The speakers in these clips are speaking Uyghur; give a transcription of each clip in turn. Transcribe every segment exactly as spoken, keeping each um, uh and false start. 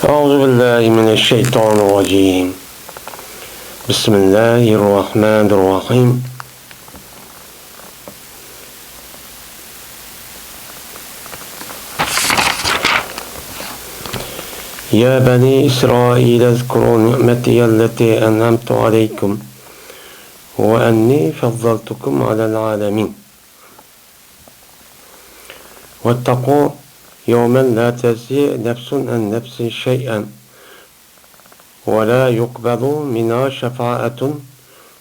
أعوذ بالله من الشيطان الرجيم. بسم الله الرحمن الرحيم. يا بني إسرائيل اذكروا نعمتي التي أنعمت عليكم وأني فضلتكم على العالمين. واتقوا يوما لا تجزي نفس عن نفس شيئا ولا يقبل منها شفاعة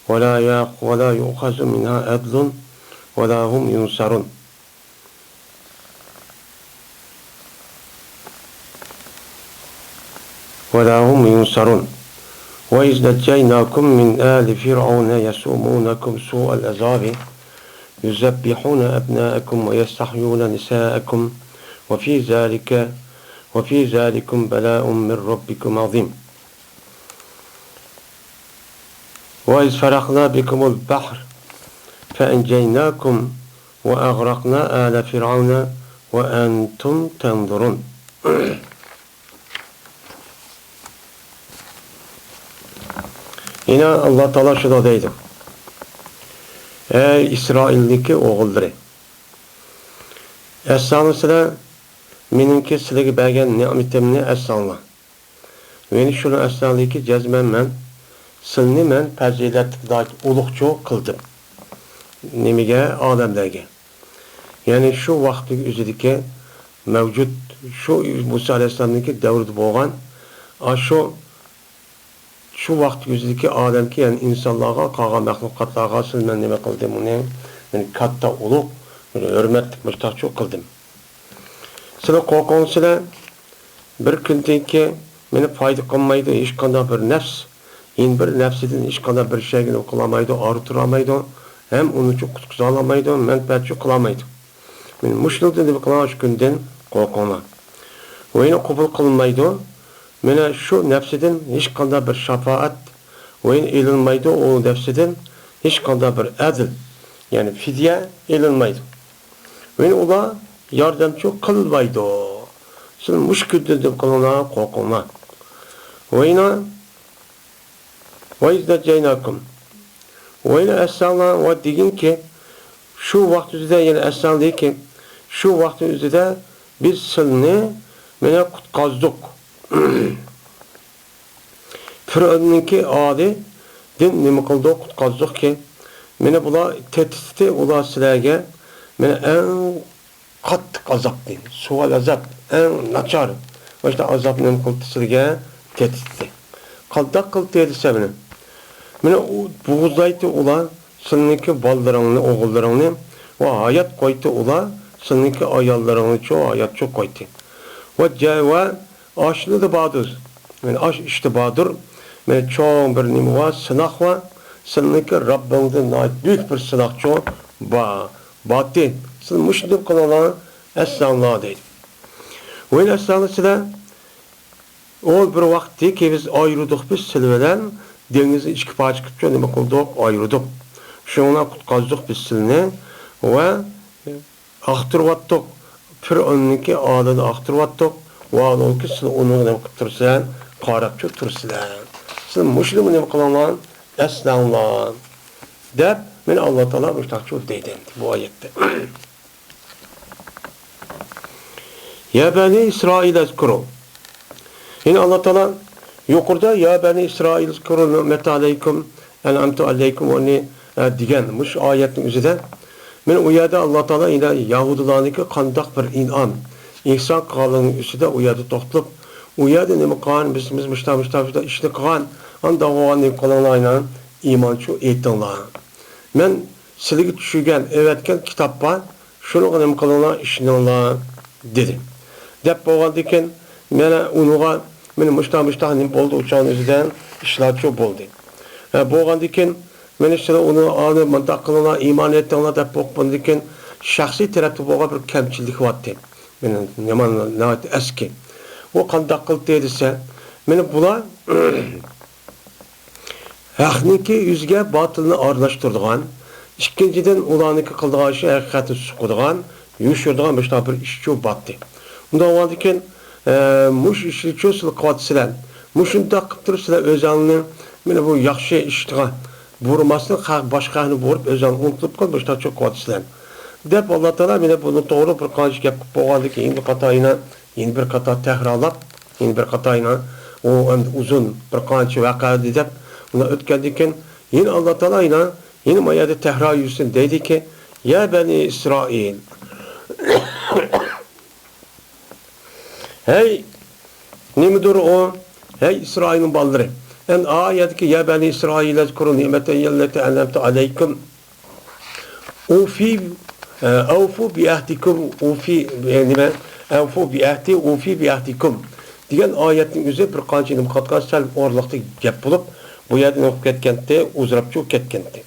ولا يأخ-، ولا يؤخذ منها عدل ولا هم ينصرون. ولا هم ينصرون. وإذ نجيناكم من آل فرعون يسومونكم سوء العذاب يذبحون أبناءكم ويستحيون نساءكم وفي ذلك، وفي ذلكم بلاء من ربكم عظيم. وإذ فرقنا بكم البحر فأنجيناكم وأغرقنا آل فرعون وأنتم تنظرون. يەنە ئاللا تائالا شۇنداق دەيدۇ: ئەي ئىسرائىلدىكى ئوغۇللىرى، ئەسلەڭلار سىلەر مېنىڭكى سىلەرگە بەرگەن نېمىتىمنى ئەسلەڭلار. يەنى شۇنى ئەسلەڭلاركى، جەزمەن مەن سىلىنى مەن پەزىلەتلىك، ناھايىتى ئۇلۇغچۇ قىلدىم. نېمىگە؟ ئادەملەرگە. يەنى شۇ ۋاقىتنىڭ ئۆزىدىكى مەۋجۇت، شۇ مۇسا ئەلەيھىسسالامنىڭكى دەۋرىدە بولغان، ئاشۇ، شۇ ۋاقىتنىڭ ئۆزىدىكى ئادەمكى، يەنى ئىنسانلارغا، قالغان مەخلۇقاتلارغا سىلىنى مەن نېمە قىلدىم، ئۇنى مەن كاتتا، ئۇلۇغ، ھۆرمەتلىك مۇشتاقچۇ قىلدىم. سىلەر قورقۇڭ، سىلەر بىر كۈندىن كېيىن مېنى پايدا قىلمايدۇ، ھېچقانداق بىر نەپس، يەنە بىر نەپسىدىن ھېچقانداق بىر شەيگە نېمە قىلالمايدۇ، ئاغرىتالمايدۇ، ھەم ئۇنىچۇ قۇتقۇزالمايدۇ، مەنپەئەتچۇ قىلالمايدۇ. مېنى مۇشۇنىڭدىن نېمە قىلىڭلار، شۇ كۈندىن قورقۇڭلار. ۋەينى قوبۇل قىلىنمايدۇ، مېنى شۇ نەپسىدىن ھېچقانداق بىر شاپائەت، ۋەينى ئېلىنمايدۇ، ئۇ نەپسىدىن ھېچقانداق بىر ئەدىل، يەنى فىدىيە ئېلىنمايدۇ. ۋەينى ئۇلار ياردەمچۇ قىلمايدۇ. سىلەر مۇشۇ كۈندىن نېمە قىلىڭلار، قورقۇڭلار. ۋەينى، ۋەينى ئەسلەڭلار، ۋە دېگىنكى، شۇ ۋاقتىدا يەنە ئەسلەڭلاركى، شۇ ۋاقتىنىڭ ئۆزىدە بىز سىلىنى مانا قۇتقازدۇق. پىرئەۋننىڭكى ئالىدىن نېمە قىلدۇق؟ قۇتقازدۇقكى، مانا بۇلار تېتىتتى، ئۇلار سىلەرگە مانا ئەڭ قاتتىق ئازابنى، سۇئال ئازاب، ئەڭ ناچار، مانا شۇنداق ئازابنى نېمە قىلدى سىلىگە؟ تېتىتتى. قانداق قىلدى دېسە مانا، مانا ئۇ بوغۇزلايتتى ئۇلار سىلىنىڭكى بالىلىرىڭنى، ئوغۇللىرىڭنى، ۋە ھايات قويدى ئۇلار سىلىنىڭكى ئاياللىرىڭنىچۇ، ھاياتچۇ قويدى. ۋە جە-، ۋە ئاشۇنىدا باردۇر، مانا ئاش ئىشتا باردۇر، مانا چوڭ بىر نېمە بار، سىناق بار، سىلىنىڭكى رەببىڭدىن ناھايىتى بۈيۈك بىر سىناقچۇ بار، باتتى. سىلەر مۇشۇنداق قىلىڭلار، ئەسلەڭلار دەيدۇ. ۋەينى ئەسلەڭلار سىلەر، ئۇ بىر ۋاقىتتىكى بىز ئايرىدۇق بىز سىلى بىلەن، دېڭىزنى ئىككى پارچە قىلىپچۇ نېمە قىلدۇق؟ ئايرىدۇق. شۇنىڭ بىلەن قۇتقازدۇق بىز سىلىنى ۋە ئاختۇرۇۋاتتۇق. پىرئەۋننىڭكى ئالىنى ئاختۇرۇۋاتتۇق. ۋاھالەنكى سىلەر ئۇنىڭغا نېمە قىلىپ تۇرىسىلەر؟ قاراپچۇ تۇرىسىلەر. سىلەر مۇشۇنىمۇ نېمە قىلىڭلار؟ ئەسلەڭلار. دەپ، مانا ئاللا تائالا مۇشۇنداقچۇ دەيدۇ ئەمدى بۇ ئايەتتە. يا بني إسرائيل اذكروا. يەنى ئاللا تائالا يۇقىرىدا يا بني إسرائيل اذكروا نعمتي عليكم أنعمت عليكم ۋە نى-، ئە، دېگەن مۇشۇ ئايەتنىڭ ئۆزىدە، مانا ئۇ يەردە ئاللا تائالا يەنە يەھۇدىيلارنىڭكى قانداق بىر ئىنئام، ئېھسان قىلغانلىقىنىڭ ئۈستىدە ئۇ يەردە توختىلىپ، ئۇ يەردە نېمە قىلغان، بىز، بىز مۇشۇنداق، مۇشۇنداق، مۇشۇنداق ئىشنى قىلغان، ئانداق بولغان نېمە قىلىڭلار، ئاينا ئىمانچۇ ئېيتىڭلار. مەن سىلىگە چۈشۈرگەن، ئەۋەتكەن كىتاب بار، شۇنىڭغا نېمە قىلىڭلار، ئىشىنىڭلار، دېدى. دەپ بولغاندىكىن، مانا ئۇنىڭغا، مانا مۇشتا، مۇشتا نېمە بولدى، ئۇ چاغنىڭ ئۆزىدە ئىشلارچۇ بولدى. ھە، بولغاندىكىن، مانا سىلەر ئۇنى، ئانى مۇنداق قىلىڭلار، ئىمان ئېيتىڭلار دەپ بولغاندىكىن، شەخسىي تەرەپتە بولغان بىر كەمچىلىك بارتى. مانا نېمە ناھايىتى ئەسكى. ئۇ قانداق قىلدى دېسە، مانا بۇلار ھەقنىڭكى يۈزىگە باتىلنى ئارىلاشتۇرىدىغان، ئىككىنچىدىن، ئۇلارنىڭكى قىلىدىغان ئىشى ھەقىقەتنى سۇقىدىغان، يوشۇرىدىغان مۇشۇنداق بىر ئىشچۇ باتتى. ئۇنداق بولغاندىكىن، ئە، مۇشۇ ئىشنى چۇ سىلەر قىلىۋاتىسىلەر. مۇشۇنداق قىلىپ تۇرۇپ سىلەر ئۆزۈڭلارنى، مانا بۇ ياخشى ئىشقا بۇرماستىن، خەق باشقا يەرنى بۇرۇپ، ئۆزۈڭلار ئۇنتۇلۇپ قېلىپ، مۇشۇنداق چۇ قىلىۋاتىسىلەر، دەپ، ئاللا تائالا مانا بۇنىڭ توغرا بىر قانچە گەپ قىلىپ بولغاندىن كېيىن، يەنە بىر قاتا يەنە، يەنە بىر قاتا تەكرارلاپ، يەنە بىر قاتا يەنە، ئۇ ئەمدى ئۇزۇن بىر قانچە ۋەقەدە دەپ، ئۇنى ئۆتكەندىن كېيىن، يەنە ئاللا تائالا يەنە، يەنە ما يەردە تەكرار يۈرسۇن دەيدىكى، يا بەنى ئىسرائىل. ھەي، نېمىدۇر ئۇ؟ ھەي، ئىسرائىلنىڭ بالىلىرى! ئەمدى ئايەتتىكى، يا بەنى ئىسرائىل، ئەزكۇرۇ نېمەتەييەللەتى ئەنئەمتۇ ئەلەيكۇم. ئۇفى، ئە، ئەۋفۇ بىئەھدىكۇم، ئۇفى، ئە، نېمە؟ ئەۋفۇ بىئەھدى، ئۇفى بىئەھدىكۇم دېگەن ئايەتنىڭ ئۆزى بىر قانچە نېمە قىلىۋاتقان سەل ئورۇنلۇقتا گەپ بولۇپ، بۇ يەردە نېمە قىلىپ كەتكەنتى؟ ئۇزراپ چىقىپ كەتكەنتى.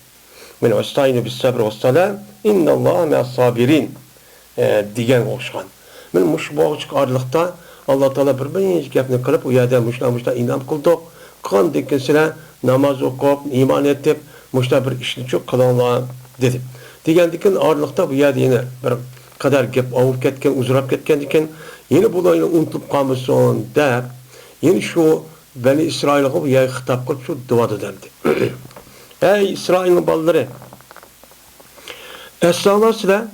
مەن ۋەستەئىنۇ بىسسەبرى ۋەسسالە، ئىنناللاھە مەئەسسابىرىن، ئە، دېگەن ئوخشىغان. مەن مۇشۇ بولغۇچىلىق ئارىلىقتا ئاللا تائالا بىر نەچچە گەپنى قىلىپ، ئۇ يەردە مۇشۇنداق، مۇشۇنداق ئىنئام قىلدۇق. قىلغاندىن كېيىن سىلەر ناماز ئوقۇپ، ئىمان ئېيتىپ، مۇشۇنداق بىر ئىشنى چۇ قىلىڭلار، دېدى. دېگەندىن كېيىن ئارىلىقتا بۇ يەردە يەنە بىر قەدەر گەپ ئاۋۇپ كەتكەن، ئۇزىراپ كەتكەندىن كېيىن، يەنە بۇلار يەنە ئۇنتۇلۇپ قالمىسۇن دەپ، يەنە شۇ بەنى ئىسرائىلغا بۇ يەرگە خىتاب قىلىپ شۇ دۇئادا دەمدى. ھەي ئىسرائىلنىڭ بالىلىرى! ئەسلەڭلار سىلەر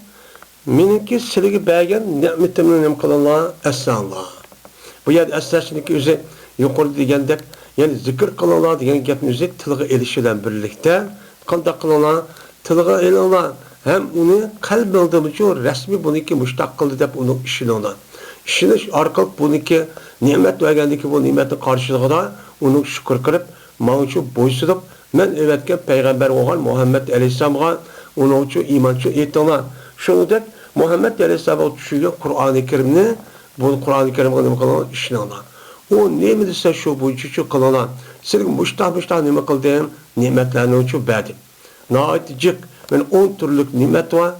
مېنىڭكى سىلىگە بەرگەن نېمىتىمنى نېمە قىلىڭلار؟ ئەسلەڭلار. بۇ يەردە ئەسلەشنىڭكى ئۆزى يۇقىرىدا دېگەندەك، يەنى زىكىر قىلىڭلار دېگەن گەپنى ئۆزى تىلغا ئېلىش بىلەن بىرلىكتە، قانداق قىلىڭلار؟ تىلغا ئېلىڭلار ھەم ئۇنى قەلبىڭدىمۇچۇ رەسمىي بۇنىڭكى مۇشۇنداق قىلدى دەپ ئۇنىڭغا ئىشىنىڭلار. ئىشىنىش ئارقىلىق بۇنىڭكى نېمەت بەرگەندىكى بۇ نېمەتنىڭ قارشىلىقىدا ئۇنىڭغا شۈكۈر قىلىپ، ماڭىچۇ بويسۇنۇپ، مەن ئەۋەتكەن پەيغەمبەر بولغان مۇھەممەد ئەلەيھىسسالامغا ئۇنىڭغىچۇ ئىمانچۇ ئېيتىڭلار. شۇنىڭدەك مۇھەممەد ئەلەيھىسسالامغا چۈشۈرگەن قۇرئانى كەرىمنى، بۇ قۇرئانى كەرىمگە نېمە قىلىڭلار؟ ئىشىنىڭلار. ئۇ نېمە دېسە شۇ بويىچە شۇ قىلىڭلار. سىلىگە مۇشتاق مۇشتاق نېمە قىلدىم؟ نېمەتلەرنىچۇ بەردىم. ناھايىتى جىق، مانا ئون تۈرلۈك نېمەت بار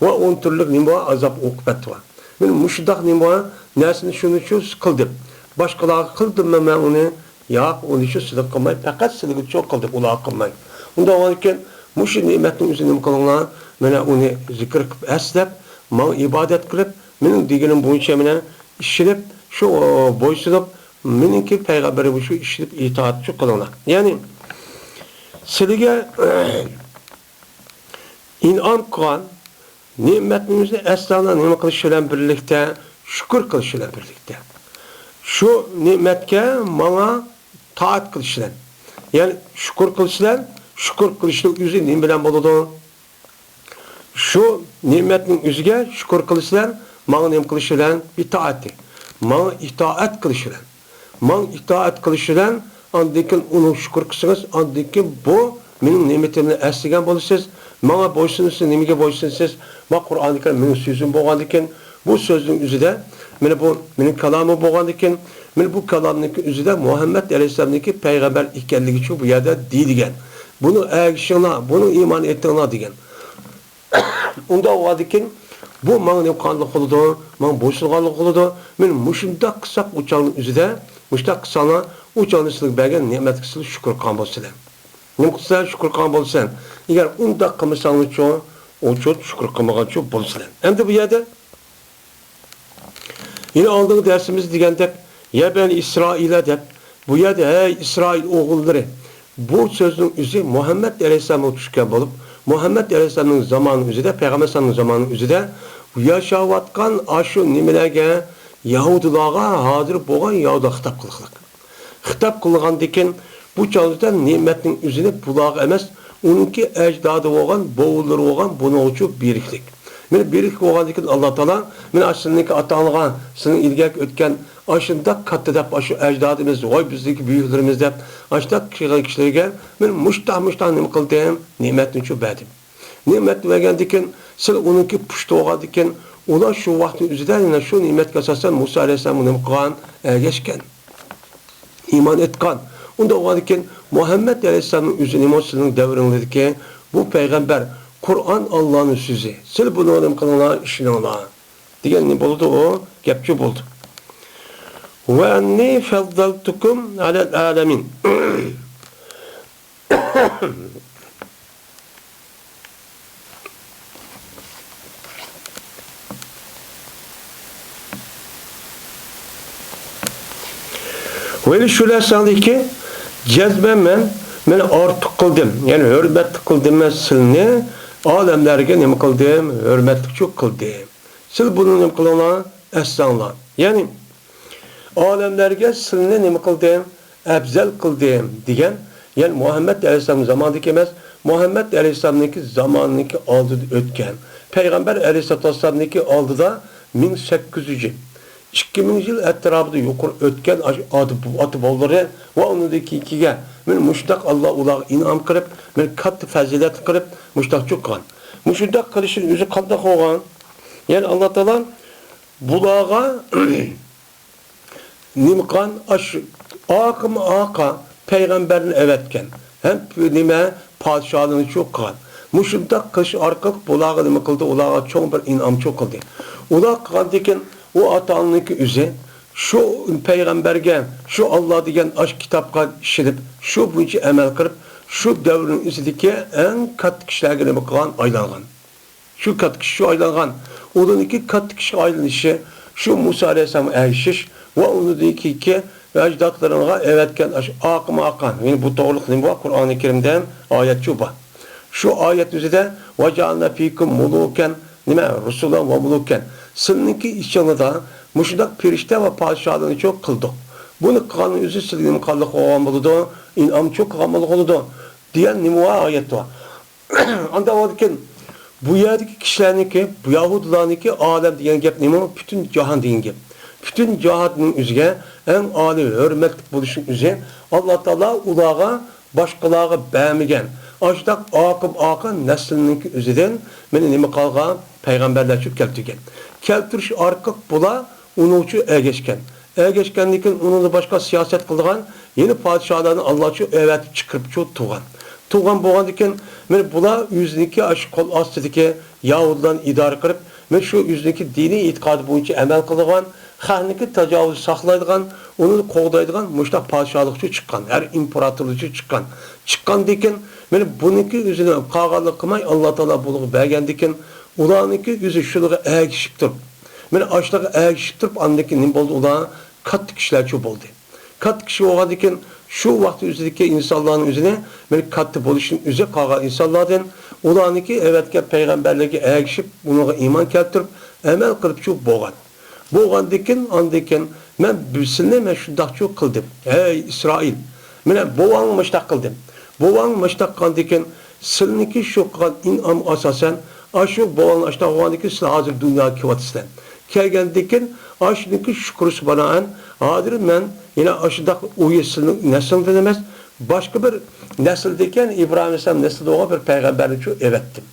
ۋە ئون تۈرلۈك نېمە بار؟ ئازاب ئوقۇبەت بار. مانا مۇشۇنداق نېمە بار؟ نەرسىنى شۇنىچۇ قىلدىم. باشقىلارغا قىلدىممۇ مەن ئۇنى؟ ياق، ئۇنىچۇ سىلىگە قىلماي، پەقەت سىلىگىچۇ قىلدىم، ئۇلارغا قىلماي. ئۇنداق بولغاندىكىن مۇشۇ نېمەتنىڭ ئۆزىنى نېمە قىلىڭلار؟ مانا ئۇنى زىكىر قىلىپ، ئەسلەپ، ماڭا ئىبادەت قىلىپ، مېنىڭ دېگىنىم بويىچە مانا ئىشىنىپ، شۇ، بويسۇنۇپ، مېنىڭكى پەيغەمبىرىمگە شۇ ئىشىنىپ ئىتائەتچۇ قىلىڭلار. يەنى سىلىگە ئىنئام قىلغان نېمەتنىڭ ئۆزىنى ئەسلىڭلار نېمە قىلىش بىلەن بىرلىكتە؟ شۈكۈر قىلىش بىلەن بىرلىكتە. شۇ نېمەتكە ماڭا تائەت قىلىش بىلەن. يەنى شۈكۈر قىلىش بىلەن، شۈكۈر قىلىشنىڭ ئۆزى نېمە بىلەن بولىدۇ؟ شۇ نېمەتنىڭ ئۆزىگە شۈكۈر قىلىش بىلەن، ماڭا نېمە قىلىش بىلەن؟ ئىتائەتى. ماڭا ئىتائەت قىلىش بىلەن. ماڭا ئىتائەت قىلىش بىلەن، ئاندىن كېيىن ئۇنىڭ شۈكۈر قىلسىڭىز، ئاندىن كېيىن بۇ مېنىڭ نېمىتىمنى ئەسلىگەن بولىسىز. ماڭا بويسۇنىسىز، نېمىگە بويسۇنىسىز؟ ما قۇرئانى كەرىم مېنىڭ سۆزۈم بولغاندىكىن، بۇ سۆزنىڭ ئۆزىدە، مانا بۇ مېنىڭ كالامىم بولغاندىكىن، مانا بۇ كالامنىڭكى ئۆزىدە مۇھەممەد ئەلەيھىسسالامنىڭكى پەيغەمبەر ئىكەنلىكىچۇ بۇ يەردە دېيىلگەن. بۇنى ئەگىشىڭلار، بۇنى ئىمان ئېتىڭلار دېگەن. ئۇنداق بولغاندىكىن، بۇ ماڭا نېمە قىلغانلىق قىلىدۇ؟ ماڭا بويسۇنغانلىق قىلىدۇ. مانا مۇشۇنداق قىلساق، ئۇ چاغنىڭ ئۆزىدە، مۇشۇنداق قىلساڭلار، ئۇ چاغدا سىلەرگە بەرگەن نېمەتكە سىلەر شۈكۈر قىلغان بولىسىلەر. نېمە قىلسا شۈكۈر قىلغان بولىسەن؟ ئەگەر ئۇنداق قىلمىساڭلارچۇ، ئۇچۇ شۈكۈر قىلمىغانچۇ بولىسىلەر. ئەمدى بۇ يەردە يەنە ئالدىنقى دەرسىمىزدە دېگەندەك، يا بەنى ئىسرائىلە دەپ، بۇ يەردە، ھەي ئىسرائىل ئوغۇللىرى، بۇ سۆزنىڭ ئۆزى مۇھەممەد ئەلەيھىسسالامغا چۈشكەن بولۇپ، مۇھەممەد ئەلەيھىسسالامنىڭ زامانىنىڭ ئۆزىدە، پەيغەمبەر ئەلەيھىسسالامنىڭ زامانىنىڭ ئۆزىدە ياشاۋاتقان ئاشۇ نېمىلەرگە، يەھۇدىيلارغا ھازىر بولغان يەھۇدىيلارغا خىتاب قىلغان. خىتاب قىلغاندىكىن، بۇ چاغدا نېمەتنىڭ ئۆزىنى بۇلارغا ئەمەس، ئۇنىڭكى ئەجدادى بولغان، بوۋىلىرى بولغان بۇنىڭغىچۇ بېرىكلىك. مانا بېرىكلىك بولغاندىكىن، ئاللا تائالا، مانا ئاشۇ سىلىنىڭكى ئاتاڭلارغا، سىلىنىڭ ئىلگەرىكى ئۆتكەن ئاشۇنداق كاتتا دەپ، ئاشۇ ئەجدادىمىز، ۋاي بىزنىڭكى بۈيۈكلىرىمىز دەپ، ئاشۇنداق قىلغان كىشىلەرگە مانا مۇشتاق، مۇشتاق نېمە قىلدىم؟ نېمەتنىچۇ بەردىم. نېمەتنى بەرگەندىكىن، سىلەر ئۇنىڭكى پۇشتى بولغاندىكىن، ئۇلار شۇ ۋاقىتنىڭ ئۆزىدە يەنە شۇ نېمەتكە ئاساسەن مۇسا ئەلەيھىسسالامغا نېمە قىلغان؟ ئەگەشكەن. ئىمان ئېيتقان. ئۇنداق بولغاندىكىن، مۇھەممەد ئەلەيھىسسالامنىڭ ئۆزى نېمە سىلىنىڭ دەۋرىڭلىرىدىكى بۇ پەيغەمبەر، قۇرئان ئاللانىڭ سۆزى. سىلەر بۇنىڭغا نېمە قىلىڭلار؟ ئىشىنىڭلار. دېگەن نېمە بولىدۇ ئۇ؟ گەپچۇ بولىدۇ. ۋە ئەننى فەززەلتۇكۇم ئەلەل ئالەمىن. ۋەيلى شۇ نەرسەڭدىكى جەزمەن مەن، مەن ئارتۇق قىلدىم، يەنى ھۆرمەتلىك قىلدىم مەن سىلنى، ئالەملەرگە نېمە قىلدىم؟ ھۆرمەتلىكچۇ قىلدىم. سىل بۇنى نېمە قىلىڭلار؟ ئەسلەڭلار. يەنى ئالەملەرگە سىلنى نېمە قىلدىم؟ ئەپزەل قىلدىم دېگەن، يەنى مۇھەممەد ئەلەيھىسسالام زامانىدىكى ئەمەس، مۇھەممەد ئەلەيھىسسالامنىڭكى زامانىنىڭكى ئالدىدا ئۆتكەن، پەيغەمبەر ئەلەيھىسسالاتۇ ۋەسسالامنىڭكى ئالدىدا مىڭ سەككىز يۈز يىل، ئىككى مىڭ يىل ئەتراپىدا يۇقىرى ئۆتكەن ئاشۇ ئاتا، ئاتا بوۋىلىرى ۋە ئۇنىڭدىن كېيىنكىگە مانا مۇشۇنداق ئاللا ئۇلارغا ئىنئام قىلىپ، مانا كاتتا پەزىلەت قىلىپ، مۇشۇنداق چوققان. مۇشۇنداق قىلىشنىڭ ئۆزى قانداق بولغان؟ يەنى ئاللا تائالا بۇلارغا نېمە قىلغان؟ ئاشۇ ئارقىمۇ ئارقا پەيغەمبەرنى ئەۋەتكەن ھەم نېمە، پادىشاھلىرىنى چوققان. مۇشۇنداق قىلىش ئارقىلىق بۇلارغا نېمە قىلدى؟ ئۇلارغا چوڭ بىر ئىنئام چوققىلدى. ئۇلار قىلغاندىكىن ئۇ ئاتا-ئانىنىڭكى ئۆزى شۇ پەيغەمبەرگە، شۇ ئاللا دېگەن ئاشۇ كىتابقا ئىشىنىپ، شۇ بويىچە ئەمەل قىلىپ، شۇ دەۋرنىڭ ئىچىدىكى ئەڭ كاتتا كىشىلەرگە نېمە قىلغان؟ ئايلانغان. شۇ كاتتا كىشى شۇ ئايلانغان. ئۇنىڭكى كاتتا كىشىگە ئايلىنىشى، شۇ مۇسا ئەلەيھىسسالامغا ئەگىشىش ۋە ئۇنىڭدىن كېيىنكى ئەجدادلىرىڭغا ئەۋەتكەن ئاشۇ ئارقىمۇ ئارقا. يەنى بۇ توغرىلىق نېمە بار؟ قۇرئانى كەرىمدە ئايەتچۇ بار. شۇ ئايەت ئۆزىدە «ۋەجەئەلنا فىكۇم مۇلۇكەن»، نېمە، «رۇسۇلەن ۋە مۇلۇكەن». سىلىنىڭكى ئىچىڭلاردا مۇشۇنداق پەرىشتە ۋە پادىشاھلارنى چوق قىلدۇق. بۇنى قىلغاننىڭ ئۆزى سىلىگە نېمە قىلغانلىق بولغان بولىدۇ؟ ئىنئام چوق قىلغان بولغان بولىدۇ، دېگەن نېمە بار؟ ئايەت بار. ئانداق بولىدىكەن، بۇ يەردىكى كىشىلەرنىڭكى، بۇ يەھۇدىيلارنىڭكى ئالەم دېگەن گەپ نېمە؟ پۈتۈن جاھان دېگەن گەپ. پۈتۈن جاھاننىڭ ئۆزىگە ئەڭ ئالىي ھۆرمەتلىك بولۇشنىڭ ئۆزى، ئاللا تائالا ئۇلارغا باشقىلارغا بەرمىگەن ئاشۇنداق ئارقىمۇ ئارقا نەسلىنىڭكى ئۆزىدىن مانا نېمە قىلغان؟ پەيغەمبەرلەر چۈشۈپ كەلتۈرگەن. كەلتۈرۈش ئارقىلىق بۇلار ئۇنىڭ ئۈچۈن ئەگەشكەن. ئەگەشكەندىن كېيىن ئۇنىڭدىن باشقا سىياسەت قىلىدىغان يەنە پادىشاھلارنى ئاللا ئۈچۈن ئەۋەتىپ چىقىرىپ شۇ تۇغان. تۇغان بولغاندىن كېيىن، مانا بۇلار ئۆزىنىڭكى ئاشۇ قول ئاستىدىكى يەھۇدىيلارنى ئىدارە قىلىپ، مانا شۇ ئۆزىنىڭكى دىنىي ئېتىقادى بويىچە ئەمەل قىلىدىغان، خەقنىڭكى تاجاۋۇزى ساقلايدىغان، ئۇنى قوغدايدىغان مۇشۇنداق پادىشاھلىق ئۈچۈن چىققان، ھەر ئىمپېراتورلۇق ئۈچۈن چىققان. چىققاندىن كېيىن، مانا بۇنىڭكى ئۆزىنى قالغانلىق قىلماي، ئاللا تائالا بۇلارغا بەرگەندىن كېيىن، ئۇلارنىڭكى ئۆزى شۇلارغا ئەگىشىپ تۇرۇپ، مانا ئاشۇلارغا ئەگىشىپ تۇرۇپ، ئاندىن كېيىن نېمە بولدى؟ ئۇلار كاتتا كىشىلەرچۇ بولدى. كاتتا كىشى بولغاندىن كېيىن، شۇ ۋاقىت ئۆزىدىكى ئىنسانلارنىڭ ئۆزىنى، مانا كاتتا بولۇشنىڭ ئۆزى قالغان ئىنسانلاردىن، ئۇلارنىڭكى ئەۋەتكەن پەيغەمبەرلىرىگە ئەگىشىپ، ئۇنىڭغا ئىمان كەلتۈرۈپ، ئەمەل قىلىپچۇ بولغان. بولغاندىكىن، ئاندىكىن مەن بىرسىنى مەن شۇنداقچۇ قىلدىم. ھەي ئىسرائىل، مانا بوۋاڭ مۇشتاق قىلدىم. بوۋاڭ مۇشتاق قىلغاندىكىن، سىلىنىڭكى شۇ قىلغان ئىنئام ئاساسەن، ئاشۇ بوۋاڭ ئاشتاق بولغاندىكىن، سىلەر ھازىر دۇنياغا كېلىۋاتىسىلەر. كەلگەندىكىن، ئاشۇنىڭكى شۈكرىسى بىنائەن، ھازىر مەن يەنە ئاشۇنداق ئۇ سىلىنىڭ نەسلىڭدىن ئەمەس، باشقا بىر نەسىلدىكەن، ئىبراھىم ئەلەيھىسسالام نەسلىدە بولغان بىر پەيغەمبەرنىچۇ ئەۋەتتىم.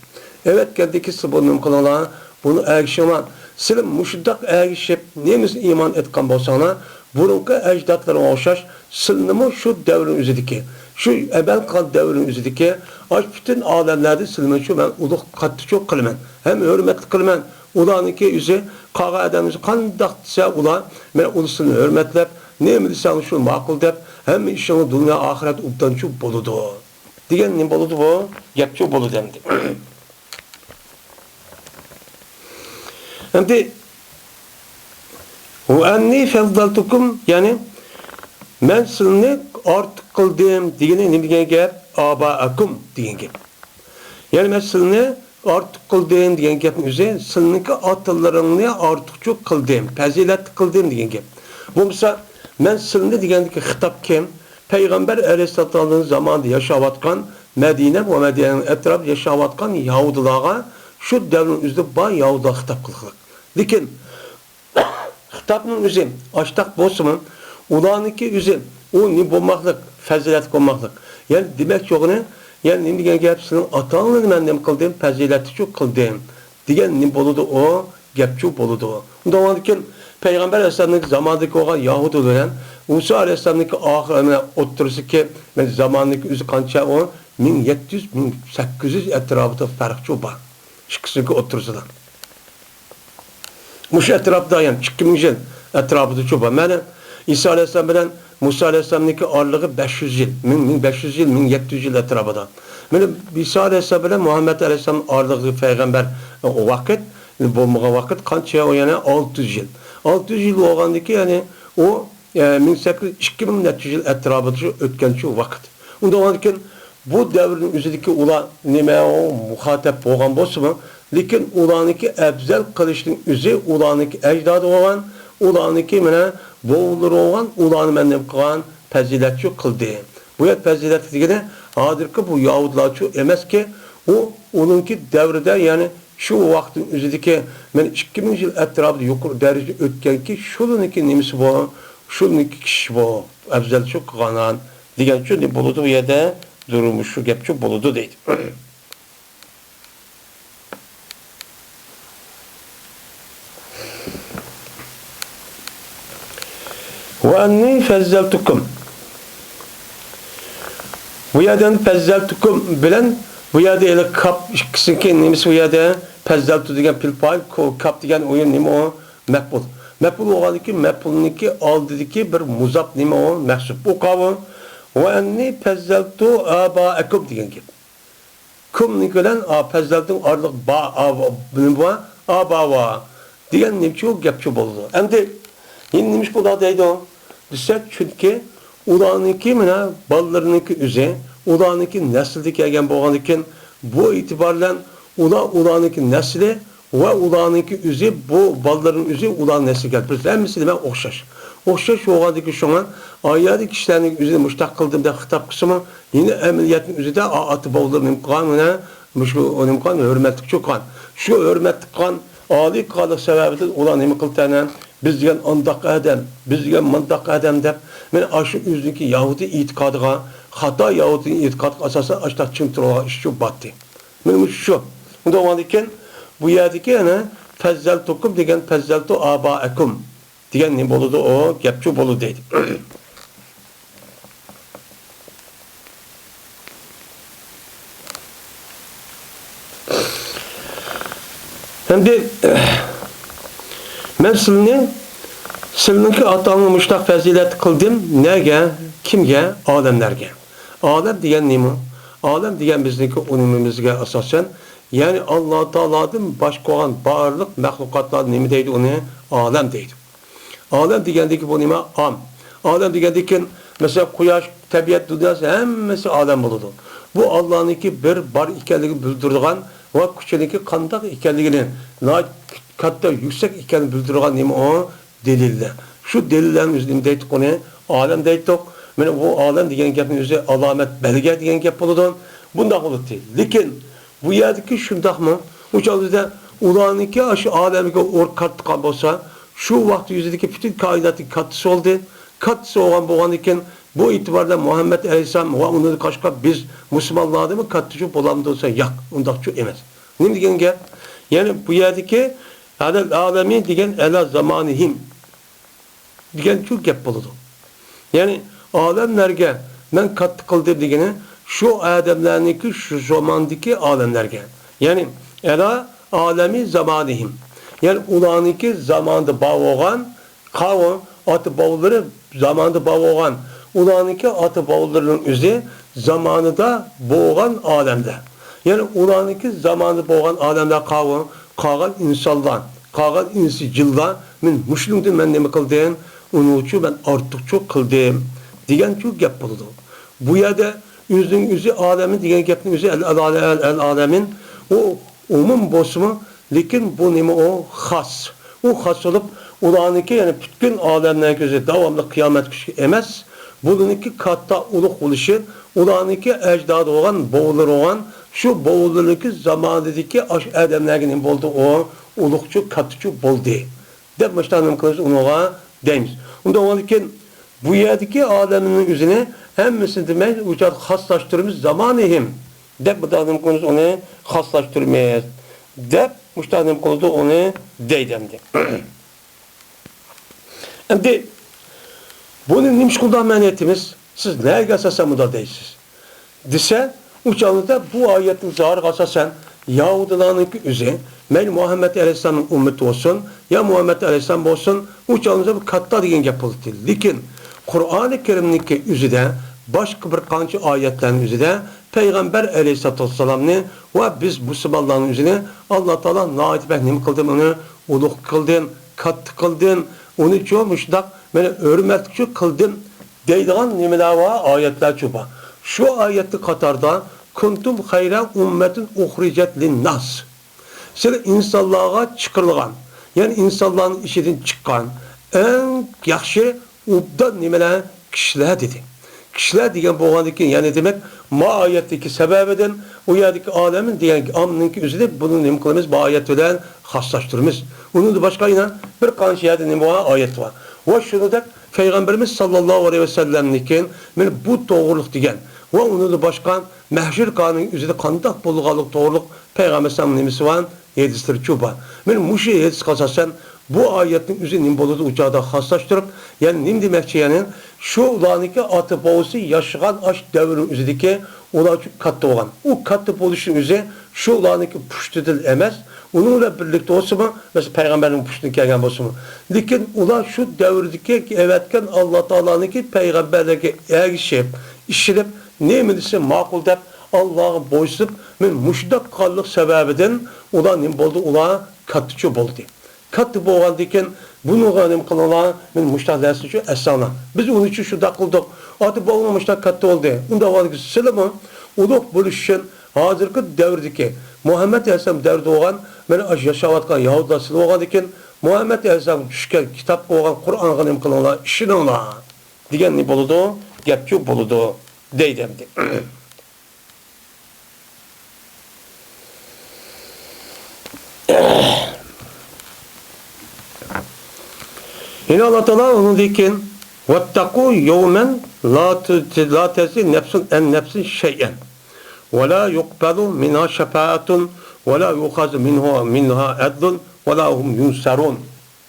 ئەۋەتكەندىكىن سىز بۇنى نېمە قىلىڭلار؟ بۇنى ئەگىشىڭلار. سىلەر مۇشۇنداق ئەگىشىپ، نېمىسى ئىمان ئېيتقان بولساڭلار، بۇرۇنقى ئەجدادلىرىڭغا ئوخشاش، سىلىنىمۇ شۇ دەۋرنىڭ ئۆزىدىكى، شۇ ئەمەل قىلغان دەۋرنىڭ ئۆزىدىكى، ئاشۇ پۈتۈن ئالەملەردە سىلىنىمۇ شۇ مەن ئۇلۇغ قاتتىچۇ قىلىمەن، ھەم ھۆرمەتلىك قىلىمەن. ئۇلارنىڭكى ئۆزى، قالغان ئادەملەر قانداق دېسە ئۇلار، مەن ئۇلار سىلىنى ھۆرمەتلەپ، نېمە دېسەڭ شۇ ماقۇل دەپ، ھەممە ئىشىڭلار دۇنيا ئاخىرەت ئوبدانچۇ بولىدۇ. دېگەن نېمە بولىدۇ بۇ؟ گەپچۇ بولىدۇ ئەمدى. ئەمدى، «ۋە ئەننى فەززەلتۇكۇم»، يەنى، «مەن سىلىنى ئارتۇق قىلدىم» دېگىنى نېمە دېگەن گەپ؟ «ئابائەكۇم» دېگەن گەپ. يەنى، «مەن سىلىنى ئارتۇق قىلدىم» دېگەن گەپنىڭ ئۆزى، سىلىنىڭكى ئاتىلىرىڭنى ئارتۇقچۇ قىلدىم، پەزىلەتلىك قىلدىم دېگەن گەپ. بولمىسا، «مەن سىلىنى» دېگەندىكى خىتاب كىم؟ پەيغەمبەر ئەلەيھىسسالامنىڭ زامانىدا ياشاۋاتقان، مەدىنە ۋە مەدىنىنىڭ ئەتراپىدا ياشاۋاتقان يەھۇدىيلارغا، شۇ دەۋرنىڭ ئۆزىدە بار يەھۇدىيلارغا خىتاب قىلغانلىق. لېكىن، خىتابنىڭ ئۆزى ئاشتاق بولسىمۇ، ئۇلارنىڭكى ئۆزى ئۇ نېمە بولماقلىق، پەزىلەتلىك بولماقلىق. يەنى دېمەكچى بولغىنى، يەنى نېمە دېگەن گەپ، سىزنىڭ ئاتاڭلارنى مەن نېمە قىلدىم، پەزىلەتلىكچۇ قىلدىم دېگەن نېمە بولىدۇ ئۇ؟ گەپچۇ بولىدۇ. ئۇنداق بولغاندىكىن، پەيغەمبەر ئەلەيھىسسالامنىڭ زامانىدىكى بولغان يەھۇدىي بىلەن مۇسا ئەلەيھىسسالامنىڭكى ئاخىر ئوتتۇرىسىدىكى، مەن زامانىدىكى ئۆزى قانچە ئۇ؟ مىڭ يەتتە يۈز، مىڭ سەككىز يۈز ئەتراپىدا پەرقچۇ بار. ئىككىسىنىڭكى ئوتتۇرىسىدا. مۇشۇ ئەتراپتا، يەنى ئىككى مىڭ يىل ئەتراپىدىچۇ بار. مانا، ئىسا ئەلەيھىسسالام بىلەن مۇسا ئەلەيھىسسالامنىڭكى ئارىلىقى بەش يۈز يىل، مىڭ، مىڭ بەش يۈز يىل، مىڭ يەتتە يۈز يىل ئەتراپىدا. مانا، ئىسا ئەلەيھىسسالام بىلەن مۇھەممەد ئەلەيھىسسالام ئارىلىقىدىكى پەيغەمبەر، ئە، ۋاقىت، بولمىغان ۋاقىت قانچە؟ ئۇ يەنە ئالتە يۈز يىل. ئالتە يۈز يىل بولغاندىكى، يەنى ئۇ ئە، مىڭ سەككىز يۈز، ئىككى مىڭ نەچچە يىل ئەتراپىدا شۇ ئۆتكەن شۇ ۋاقىت. ئۇنداق بولغاندىكىن، بۇ دەۋرنىڭ ئۆزىدىكى ئۇلار نېمە ئۇ مۇخاتەپ بولغان بولسىمۇ، لېكىن ئۇلارنىڭكى ئەۋزەل قىلىشنىڭ ئۆزى ئۇلارنىڭكى ئەجدادى بولغان، ئۇلارنىڭكى مانا بوۋىلىرى بولغان، ئۇلارنى مەن نېمە قىلغان، پەزىلەتچۇ قىلدى. بۇ يەر پەزىلەت دېگىنى ھازىرقى بۇ ياھۇدىيلارچۇ ئەمەسكى، ئۇ ئۇنىڭكى دەۋرىدە، يەنى شۇ ۋاقىتنىڭ ئۆزىدىكى، مانا ئىككى مىڭ يىل ئەتراپىدا يۇقىرى دەرىجىدە ئۆتكەنكى، شۇلىنىڭكى نېمىسى بۇ، شۇلىنىڭكى كىشىسى بۇ، ئەۋزەلچۇ قىلغان دېگەنچۇ نېمە بولىدۇ بۇ يەردە؟ دۇرۇمۇشۇ گەپچۇ بولىدۇ دەيدۇ. ۋە ئەننى فەززەلتۇكۇم. بۇ يەردە فەززەلتۇكۇم بىلەن بۇ يەردە ھېلى كاپ ئىككىسىنىڭكى نېمىسى بۇ يەردە؟ فەززەلتۇ دېگەن پېئىل پائىل، كو-، كاپ دېگەن ئۇ يەر نېمە ئۇ؟ مەپئۇل. مەپئۇل بولغاندىكىن مەپئۇلنىڭكى ئالدىدىكى بىر مۇزاپ نېمە ئۇ؟ مەھسۇپ. ئۇ قاۋۇ. ۋە ئەننى فەززەلتۇ ئابائەكۇم دېگەن گەپ. كۇمنىڭكى بىلەن، ئا، پەززەلتىڭ ئارىلىق با، ئا، نېمە بار؟ ئاباۋا دېگەن نېمىچۇ گەپچۇ بولىدۇ. ئەمدى يەنە نېمىشقا ئۇنداق دەيدۇ دېسە، چۈنكى ئۇلارنىڭكى مانا بالىلىرىنىڭكى ئۆزى، ئۇلارنىڭكى نەسلىدە كەلگەن بولغاندىكىن، بۇ ئېتىبار بىلەن ئۇلار ئۇلارنىڭكى نەسلى ۋە ئۇلارنىڭكى ئۆزى، بۇ بالىلىرىنىڭ ئۆزى ئۇلارنىڭ نەسلىگە كەلدى. بىز ھەممىسى نېمە ئوخشاش. ئوخشاش بولغاندىكىن شۇڭا ئايالى كىشىلەرنىڭ ئۆزىنى مۇشتاق قىلدىم دەپ خىتاب قىلسىمۇ، يەنە ئەمەلىيەتنىڭ ئۆزىدە ئا-، ئاتا-بوۋىلىرى نېمە قىلغان، مانا مۇشۇ نېمە قىلغان، ھۆرمەتلىك چوققان. شۇ ھۆرمەتلىك قىلغان، ئالىي قىلغانلىق سەۋەبىدىن ئۇلار نېمە قىلىپتۇ ئەنە، بىز دېگەن ئانداق ئادەم، بىز دېگەن مۇنداق ئادەم دەپ، مانا ئاشۇ ئۆزىنىڭكى يەھۇدىي ئېتىقادىغا، خاتا يەھۇدىي ئېتىقادىغا ئاساسەن ئاشۇنداق چىڭ تۇرۇۋالغان ئىشچۇ باتتى. مانا مۇشۇ شۇ. ئۇنداق بولغاندىكىن، بۇ يەردىكى ئەنە، فەززەلتۇكۇم دېگەن، فەززەلتۇ ئابائەكۇم دېگەن نېمە بولىدۇ ئۇ؟ گەپچۇ بولىدۇ دەيدۇ. ئەمدى، مەن سىلىنى، سىلىنىڭكى ئاتاڭنى مۇشۇنداق پەزىلەت قىلدىم. نەگە؟ كىمگە؟ ئالەملەرگە. ئالەم دېگەن نېمە؟ ئالەم دېگەن بىزنىڭكى ئۇنىمىمىزگە ئاساسەن، يەنى ئاللا تائالادىن باشقا بولغان بارلىق مەخلۇقاتلار نېمە دەيدۇ ئۇنى؟ ئالەم دەيدۇ. ئالەم دېگەندىكى بۇ نېمە؟ ئام. ئالەم دېگەندىكىن، مەسىلەن، قۇياش، تەبىئەت، دۇنياسى ھەممىسى ئالەم بولىدۇ. بۇ ئاللانىڭكى بىر بار ئىكەنلىكىنى بىلدۈرىدىغان ۋە كۈچىنىڭكى قانداق ئىكەنلىكىنى ناھايىتى كاتتا، يۈكسەك ئىكەنلىكىنى بىلدۈرىدىغان نېمە ئۇ؟ دەلىللەر. شۇ دەلىللەرنىڭ ئۆزى نېمە دەيتتۇق ئۇنى؟ ئالەم دەيتتۇق. مانا بۇ ئالەم دېگەن گەپنىڭ ئۆزى ئالامەت، بەلگە دېگەن گەپ بولىدۇ. بۇنداق بولاتتى. لېكىن بۇ يەردىكى شۇنداقمۇ؟ ئۇ چاغدا ئۇلارنىڭكى ئاشۇ ئالەمگە ئۇر كاتتىقان بولسا، شۇ ۋاقىت يۈزىدىكى پۈتۈن كائىناتنىڭ كاتتىسى بولدى. كاتتىسى بولغان بولغاندىكىن، بۇ ئېتىبار بىلەن مۇھەممەد ئەلەيھىسسالام ۋە ئۇنىڭدىن قاشقا بىز مۇسۇلمانلاردىنمۇ كاتتىچۇ بولامدۇ دېسە، ياق، ئۇنداقچۇ ئەمەس. نېمە دېگەن گەپ؟ يەنى بۇ يەردىكى ئەلەل ئالەمى دېگەن ئەلا زامانىھىم دېگەنچۇ گەپ بولىدۇ. يەنى ئالەملەرگە مەن كاتتا قىلدىم دېگىنى شۇ ئادەملەرنىڭكى شۇ زاماندىكى ئالەملەرگە. يەنى ئەلا ئالەمى زامانىھىم. يەنى ئۇلارنىڭكى زامانىدا بار بولغان قاۋۇ، ئاتا-بوۋىلىرى زامانىدا بار بولغان، ئۇلارنىڭكى ئاتا-بوۋىلىرىنىڭ ئۆزى زامانىدا بولغان ئالەمدە. يەنى ئۇلارنىڭكى زامانىدا بولغان ئالەمدە قاۋۇ، قالغان ئىنسانلار، قالغان ئىنسى جىنلار، مەن مۇشۇنىڭدىن مەن نېمە قىلدىم؟ ئۇنىڭچۇ مەن ئارتۇقچۇ قىلدىم دېگەنچۇ گەپ بولىدۇ. بۇ يەردە ئۆزىنىڭ ئۆزى ئالەمى دېگەن گەپنىڭ ئۆزى ئەل، ئەل، ئەل، ئەل، ئەل ئالەمىن، ئۇ ئومۇم بولسىمۇ، لېكىن بۇ نېمە ئۇ؟ خاس. ئۇ خاس بولۇپ، ئۇلارنىڭكى، يەنى پۈتكۈل ئالەملەرنىڭكى ئۆزى داۋاملىق قىيامەت كۈنىگە ئەمەس، بۇلىنىڭكى كاتتا ئۇلۇغ بولۇشى، ئۇلارنىڭكى ئەجدادى بولغان، بوۋىلىرى بولغان، شۇ بوۋىلىرىنىڭكى زامانىدىكى ئاشۇ ئادەملەرگە نېمە بولدى ئۇ؟ ئۇلۇغچۇ، كاتتىچۇ بولدى، دەپ مۇشۇنداق نېمە قىلىمىز ئۇنىڭغا دەيمىز. ئۇنداق بولغاندىكىن، بۇ يەردىكى ئالەمنىڭ ئۆزىنى ھەممىسىنى دېمەي، ئۇ چاغدا خاسلاشتۇرىمىز، زامانىھىم دەپ مۇنداق نېمە قىلىمىز، ئۇنى خاسلاشتۇرىمىز دەپ مۇشۇنداق نېمە قىلىدۇ، ئۇنى دەيدۇ ئەمدى. ئەمدى بۇنى نېمىشقا ئۇنداق مەن ئېيتىمىز؟ سىز نەگە ئاساسەن مۇنداق دەيسىز؟ دېسە، ئۇ چاغدا بۇ ئايەتنىڭ زاھىرىغا ئاساسەن، يەھۇدىيلارنىڭكى ئۆزى، مەيلى مۇھەممەد ئەلەيھىسسالامنىڭ ئۈممىتى بولسۇن، يا مۇھەممەد ئەلەيھىسسالام بولسۇن، ئۇ چاغدا بۇ كاتتا دېگەن گەپ بولاتتى. لېكىن قۇرئانى كەرىمنىڭكى ئۆزىدە، باشقا بىر قانچە ئايەتلەرنىڭ ئۆزىدە پەيغەمبەر ئەلەيھىسسالاتۇ ۋەسسالامنى ۋە بىز مۇسۇلمانلارنىڭ ئۆزىنى ئاللا تائالا ناھايىتى بەك نېمە قىلدىم، ئۇنى ئۇلۇغ قىلدىم، كاتتا قىلدىم، ئۇنى چوڭ مۇشۇنداق مانا ھۆرمەتلىكچۇ قىلدىم دەيدىغان نېمىلەر بار، ئايەتلەرچۇ بار. شۇ ئايەتنىڭ قاتارىدا كۇنتۇم خەيرە ئۇممەتىن ئۇخرىجەت لىنناس. سىلەر ئىنسانلارغا چىقىرىلغان، يەنى ئىنسانلارنىڭ ئىچىدىن چىققان ئەڭ ياخشى، ئوبدان نېمىلەر؟ كىشىلەر دېدى. كىشىلەر دېگەن بولغاندىن كېيىن، يەنى دېمەك، ما ئايەتتىكى سەۋەبىدىن ئۇ يەردىكى ئالەمىن دېگەن ئاممىنىڭكى ئۆزىدە بۇنى نېمە قىلىمىز؟ بۇ ئايەت بىلەن خاسلاشتۇرىمىز. ئۇنىڭدىن باشقا يەنە بىر قانچە يەردە نېمە بولغان ئايەت بار. ۋە شۇنىڭدەك پەيغەمبىرىمىز ساللاللاھۇ ئەلەيھى ۋەسەللەمنىڭكى مانا بۇ توغرىلىق دېگەن ۋە ئۇنىڭدىن باشقا مەھشەر كانىنىڭ ئۆزىدە قانداق بولىدىغانلىقى توغرىلىق پەيغەمبەر ئەلەيھىسسالامنىڭ نېمىسى بار؟ ھەدىسلىرىچۇ بار. مانا مۇشۇ ھەدىسكە ئاساسەن بۇ ئايەتنىڭ ئۆزى نېمە بولىدۇ؟ ئۇ چاغدا خاسلاشتۇرۇپ، يەنى نېمە دېمەكچى؟ يەنى شۇلارنىڭكى ئاتا-بوۋىسى ياشىغان ئاشۇ دەۋرنىڭ ئۆزىدىكى ئۇلار كاتتا بولغان. ئۇ كاتتا بولۇشنىڭ ئۆزى شۇلارنىڭكى پۇشتىدىن ئەمەس، ئۇنىڭ بىلەن بىرلىكتە بولسىمۇ، مەسىلەن، پەيغەمبەرنىڭ پۇشتىدىن كەلگەن بولسىمۇ. لېكىن ئۇلار شۇ دەۋردىكى ئەۋەتكەن ئاللا تائالانىڭكى پەيغەمبەرلىرىگە ئەگىشىپ، ئىشىنىپ، نېمە دېسە ماقۇل دەپ، ئاللاغا بويسۇنۇپ، مانا مۇشۇنداق قىلغانلىق سەۋەبىدىن ئۇلار نېمە بولدى؟ ئۇلار كاتتىچۇ بولدى. كاتتا بولغاندىن كېيىن بۇنىڭغا نېمە قىلىڭلار؟ مانا مۇشۇنداق نەرسىنىچۇ ئەسلەڭلار. بىز ئۇنىچۇ شۇنداق قىلدۇق. ئاتا-بوۋىڭلار مۇشۇنداق كاتتا بولدى. ئۇنداق بولغاندىن كېيىن سىلىمۇ ئۇلۇغ بولۇش ئۈچۈن ھازىرقى دەۋردىكى مۇھەممەد ئەلەيھىسسالام دەۋرىدە بولغان، مانا ئاشۇ ياشاۋاتقان يەھۇدىيلار سىلى بولغاندىن كېيىن مۇھەممەد ئەلەيھىسسالامغا چۈشكەن كىتابقا بولغان قۇرئانغا نېمە قىلىڭلار؟ ئىشىنىڭلار. دېگەن نېمە بولىدۇ؟ گەپچۇ بولىدۇ. دەيدۇ ئەمدى. يەنە ئاللا تائالا ئۇنىڭدىن كېيىن، «ۋەتتەقۇ يەۋمەن لا تۇ-، لا تەجزى نەفسۇن ئەن نەفسىن شەيئەن، ۋە لا يۇقبەلۇ مىنھا شەپائەتۇن، ۋە لا يۇخەزۇ مىنھۇ، مىنھا ئەدلۇن، ۋە لا ھۇم يۇنسەرۇن.»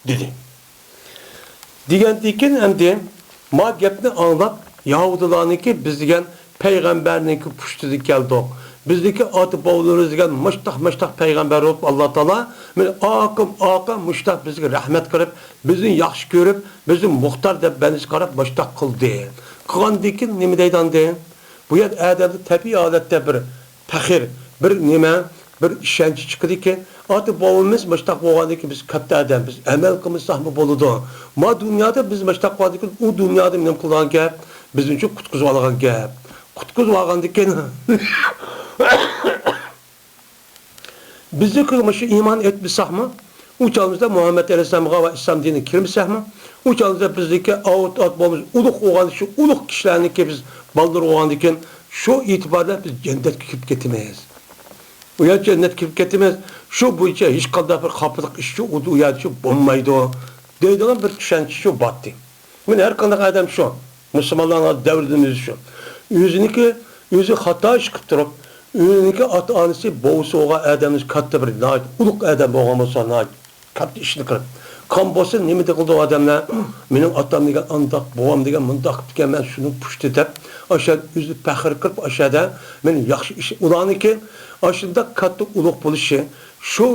دېدى. دېگەندىن كېيىن ئەمدى ما گەپنى ئاڭلاپ، يەھۇدىيلارنىڭكى بىز دېگەن پەيغەمبەرنىڭكى پۇشتىدىن كەلدۇق. بىزنىڭكى ئاتا-بوۋىلىرىمىز دېگەن مۇشتاق-مۇشتاق پەيغەمبەر بولۇپ، ئاللا تائالا مانا ئاقىم-ئاقا مۇشتاق بىزگە رەھمەت قىلىپ، بىزنى ياخشى كۆرۈپ، بىزنى مۇختار دەپ بەندىسى قاراپ مۇشتاق قىلدى. قىلغاندىن كېيىن نېمە دەيدۇ ئاندىن؟ بۇ يەردە ئادەمدە تەبىئىي ھالەتتە بىر پەخىر، بىر نېمە، بىر ئىشەنچ چىقىدىكى، ئاتا-بوۋىمىز مۇشتاق بولغاندىن كېيىن بىز كاتتا ئادەم، بىز ئەمەل قىلمىساقمۇ بولىدۇ. ما دۇنيادا بىز مۇشتاق بولغاندىن كېيىن ئۇ دۇنيادا نېمە قىلىدىغان گەپ؟ بىزنى شۇ قۇتقۇزۇۋالغان گەپ. قۇتقۇزۇۋالغاندىن كېيىن بىزنى مۇشۇ ئىمان ئېيتمىساقمۇ، ئۇ چاغىمىزدا مۇھەممەد ئەلەيھىسسالامغا ۋە ئىسلام دىنىگە كىرمىسەكمۇ، ئۇ چاغىمىزدا بىزنىڭكى ئاۋۇت ئات بولمىسا ئۇلۇغ بولغان شۇ ئۇلۇغ كىشىلەرنىڭكى بىز بالىلىرى بولغاندىكىن، شۇ ئېتىباردا بىز جەننەتكە كىرىپ كېتىمىز. ئۇ يەر جەننەتكە كىرىپ كېتىمىز. شۇ بويىچە ھېچقانداق بىر خاپىلىق ئىشچۇ ئۇ يەردىچۇ بولمايدۇ، دەيدىغان بىر چۈشەنچىچۇ بارتى. مانا ھەر قانداق ئادەم شۇ. مۇسۇلمانلارنىڭ دەۋرىدىمىز شۇ. ئۆزىنىڭكى، ئۆزى خاتا ئىش قىلىپ تۇرۇپ، ئۆزىنىڭكى ئاتا-ئانىسى، بوۋىسى بولغان ئادەمنى كاتتا بىر ناھايىتى ئۇلۇغ ئادەم بولغان بولسا، ناھايىتى كاتتا ئىشنى قىلىپ. قان بولسا نېمە دېگىلى ئادەملەر، مېنىڭ ئاتام دېگەن ئانداق، بوۋام دېگەن مۇنداق قىپتىكەن، مەن شۇنىڭ پۇشتى دەپ، ئاشۇ ئۆزى پەخىر قىلىپ، ئاشۇ يەردە مېنىڭ ياخشى ئىش، ئۇلارنىڭكى ئاشۇنداق كاتتا ئۇلۇغ بولۇشى، شۇ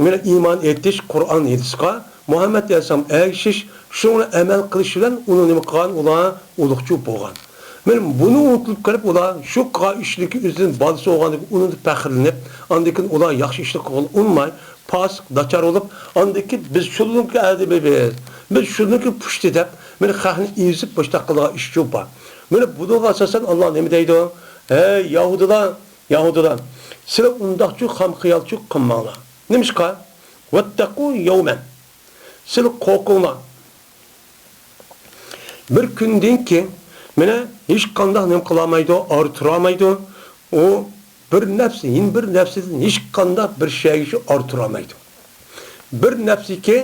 مانا ئىمان ئېيتىش، قۇرئان ھەدىسقا، مۇھەممەد ئەلەيھىسسالام ئەگىشىش، شۇنىڭ بىلەن ئەمەل قىلىش بىلەن ئۇنى نېمە قىلغان؟ ئۇلار ئۇلۇغچۇ بولغان. مانا بۇنى ئۇنتۇلۇپ قېلىپ، ئۇلار شۇ قىلغان ئىشنىڭكى ئۆزىدىن بالىسى بولغاندىكىن ئۇنىڭدىن پەخىرلىنىپ، ئاندىن كېيىن ئۇلار ياخشى ئىشلار قىلغىلى ئۇنىماي، پاسىق، ناچار بولۇپ، ئاندىن كېيىن بىز شۇنىڭكى ئادىمى بىز، بىز شۇنىڭكى پۇشتى دەپ، مانا خەقنى ئېزىپ، مۇشۇنداق قىلغان ئىشچۇ بار. مانا بۇنىڭغا ئاساسەن ئاللا نېمە دەيدۇ؟ ھەي يەھۇدىيلار! يەھۇدىيلار، سىلەر ئۇنداقچۇ خام خىيالچۇ قىلماڭلار. نېمىشقا؟ ۋەتتەقۇ يەۋمەن. سىلەر قورقۇڭلار. بىر كۈندىن كېيىن مانا ھېچقانداق نېمە قىلالمايدۇ، ئارتۇرالمايدۇ. ئۇ بىر نەپس يەنە بىر نەپستىن ھېچقانداق بىر شەيگىچۇ ئارتۇرالمايدۇ. بىر نەپسكى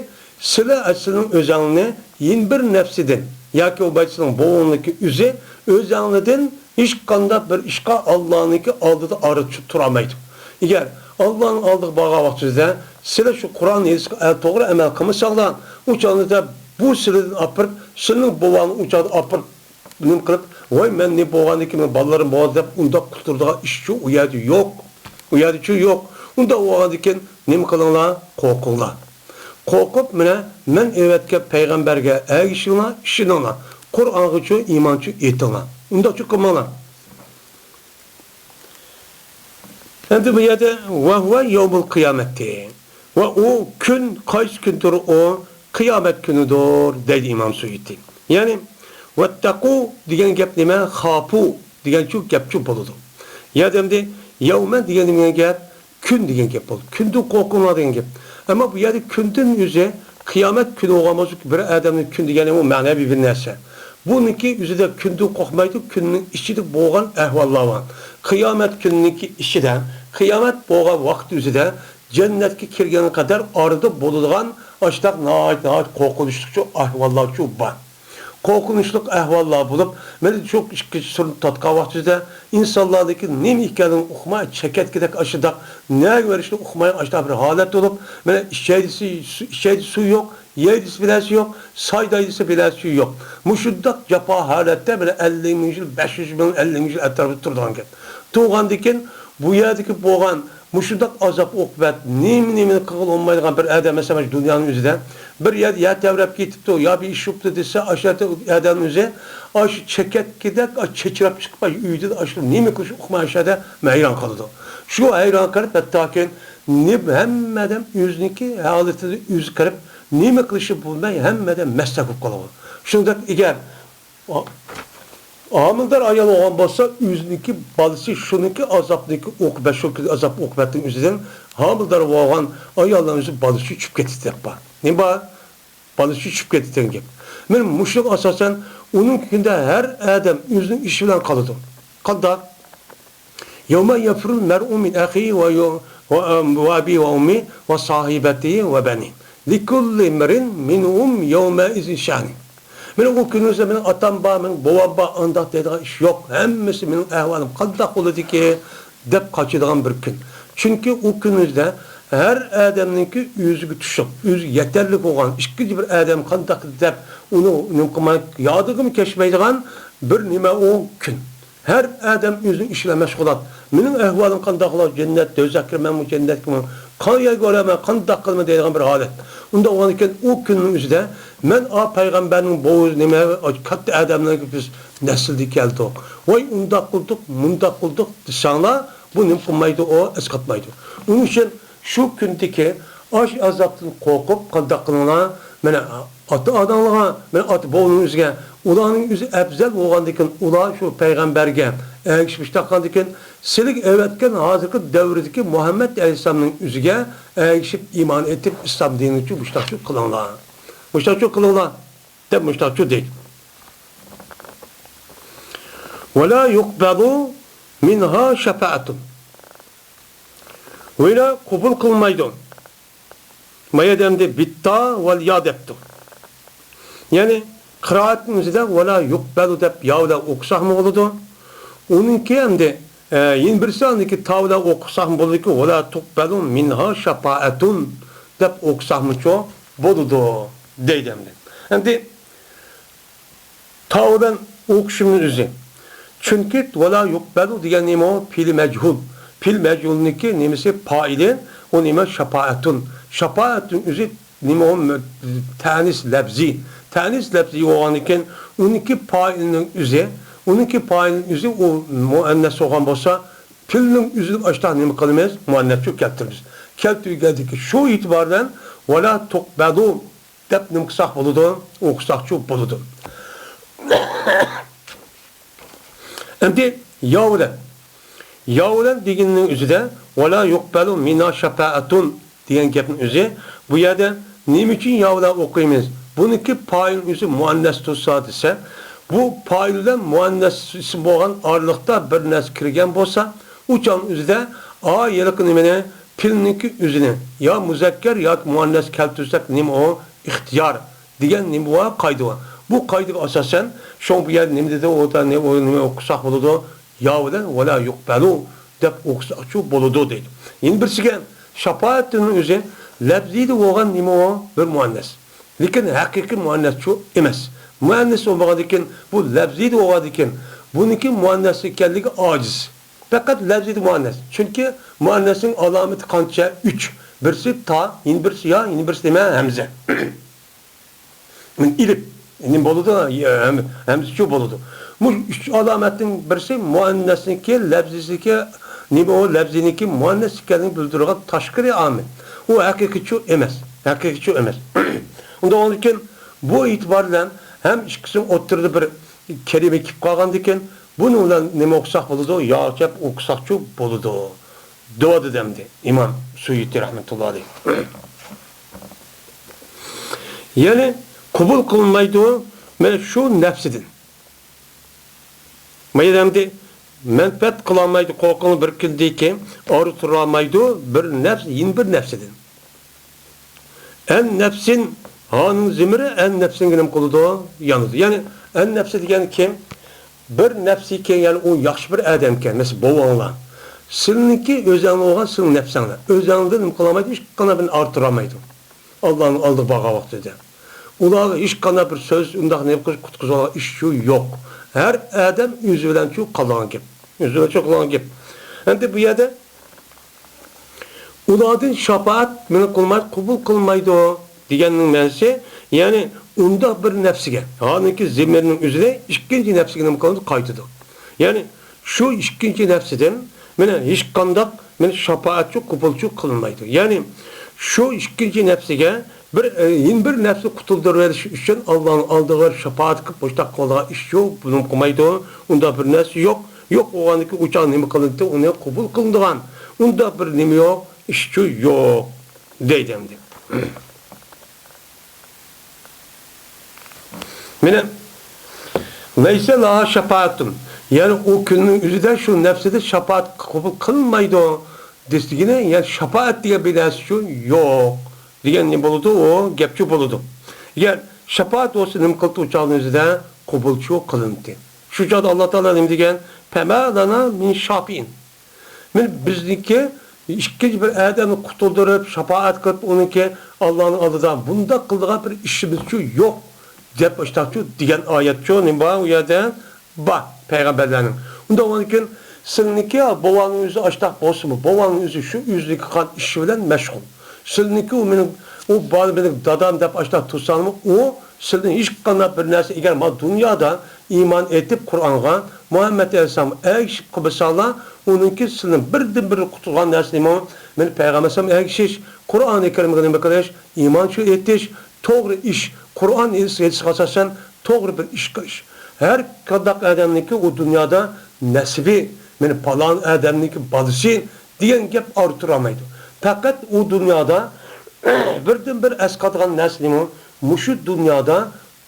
سىلى ئەسلىنىڭ ئۆزەڭنى يەنە بىر نەپسىدىن ياكى ئۇ بەيتىسىنىڭ بوۋۇڭنىڭكى ئۆزى ئۆزەڭلىدىن ھېچقانداق بىر ئىشقا ئاللانىڭكى ئالدىدا ئارا تۇتۇپ تۇرالمايدۇ. ئەگەر ئاللانىڭ ئالدىغا بارغان ۋاقتىڭىزدا سىلى شۇ قۇرئان ھەدىسكە توغرا ئەمەل قىلمىساڭلار، ئۇ چاغدا بۇ سىلىدىن ئاپىرىپ، سىلىنىڭ بوۋاڭنى ئۇ چاغدا ئاپىرىپ نېمە قىلىپ، ۋاي، مەن نېمە بولغاندىكىن مېنىڭ بالىلىرىم بولدى دەپ ئۇنداق قۇتۇلىدىغان ئىشچۇ ئۇ يەردە يوق. ئۇ يەردىچۇ يوق. ئۇنداق بولغاندىكىن نېمە قىلىڭلار؟ قورقۇڭلار. قورقۇپ، مانا مەن ئەۋەتكەن پەيغەمبەرگە ئەگىشىڭلار، ئىشىنىڭلار. قۇرئانغىچۇ ئىمانچۇ ئېيتىڭلار. ئۇنداقچۇ قىلماڭلار. ئەمدى بۇ يەردە ۋەھۇۋە يەۋمۇل قىيامەتى. ۋە ئۇ كۈن قايسى كۈندۇر ئۇ؟ قىيامەت كۈنىدۇر، دەيدۇ ئىمام سۇيۇتى. يەنى، ۋەتتەقۇ دېگەن گەپ نېمە؟ خاپۇ دېگەنچۇ گەپچۇ بولىدۇ. يا دەمدى، يەۋمە دېگەن نېمە گەپ؟ كۈن دېگەن گەپ بولىدۇ. كۈندىن قورقۇڭلار دېگەن گەپ. ئەمما بۇ يەردە كۈندىن ئۆزى قىيامەت كۈنى بولغان بولسا، بىر ئادەمنىڭ كۈن دېگەنى ئۇ مەنىۋى بىر نەرسە. بۇنىڭكى ئۆزىدە كۈندىن قورقمايدۇ، كۈننىڭ ئىچىدە بولغان ئەھۋاللار بار. قىيامەت كۈنىنىڭكى ئىچىدە، قىيامەت بولغان ۋاقىت ئۆزىدە جەننەتكە كىرگەنگە قەدەر ئارىدا بولىدىغان ئاشۇنداق ناھايىتى، ناھايىتى قورقۇنچلۇقچۇ ئەھۋاللارچۇ بار. قورقۇنچلۇق ئەھۋاللار بولۇپ، مەن شۇ ئىككىنچى سۈرىنى تارتقان ۋاقتىمىزدا ئىنسانلاردىكى نېمە ئىكەنلىكىنى ئۇقماي، چەكەتكىدەك ئاشۇنداق، نەگە بېرىشنى ئۇقماي، ئاشۇنداق بىر ھالەت بولۇپ، مانا ئىچەي دېسە سۇ، ئىچەي دېسە سۇ يوق، يەي دېسە بىر نەرسە يوق، ساي دەي دېسە بىر نەرسە يوق. مۇشۇنداق جاپا ھالەتتە مانا ئەللىك مىڭ يىل، بەش يۈز مىڭ، ئەللىك مىڭ يىل ئەتراپىدا تۇرىدىغان گەپ. تۇرغاندىكىن بۇ يەردىكى بولغان مۇشۇنداق ئازاب ئوقۇبەت، نېمە نېمىنى قىلغىلى بولمايدىغان بىر ئادەم، مەسىلەن، مۇشۇ دۇنيانىڭ ئۆزىدە بىر يەردە يەر تەۋرەپ كېتىپتۇ، يا بىر ئىش بوپتۇ دېسە، ئاشۇ يەردە ئادەمنىڭ ئۆزى ئاشۇ چېكەتكىدەك، ئاشۇ چېچىراپ چىقىپ، ئاشۇ ئۆيدىن ئاشۇ نېمە قىلىشنى ئۇقماي، ئاشۇ يەردە ھەيران قالىدۇ. شۇ ھەيران قېلىپ، ھەتتاكى نېمە، ھەممە ئادەم ئۆزىنىڭكى ھالىتىدە ئۆزى قېرىپ، نېمە قىلىشنى بىلمەي، ھەممە ئادەم مەستەك بولۇپ قالىدۇ. شۇنداق ئەگەر ھامىلىدار ئايال بولغان بولسا، ئۆزىنىڭكى بالىسى شۇنىڭكى ئازابنىڭكى ئوقۇبەت، شۇ ئازاب ئوقۇبەتنىڭ ئۆزىدىن ھامىلىدار بولغان ئاياللارنىڭ ئۆزى بالىسى چۈشۈپ كېتىدۇ دەپ بار. نېمە بار؟ بالىسى چۈشۈپ كېتىدۇ دېگەن گەپ. مانا مۇشۇنىڭغا ئاساسەن، ئۇنىڭ كۈنىدە ھەر ئادەم ئۆزىنىڭ ئىشى بىلەن قالىدۇ. قانداق؟ يوم يفر المرء من أخيه و، و، وأبيه وأمه وصاحبته وبنيه لكل امرئ منهم يومئذ شأن. مېنىڭ ئۇ كۈنىمىزدە مېنىڭ ئاتام بار، مېنىڭ بوۋام بار، ئانداق دەيدىغان ئىش يوق. ھەممىسى مېنىڭ ئەھۋالىم قانداق بولىدىكى دەپ قاچىدىغان بىر كۈن. چۈنكى ئۇ كۈنىمىزدە ھەر ئادەمنىڭكى ئۆزىگە تۇشۇپ، ئۆزىگە يېتەرلىك بولغان ئىككىنچى بىر ئادەم قانداق دەپ ئۇنى نېمە قىلماي يادىغىمۇ كەچمەيدىغان بىر نېمە ئۇ كۈن. ھەر ئادەم ئۆزىنىڭ ئىشى بىلەن مەشغۇلات. مېنىڭ ئەھۋالىم قانداق بولار؟ جەننەت، دوزاخ كىرىمەنمۇ، جەننەتكىمۇ؟ قايەرگە بارىمەن، قانداق قىلىمەن دەيدىغان بىر ھالەت. ئۇنداق بولغاندىكىن ئۇ كۈننىڭ ئۆزىدە مەن ئا پەيغەمبەرنىڭ بوۋىسى، نېمە، كاتتا ئادەملەرگە بىز نەسىلدىن كەلدۇق. ۋاي ئۇنداق قىلدۇق، مۇنداق قىلدۇق دېسەڭلار، بۇ نېمە قىلمايدۇ، ئۇ ئەسقاتمايدۇ. ئۇنىڭ ئۈچۈن شۇ كۈندىكى ئاش ئازابتىن قورقۇپ قانداق قىلىڭلار؟ مانا ئاتا-ئاناڭلارغا، مانا ئاتا-بوۋىنىڭ ئۆزىگە، ئۇلارنىڭ ئۆزى ئەپزەل بولغاندىكىن، ئۇلار شۇ پەيغەمبەرگە ئەگىشىپ ئىش تاپقاندىكىن، سىلىگە ئەۋەتكەن ھازىرقى دەۋردىكى مۇھەممەد ئەلەيھىسسالامنىڭ ئۆزىگە ئەگىشىپ ئىمان ئېيتىپ، ئىسلام دىنىنى مۇشتاقچۇ قىلىڭلار. مۇشتاقچۇ قىلىڭلار، دەپ مۇشتاقچۇ دەيدۇ. ولا يقبل منها شفاعة. ۋەلا قوبۇل قىلمايدۇ. ما يەردە ئەمدى بىتتا ۋەل يا دەپتۇ. يەنى قىرائەتنىڭ ئۆزىدە ۋەلا يۇقبەلۇ دەپ يا بىلەن ئوقۇساقمۇ بولىدۇ. ئۇنىڭكى ئەمدى، ئە، يەنە بىرسى ئاندىكى تا بىلەن ئوقۇساقمۇ بولىدۇكى، ۋەلا تۇقبەلۇ مىنھا شەپائەتۇن دەپ ئوقۇساقمۇچۇ بولىدۇ دەيدۇ ئەمدى. ئەمدى تا بىلەن ئوقۇشۇمنىڭ ئۆزى. چۈنكى ۋەلا يۇقبەلۇ دېگەن نېمە ئۇ؟ پېئىلى مەجھۇل. پېئىلى مەجھۇلنىڭكى نېمىسى؟ پائىلى. ئۇ نېمە؟ شاپائەتۇن. شاپائەتۇن ئۆزى نېمە ئۇ؟ تەنىس لەپزى. تەنىس لەپزى بولغاندىكىن، ئۇنىڭكى پائىلىنىڭ ئۆزى، ئۇنىڭكى پائىلىنىڭ ئۆزى ئۇ مۇئەننەس بولغان بولسا، پېئىلنىڭ ئۆزىنى ئاشتا نېمە قىلىمىز؟ مۇئەننەسچۇ كەلتۈرىمىز. كەلتۈرگەندىكى شۇ ئېتىبار بىلەن ۋەلا تۇقبەلۇ دەپ نېمە قىلساق بولىدۇ؟ ئوقۇساقچۇ بولىدۇ. ئەمدى يا بىلەن. يا بىلەن دېگىنىنىڭ ئۆزىدە ۋەلا يۇقبەلۇ مىنا شەپائەتۇن دېگەن گەپنىڭ ئۆزى، بۇ يەردە نېمە ئۈچۈن يا بىلەن ئوقۇيمىز؟ بۇنىڭكى پائىل ئۆزى مۇئەننەس تۇرسا دېسە، بۇ پائىل بىلەن مۇئەننەس ئىسىم بولغان ئارىلىقتا بىر نەرسە كىرگەن بولسا، ئۇ چاغنىڭ ئۆزىدە ئا ھېلىقى نېمىنى پېئىلنىڭكى ئۆزىنى يا مۇزەككەر ياكى مۇئەننەس كەلتۈرسەك نېمە ئۇ؟ ئىختىيار دېگەن نېمە بار؟ قائىدە بار. بۇ قائىدىگە ئاساسەن، شۇڭا بۇ يەردە نېمە دېدى؟ ئۇ نېمە ئوقۇساق بولىدۇ؟ يا بىلەن ۋەلا يۇقبەلۇ دەپ ئوقۇساقچۇ بولىدۇ دەيدۇ. يەنە بىرسىگە شاپائەتتىن ئۆزى لەپزىدە بولغان نېمە ئۇ؟ بىر مۇئەننەس. لېكىن ھەقىقىي مۇئەننەسچۇ ئەمەس. مۇئەننەس بولمىغاندىكىن، بۇ لەپزىدە بولغاندىكىن، بۇنىڭكى مۇئەننەس ئىكەنلىكى ئاجىز. پەقەت لەپزىدە مۇئەننەس. چۈنكى مۇئەننەسنىڭ ئالامىتى قانچە؟ ئۈچ. بىرسى تا، يەنە بىرسى يا، يەنە بىرسى نېمە؟ ھەمزە. ئېلىپ، نېمە بولىدۇ؟ ھەم-، ھەمزىچۇ بولىدۇ. بۇ ئۈچ ئالامەتنىڭ بىرسى مۇئەننەسنىڭكى، لەپزىسىنىڭكى، نېمە ئۇ لەپزىنىڭكى مۇئەننەس ئىكەنلىكىنى بىلدۈرىدىغان تاشقىرى ئامىل. ئۇ ھەقىقىيچۇ ئەمەس. ھەقىقىيچۇ ئەمەس. ئۇنداق بولغاندىكىن، بۇ ئېتىبار بىلەن ھەم ئىككىسىنىڭ ئوتتۇرىدا بىر كەلىمە كېلىپ قالغاندىكىن، بۇنىڭ بىلەن نېمە ئوقۇساق بولىدۇ؟ ياغ چاپ ئوقۇساقچۇ بولىدۇ، دەۋاتىدۇ ئەمدى ئىمام سۇيۇتى رەھمەتۇللا ئەلەيھ. يەنى قوبۇل قىلىنمايدۇ مانا شۇ نەپسىدىن. مانا ئەمدى مەنپەئەت قىلالمايدۇ، قورقۇڭ بىر كۈندىن كېيىن ئارا تۇرالمايدۇ بىر نەپس يەنە بىر نەپسىدىن. ئەن نەپسىن ھانىڭ زىمرى ئەن نەپسىنگە نېمە قىلىدۇ؟ يانىدۇ. يەنى ئەن نەپسى دېگەن كىم؟ بىر نەپسى كەن، يەنى ئۇ ياخشى بىر ئادەمكەن، مەسىلەن، بوۋاڭلار. سىلىنىڭكى ئۆزەڭلار بولغان سىلىنىڭ نەپسەڭلار. ئۆزەڭلىدىن نېمە قىلالمايدۇ؟ ھېچقانداق بىرىنى ئارا تۇرالمايدۇ. ئاللانىڭ ئالدىغا بارغان ۋاقتىدا. ئۇلارغا ھېچقانداق بىر سۆز، ئۇنداق نېمە قىلىش، قۇتقۇزۇۋالغان ئىش شۇ يوق. ھەر ئادەم ئۆزى بىلەن شۇ قالغان گەپ. ئۆزى بىلەن شۇ قالغان گەپ. ئەمدى بۇ يەردە ئۇلاردىن شاپائەت مېنى قىلماي، قوبۇل قىلمايدۇ دېگەننىڭ مەنىسى، يەنى ئۇنداق بىر نەپسىگە، ھالبۇكى زىمرىنىڭ ئۆزىنى ئىككىنچى نەپسىگە نېمە قىلىدۇ؟ قايتىدۇ. يەنى شۇ ئىككىنچى نەپسىدىن مانا ھېچقانداق مانا شاپائەتچۇ، قوبۇلچۇ قىلىنمايدۇ. يەنى شۇ ئىككىنچى نەپسىگە بىر، ئە، يەنە بىر نەپسنى قۇتۇلدۇرۇۋېلىش ئۈچۈن ئاللانىڭ ئالدىغا بېرىپ شاپائەت قىلىپ مۇشتاق قىلىدىغان ئىش شۇ، بۇنى قىلمايدۇ. ئۇنداق بىر نەرسە يوق. يوق بولغاندىكىن ئۇ چاغ نېمە قىلىنىدۇ؟ ئۇنى قوبۇل قىلىنىدىغان ئۇنداق بىر نېمە يوق، ئىشچۇ يوق دەيدۇ ئەمدى. مانا، لەيسە لەھا شەپائەتۇن. يەنى ئۇ كۈننىڭ ئۆزىدە شۇ نەپسىدە شاپائەت قوبۇل قىلمايدۇ دېسىگىنى، يەنى شاپائەت دېگەن بىر نەرسە شۇ يوق دېگەن نېمە بولىدۇ؟ ئۇ گەپچۇ بولىدۇ. ئەگەر شاپائەت بولسا نېمە قىلىدۇ؟ ئۇ چاغنىڭ ئۆزىدە قوبۇلچۇ قىلىنىدۇ. شۇ چاغدا ئاللا تائالا نېمە دېگەن؟ پەما لەنا مىن شافىئىن. مانا بىزنىڭكى ئىككىنچى بىر ئادەمنى قۇتۇلدۇرۇپ، شاپائەت قىلىپ، ئۇنىڭكى ئاللانىڭ ئالدىدا بۇنداق قىلىدىغان بىر ئىشىمىزچۇ يوق، دەپ ئاشتاقچۇ دېگەن ئايەتچۇ نېمە بار ئۇ يەردە؟ بار پەيغەمبەرلەرنىڭ. ئۇنداق بولغاندىكىن سىلىنىڭكى بوۋاڭنىڭ ئۆزى ئاشتاق بولسىمۇ، بوۋاڭنىڭ ئۆزى شۇ ئۆزىنىڭكى قىلغان ئىشى بىلەن مەشغۇل. سىلىنىڭكى ئۇ مېنىڭ، ئۇ بالا مېنىڭ دادام دەپ ئاشتاق تۇرساڭمۇ، ئۇ سىلىدىن ھېچقانداق بىر نەرسە، ئەگەر مانا دۇنيادا ئىمان ئېيتىپ، قۇرئانغا، مۇھەممەد ئەلەيھىسسالامغا ئەگىشىپ قىلمىساڭلار، ئۇنىڭكى سىلىنى بىردىنبىر قۇتۇلغان نەرسە نېمە؟ مېنى پەيغەمبەر ئەلەيھىسسالامغا ئەگىشىش، قۇرئانى كەرىمگە نېمە قىلىش، ئىمان شۇ ئېيتىش، توغرا ئىش، قۇرئان ھەدىسكە ئاساسەن توغرا بىر ئىش قىلىش. ھەر قانداق ئادەمنىڭكى ئۇ دۇنيادا نەسىبى، مېنى پالان ئادەمنىڭكى بالىسى دېگەن گەپ ئارا تۇرالمايدۇ. پەقەت ئۇ دۇنيادا بىردىنبىر ئەسقاتىدىغان نەرسە نېمە؟ مۇشۇ دۇنيادا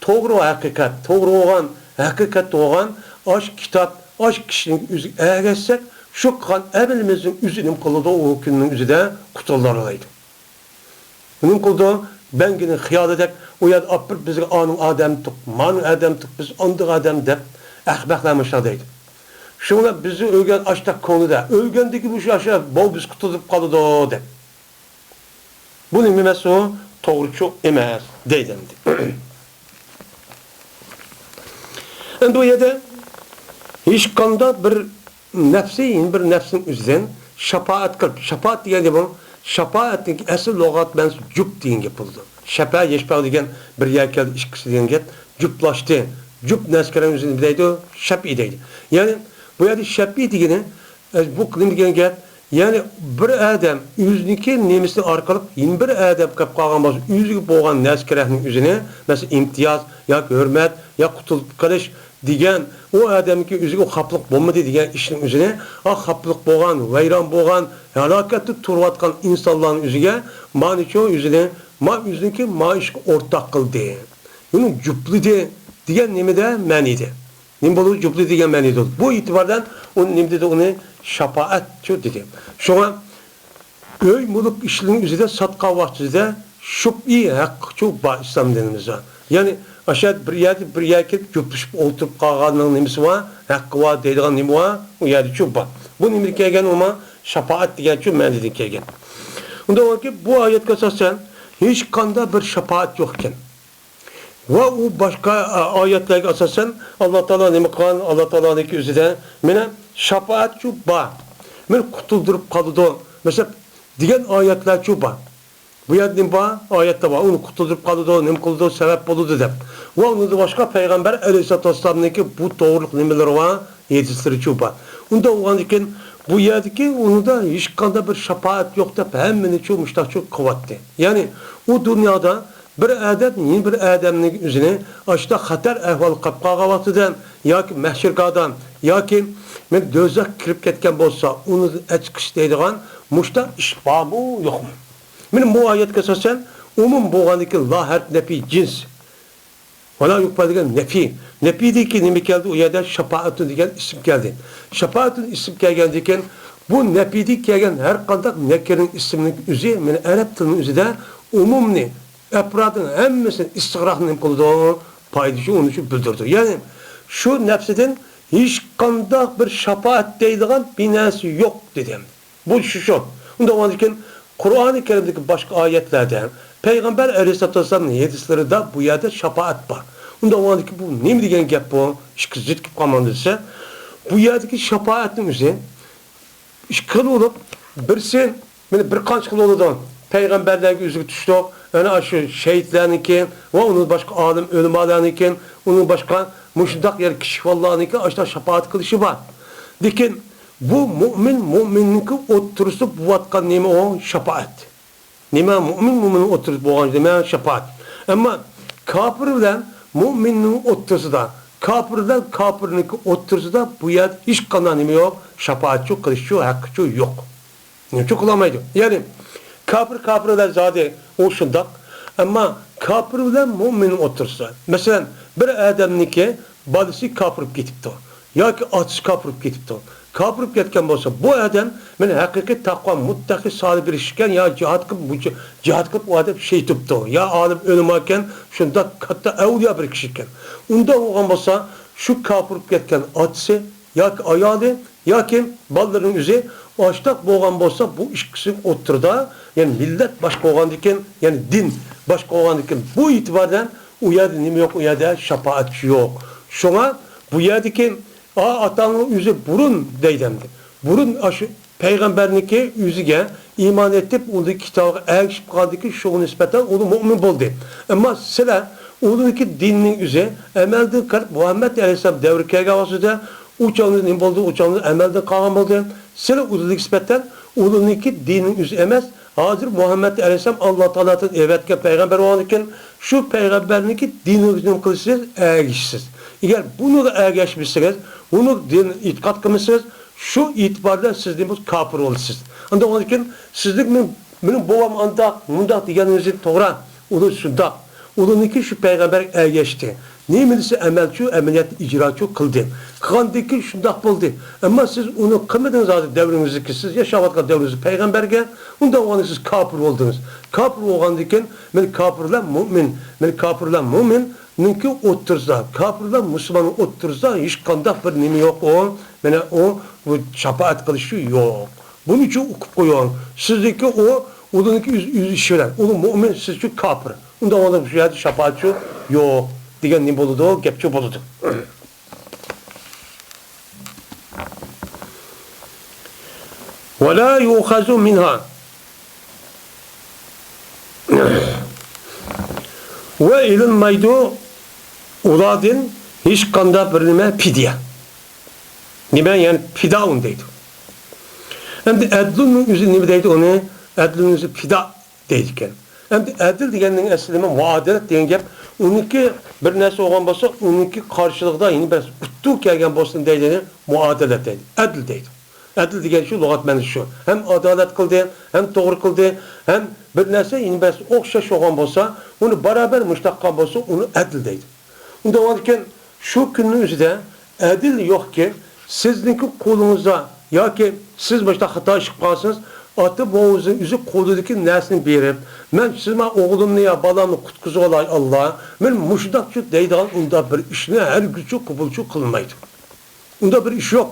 توغرا ھەقىقەت، توغرا بولغان، ھەقىقەت بولغان ئاش كىتاب، ئاش كىشىنىڭ ئۆزىگە ئەگەشسەك، شۇ قىلغان ئەمىلىمىزنىڭ ئۆزى نېمە قىلىدۇ؟ ئۇ كۈننىڭ ئۆزىدە قۇتۇلدۇرالايدۇ. نېمە قىلىدۇ؟ بەڭگىنىڭ خىيالىدەك ئۇ يەردە ئاپىرىپ بىزگە ئانىڭ ئادەم تۇق، مانىڭ ئادەم تۇق، بىز ئاندىغا ئادەم دەپ ئەخمەقلەر مۇشۇنداق دەيدۇ. شۇڭا بىزنى ئۆلگەن ئاشتاق كۆڭلىدە، ئۆلگەندىكى مۇشۇ ئاشتاق بوۋا بىز قۇتۇلۇپ قالىدۇ دەپ. بۇ نېمە ئەمەس ئۇ؟ توغرىچۇ ئەمەس دەيدۇ ئەمدى. ئەمدى بۇ يەردە ھېچقانداق بىر نەپسى يەنە بىر نەپسىنىڭ ئۆزىدىن شاپائەت قىلىپ، شاپائەت دېگەندە بۇ شاپائەتنىڭ ئەسلى لۇغەت مەنىسى جۈپ دېگەن گەپ بولىدۇ. شەپە، يەشپە دېگەن بىر يەرگە كەلدى، ئىككىسى دېگەن گەپ جۈپلاشتى. جۈپ نەرسىلەرنىڭ ئۆزىنى نېمە دەيدۇ؟ شەپئى دەيدۇ. يەنى بۇ يەردە شەپئى دېگىنى، ئە، بۇ نېمە دېگەن گەپ؟ يەنى بىر ئادەم ئۆزىنىڭكى نېمىسى ئارقىلىق يەنە بىر ئادەم قىلىپ قالغان بولسا، ئۆزىگە بولغان نەرسە-كېرەكنىڭ ئۆزىنى، مەسىلەن، ئىمتىياز ياكى ھۆرمەت ياكى قۇتۇلۇپ قېلىش دېگەن، ئۇ ئادەمگە ئۆزىگە خاپىلىق بولمىدى دېگەن ئىشنىڭ ئۆزىنى، ئا، خاپىلىق بولغان، ۋەيران بولغان، ھالاكەتتە تۇرۇۋاتقان ئىنسانلارنىڭ ئۆزىگە مانىچۇ ئۆزىنى، ما ئۆزىنىڭكى ما ئىشقا ئورتاق قىلدى. ئۇنى جۈپلىدى دېگەن نېمىدە مەنىدە؟ نېمە بولىدۇ؟ جۈپلى دېگەن مەنىدە. بۇ ئېتىباردىن ئۇنى نېمە دېدى؟ ئۇنى شاپائەتچۇ دېدى. شۇڭا ئۆي-مۈلۈك ئىشلىرىنىڭ ئۆزىدە ساتقان ۋاقتىدا شۇپئى ھەققىچۇ بار ئىسلام دىنىمىزدا. يەنى ئاشۇ بىر يەردە بىر يەرگە كېلىپ جۈپلىشىپ ئولتۇرۇپ قالغاننىڭ نېمىسى بار؟ ھەققى بار دەيدىغان نېمە بار؟ ئۇ يەردىچۇ بار. بۇ نېمىدىن كەلگەن؟ ئۇمۇ شاپائەت دېگەنچۇ مەنىدىن كەلگەن. ئۇنداق بولغاندىكىن بۇ ئايەتكە ئاساسەن ھېچقانداق بىر شاپائەت يوق ئىكەن. ۋە ئۇ باشقا، ئا، ئايەتلەرگە ئاساسەن ئاللا تائالا نېمە قىلغان؟ ئاللا تائالانىڭكى ئۆزىدە مانا شاپائەتچۇ بار. مانا قۇتۇلدۇرۇپ قالىدۇ. مەسىلەن، دېگەن ئايەتلەرچۇ بار. بۇ يەردە نېمە بار؟ ئايەتتە بار. ئۇنى قۇتۇلدۇرۇپ قالىدۇ، نېمە قىلىدۇ، سەۋەب بولىدۇ دەپ. ۋە ئۇنىڭدىن باشقا پەيغەمبەر ئەلەيھىسسالاتۇ ۋەسسالامنىڭكى بۇ توغرىلىق نېمىلىرى بار؟ ھەدىسلىرىچۇ بار. ئۇنداق بولغاندىكىن بۇ يەردىكى ئۇنىڭدا ھېچقانداق بىر شاپائەت يوق دەپ ھەممىنىچۇ مۇشتاقچۇ قىلىۋاتتى. يەنى ئۇ دۇنيادا بىر ئادەم يەنە بىر ئادەمنىڭ ئۆزىنى ئاشۇنداق خەتەر ئەھۋالغا قاپ قالغان ۋاقتىدا ياكى مەھشەرگاھدا ياكى مەن دوزاخقا كىرىپ كەتكەن بولسا، ئۇنى ئەچىقىش دەيدىغان مۇشۇنداق ئىش بارمۇ، يوقمۇ؟ مانا بۇ ئايەتكە ئاساسەن، ئومۇم بولغاندىكىن لا ھەرپ نەپىي جىنس. ۋەلا يۇقبەل دېگەن نەپىي. نەپىيدىكى نېمە كەلدى؟ ئۇ يەردە شاپائەتۇن دېگەن ئىسىم كەلدى. شاپائەتۇن ئىسىم كەلگەندىن كېيىن، بۇ نەپىيدىن كەلگەن ھەر قانداق نەكىرىنىڭ ئىسمىنىڭ ئۆزى، مانا ئەرەب تىلىنىڭ ئۆزىدە ئومۇمنى، ئەپرادنىڭ ھەممىسىنى ئىستىغراقنى نېمە قىلىدۇ؟ پايدىسى ئۇنى شۇ بىلدۈرىدۇ. يەنى شۇ نەپسىدىن ھېچقانداق بىر شاپائەت دەيدىغان بىر نەرسە يوق دېدى. بۇ شۇ، شۇ. ئۇنداق بولغاندىكىن، قۇرئانى كەرىمدىكى باشقا ئايەتلەردە، پەيغەمبەر ئەلەيھىسسالاتۇ ۋەسسالامنىڭ ھەدىسلىرىدا بۇ يەردە شاپائەت بار. ئۇنداق بولغاندىكىن، بۇ نېمە دېگەن گەپ بۇ؟ ئىككى زىت كېلىپ قالمامدۇ دېسە، بۇ يەردىكى شاپائەتنىڭ ئۆزى ئىككى خىل بولۇپ، بىرسى، مانا، بىر قانچە خىل بولىدۇ. پەيغەمبەرلەرگە ئۆزىگە تۇشلۇق، يەنە ئاشۇ شېھىتلەرنىڭكى ۋە ئۇنىڭ باشقا ئالىم ئۆلىمالارنىڭكى، ئۇنىڭ باشقا مۇشۇنداق يەنە كىچىك بالىلارنىڭكى ئاشۇنداق شاپائەت قىلىشى بار. لېكىن بۇ مۆمىن مۆمىننىڭكى ئوتتۇرىسىدا بولۇۋاتقان نېمە ئۇ؟ شاپائەت. نېمە مۆمىن مۆمىننىڭ ئوتتۇرىسىدا بولغان نېمە؟ شاپائەت. ئەمما كاپىر بىلەن مۆمىننىڭ ئوتتۇرىسىدا، كاپىر بىلەن كاپىرنىڭكى ئوتتۇرىسىدا بۇ يەردە ھېچقانداق نېمە يوق؟ شاپائەتچۇ، قىلىشچۇ، ھەققىچۇ يوق. نېمىچۇ قىلالمايدۇ؟ يەنى كاپىر كاپىر بىلەن زادى ئۇ شۇنداق. ئەمما كاپىر بىلەن مۆمىننىڭ ئوتتۇرىسىدا، مەسىلەن، بىر ئادەمنىڭكى بالىسى كاپىر بولۇپ كېتىپتۇ ياكى ئاتىسى كاپىر بولۇپ كېتىپتۇ. كاپىر بولۇپ كەتكەن بولسا، بۇ ئادەم مانا ھەقىقىي تەقۋا مۇتتەقى سالىھ بىر كىشى ئىكەن، يا جىھاد قىلىپ، جىھاد قىلىپ ئۇ ئادەم شېھىت بوپتۇ، يا ئالىم ئۆلىما ئىكەن، شۇنداق كاتتا ئەۋلىيا بىر كىشى ئىكەن. ئۇنداق بولغان بولسا، شۇ كاپىر بولۇپ كەتكەن ئاتىسى ياكى ئايالى ياكى بالىلىرىنىڭ ئۆزى ئاشتاق بولغان بولسا، بۇ ئىككىسىنىڭ ئوتتۇرىدا، يەنى مىللەت باشقا بولغاندىكىن، يەنى دىن باشقا بولغاندىكىن، بۇ ئېتىباردىن ئۇ يەردە نېمە يوق؟ ئۇ يەردە شاپائەتچى يوق. شۇڭا بۇ يەردىكى، ئا، ئاتاڭنىڭ ئۆزى بۇرۇن دەيدۇ ئەمدى. بۇرۇن ئاشۇ پەيغەمبەرنىڭكى ئۆزىگە ئىمان ئېيتىپ، ئۇنىڭ كىتابىغا ئەگىشىپ قالدىكى، شۇنىڭغا نىسبەتەن ئۇلار مۆمىن بولدى. ئەمما سىلەر ئۇلارنىڭكى دىنىنىڭ ئۆزى ئەمەلدىن قېلىپ، مۇھەممەد ئەلەيھىسسالام دەۋرى كەلگەن ۋاقتىدا ئۇ چاغدا نېمە بولدى؟ ئۇ چاغدا ئەمەلدىن قالغان بولدى. سىلەر ئۇلارغا نىسبەتەن ئۇلارنىڭكى دىنىنىڭ ئۆزى ئەمەس. ھازىر مۇھەممەد ئەلەيھىسسالام ئاللا تائالادىن ئەۋەتكەن پەيغەمبەر بولغاندىكىن، شۇ پەيغەمبەرنىڭكى دىنىغا نېمە قىلىسىز؟ ئەگىشىسىز. ئەگەر بۇنىڭغا ئەگەشمىسىڭىز، ئۇنىڭ دىنىغا ئېتىقاد قىلمىسىڭىز، شۇ ئېتىباردا سىز نېمە؟ كاپىر بولىسىز. ئۇنداق بولغاندىكىن، سىزنىڭ مېنىڭ، مېنىڭ بوۋام ئانداق، مۇنداق دېگىنىڭىز توغرا، ئۇلار شۇنداق. ئۇلارنىڭكى شۇ پەيغەمبەرگە ئەگەشتى. نېمە دېسە ئەمەلچۇ، ئەمەلىيەتنى ئىجراچۇ قىلدى. قىلغاندىن كېيىن شۇنداق بولدى. ئەمما سىز ئۇنى قىلمىدىڭىز، ھازىر دەۋرىڭىزدىكى، سىز ياشاۋاتقان دەۋرىڭىزدىكى پەيغەمبەرگە. ئۇنداق بولغاندا سىز كاپىر بولدىڭىز. كاپىر بولغاندىن كېيىن، مانا كاپىرلار مۆمىن، مانا كاپىرلار مۆمىننىڭكى ئوتتۇرىسىدا، كاپىرلار مۇسۇلماننىڭ ئوتتۇرىسىدا ھېچقانداق بىر نېمە يوق ئۇ. مانا ئۇ، بۇ شاپائەت قىلىشى يوق. بۇنى شۇ ئۇقۇپ قويۇڭ. سىزنىڭكى ئۇ، ئۇنىڭكى ئۆز، ئۆز ئىشى بىلەن. ئۇ مۆمىن، سىزچۇ كاپىر. ئۇنداق بولغاندا شۇ يەردە شاپائەتچۇ يوق دېگەن نېمە بولىدۇ؟ گەپچۇ بولىدۇ. ولا يؤخذ منها. ۋە ئېلىنمايدۇ ئۇلاردىن ھېچقانداق بىر نېمە، پىدىيە. نېمە، يەنى پىدائۇن دەيدۇ. ئەمدى ئەدلۇننىڭ ئۆزى نېمە دەيدۇ ئۇنى؟ ئەدلۇننىڭ ئۆزى پىدا دەيدىكەن. ئەمدى ئەدىل دېگەننىڭ ئەسلى نېمە؟ مۇئادىلەت دېگەن گەپ. ئۇنىڭكى بىر نەرسە بولغان بولسا، ئۇنىڭكى قارشىلىقىدا يەنە بىر نەرسە ئۇتتۇرۇپ كەلگەن بولسۇن دەيدۇ، مۇئادىلەت دەيدۇ. ئەدىل دەيدۇ. ئەدىل دېگەن شۇ، لۇغەت مەنىسى شۇ. ھەم ئادالەت قىلدى، ھەم توغرا قىلدى، ھەم بىر نەرسە يەنە بىر نەرسە ئوخشاش بولغان بولسا، ئۇنى بارابەر مۇشتاق قىلغان بولسا، ئۇنى ئەدىل دەيدۇ. ئۇنداق بولغاندىكىن، شۇ كۈننىڭ ئۆزىدە ئەدىل يوقكى، سىزنىڭكى قولىڭىزدا ياكى سىز مۇشۇنداق خاتا ئىش قىلىپ قالسىڭىز، ئاتا بوۋىڭىزنىڭ ئۆزى قولىدىكى نەرسىنى بېرىپ، مەن سىز، مەن ئوغلۇمنى يا بالامنى قۇتقۇزۇۋالاي، ئاللا، مەن مۇشۇنداقچۇ دەيدىغان ئۇنداق بىر ئىشنى ھەرگىزچۇ قوبۇلچۇ قىلمايدۇ. ئۇنداق بىر ئىش يوق.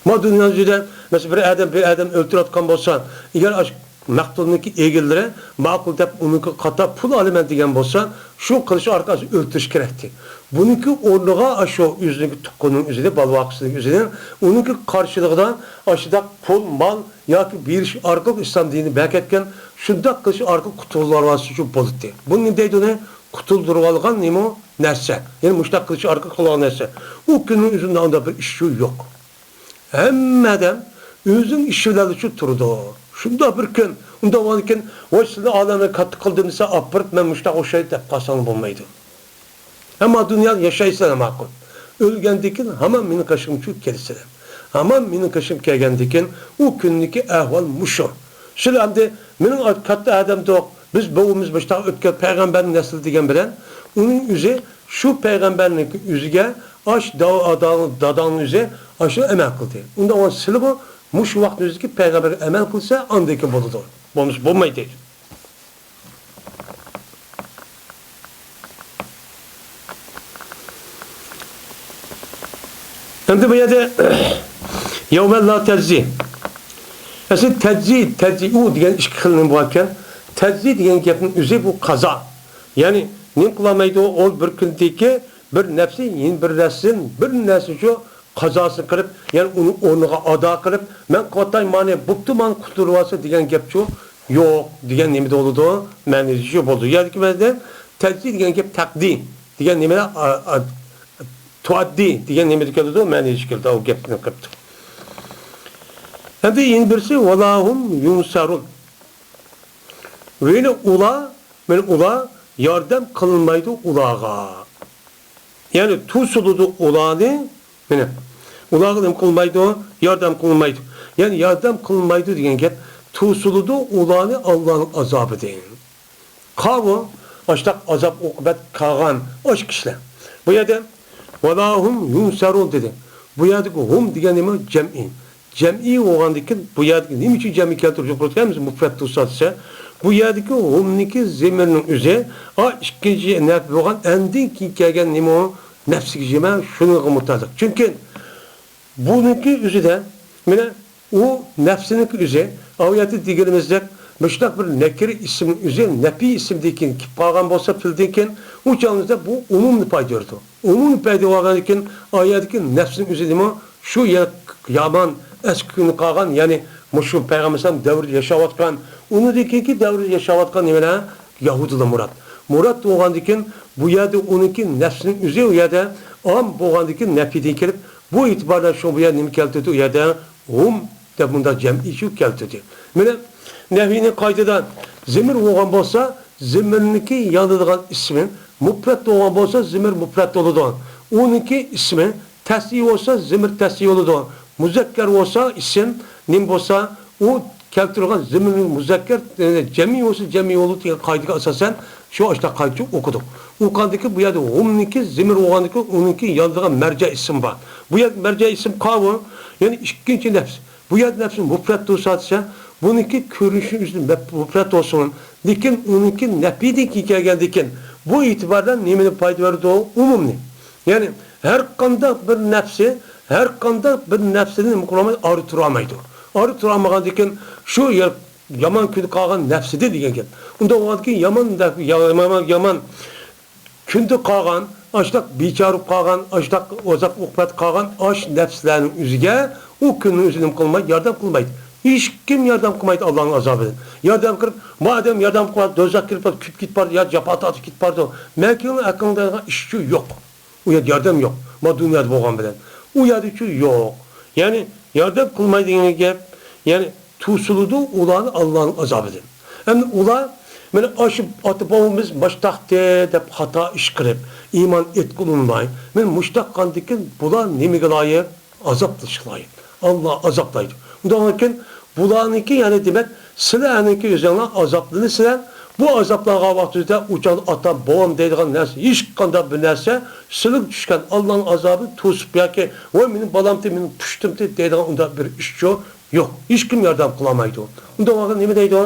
ما دۇنيا يۈزىدە، مەسىلەن، بىر ئادەم بىر ئادەمنى ئۆلتۈرۈۋاتقان بولسا، ئەگەر ئاشۇ مەقتۇلنىڭكى ئېگىلىرى ماقۇل دەپ، ئۇنىڭكى قاتار پۇل ئالىمەن دېگەن بولسا، شۇ قىلىش ئارقىلىق ئۆلتۈرۈش كېرەكتى. بۇنىڭكى ئورنىغا ئاشۇ ئۆزىنىڭكى تۇغقىنىنىڭ ئۆزىنى، بالىۋاقىسىنىڭ ئۆزىنى، ئۇنىڭكى قارشىلىقىدا ئاشۇنداق پۇل، مال ياكى بېرىش ئارقىلىق ئىسلام دىنىنى بەركەتكەن، شۇنداق قىلىش ئارقىلىق قۇتۇلۇۋالسا شۇ بولاتتى. بۇنى نېمە دەيدۇ ئۇنى؟ قۇتۇلدۇرۇۋالغان نېمە نەرسە؟ يەنى مۇشۇنداق قىلىش ئارقىلىق قىلغان نەرسە. ئۇ كۈننىڭ ئۆزىدە ئۇنداق بىر ئىش شۇ يوق. ھەممە ئادەم ئۆزىنىڭ ئىشى بىلەن شۇ تۇرىدۇ. شۇنداق بىر كۈن ئۇنداق بولغاندىكىن، ۋاي، سىلى ئالەملەر كاتتا قىلدىم دېسە، ئاپىرىپ، مەن مۇشۇنداق ئوخشايدۇ دەپ قالساڭ بولمايدۇ. ئەمما دۇنيادا ياشايسەن، ماقۇل. ئۆلگەندىكىن ھامان مېنىڭ قېشىمغا كېلىسىلەر. ھامان مېنىڭ قېشىمغا كەلگەندىكىن، ئۇ كۈندىكى ئەھۋال مۇشۇ. سىلەر ئەمدى مېنىڭ كاتتا ئادەم دوق، بىز بوۋىمىز مۇشۇنداق ئۆتكەن پەيغەمبەرنىڭ نەسلى دېگەن بىلەن، ئۇنىڭ ئۆزى شۇ پەيغەمبەرنىڭ ئۆزىگە، ئاش دا-، داداڭ-، داداڭنىڭ ئۆزى ئاشۇ ئەمەل قىلدى. ئۇنداق بولسا سىلىمۇ مۇشۇ ۋاقىتنىڭ ئۆزىدىكى پەيغەمبەرگە ئەمەل قىلسا، ئاندىن كېيىن بولىدۇ. بولمىسا بولمايدۇ دەيدۇ. ئەمدى بۇ يەردە يەۋمەن لا تەجزى. ئەسلى تەجزى، تەجزىئۇ دېگەن ئىككى خىل نېمە باركەن. تەجزى دېگەن گەپنىڭ ئۆزى بۇ قازا. يەنى نېمە قىلالمايدۇ؟ ئۇ بىر كۈندىكى بىر نەپسى يەنە بىر نەپسىدىن بىر نەرسە شۇ قازاسىنى قىلىپ، يەنى ئۇنىڭ ئورنىغا ئادا قىلىپ، مەن قىلىۋاتاي مانى، بوپتۇ، مانا قۇتۇلۇۋالسا دېگەن گەپچۇ يوق دېگەن نېمىدە بولىدۇ؟ مەنىسى شۇ بولىدۇ. يەردىكى مەنىدە تەجزى دېگەن گەپ تەقدى دېگەن نېمە، ئا، ئا، تۇئەددى دېگەن نېمىدە كېلىدۇ؟ مەنىسى كېلىدۇ. ئۇ گەپنى قىپتۇ. ئەمدى يەنە بىرسى، ۋەلا ھۇم يۇنسەرۇن. ۋەلى ئۇلار، مەن ئۇلار ياردەم قىلمايدۇ ئۇلارغا. يەنى توسۇلىدۇ ئۇلارنى، مانا، ئۇلارغا نېمە قىلمايدۇ؟ ياردەم قىلمايدۇ. يەنى ياردەم قىلمايدۇ دېگەن گەپ، توسۇلىدۇ ئۇلارنى ئاللانىڭ ئازابىدىن. قاۋۇ، ئاشتاق ئازاب ئوقۇبەت قالغان ئاش كىشىلەر. بۇ يەردە ۋەلا ھۇم يۇنسەرۇن دېدى. بۇ يەردىكى ھۇم دېگەن نېمە؟ جەمئىي. جەمئىي بولغاندىكىن، بۇ يەردىكى نېمە ئۈچۈن جەمئىي كەلتۈرۈپ يوقىتىۋاتىمىز؟ مۇپرەت تۇرسا دېسە، بۇ يەردىكى ھۇمنىكى زېمىرنىڭ ئۆزى، ئا، ئىككىنچى نەپ بولغان ئەندىن كېيىن كەلگەن نېمە ئۇ؟ نەپسىگە جىمە، شۇنىڭغا مۇتەللىق. چۈنكى بۇنىڭكى ئۆزىدە، مانا، ئۇ نەپسىنىڭكى ئۆزى، ئاۋۇ يەردە دېگىنىمىزدەك، مۇشۇنداق بىر نەكىرە ئىسىمنىڭ ئۆزى نەپىي ئىسىمدىن كېيىن كېلىپ قالغان بولسا، پېئىلدىن كېيىن، ئۇ چاغىمىزدا بۇ ئومۇمنى پايدا بېرىدۇ. ئومۇمنى پايدا بولغاندىن كېيىن، ئايەتتىكى نەپسىنىڭ ئۆزى نېمە؟ شۇ يا-، يامان ئەسكى كۈنى قالغان، يەنى مۇشۇ پەيغەمبەر ئەلەيھىسسالام دەۋرىدە ياشاۋاتقان، ئۇنىڭدىن كېيىنكى دەۋرىدە ياشاۋاتقان نېمىلەر؟ يەھۇدىيلار مۇراد. مۇراد بولغاندىن كېيىن، بۇ يەردە ئۇنىڭكى نەپسىنىڭ ئۆزى ئۇ يەردە ئام بولغاندىن كېيىن نەپىيدىن كېلىپ، بۇ ئېتىباردا شۇ بۇ يەردە نېمە كەلتۈردى؟ ئۇ يەردە ھۇم دەپ مۇنداق جەمئىي شۇ كەلتۈردى. مانا، نەھۋىنىڭ قائىدىدە زىمىر بولغان بولسا، زىمىرنىڭكى يانىدىغان ئىسمى، مۇپرەت بولغان بولسا، زىمىر مۇپرەت بولىدۇ. ئۇنىڭكى ئىسمى تەسنىيە بولسا، زىمىر تەسنىيە بولىدۇ. مۇزەككەر بولسا، ئىسىم، نېمە بولسا، ئۇ كەلتۈرگەن زىمىر مۇزەككەر، يەنى جەمئىي بولسا، جەمئىي بولىدۇ دېگەن قائىدىگە ئاساسەن، شۇ ئاشۇنداق قائىدىچە ئوقۇدۇق. ئوقۇغاندىكىن، بۇ يەردە ھۇمنىڭكى زىمىر بولغاندىكىن، ئۇنىڭكى يانىدىغان مەرجە ئىسىم بار. بۇ يەردە مەرجە ئىسىم قاۋۇ، يەنى ئىككىنچى نەپس. بۇ يەردە نەپسى مۇپرەت تۇرسا دېسە، بۇنىڭكى كۆرۈنۈشى ئۆزى مەپ-، مۇپرەت بولسۇن. لېكىن ئۇنىڭكى نەپىيدىن كېيىن كەلگەندىكىن، بۇ ئېتىباردا نېمىنى پايدا بېرىدۇ؟ ئومۇمنى. يەنى ھەر قانداق بىر نەپسى، ھەر قانداق بىر نەپسىنى نېمە قىلالمايدۇ؟ ئارا تۇرالمايدۇ. ئارا تۇرالمىغاندىكىن، شۇ يا-، يامان كۈن قالغان نەپسىدە دېگەن گەپ. ئۇنداق بولغاندىكىن يامان نەپ-، يا-، يامان، يامان كۈندە قالغان، ئاشتاق بىچارە بولۇپ قالغان، ئاشتاق ئازاب ئوقۇبەت قالغان ئاش نەپسلەرنىڭ ئۆزىگە ئۇ كۈننىڭ ئۆزى نېمە قىلمايدۇ؟ ياردەم قىلمايدۇ. ھېچكىم ياردەم قىلمايدۇ ئاللانىڭ ئازابىدىن. ياردەم قىلىپ، ما ئادەم ياردەم قىلىپ، دوزاخقا كىرىپ، كۈلۈپ كېتىپ بارىدۇ، يا جاپا تارتىپ كېتىپ بارىدۇ. مەن كېيىن ئەقىلدە ئىشچۇ يوق. ئۇ يەردە ياردەم يوق. ما دۇنيادا بولغان بىلەن. ئۇ يەردىچۇ يوق. يەنى ياردەم قىلمايدىغان گەپ، يەنى توسۇلىدۇ ئۇلارنى ئاللانىڭ ئازابىدىن. ئەمدى ئۇلار، مانا ئاشۇ ئاتا-بوۋىمىز ماشتاقتى دەپ خاتا ئىش قىلىپ، ئىمان ئېتقىلى ئۇنىماي، مانا مۇشتاق قاندىكىن بۇلار نېمىگە لايىق؟ ئازابلىشىشقا لايىق. ئاللا ئازابلايدۇ. ئۇنداقكەن بۇلارنىڭكى، يەنى دېمەك، سىلەرنىڭكى ئۆزۈڭلار ئازابلىنىسىلەر. بۇ ئازابلانغان ۋاقتىڭىزدا ئۇ چاغدا ئاتا-بوۋام دەيدىغان نەرسە، ھېچقانداق بىر نەرسە سىلىگە چۈشكەن ئاللانىڭ ئازابىنى توسۇپ ياكى، ۋاي، مېنىڭ بالامتى، مېنىڭ پۇشتۇمتى دەيدىغان ئۇنداق بىر ئىشچۇ يوق، ھېچكىم ياردەم قىلالمايدۇ. ئۇنداق بولغاندا نېمە دەيدۇ؟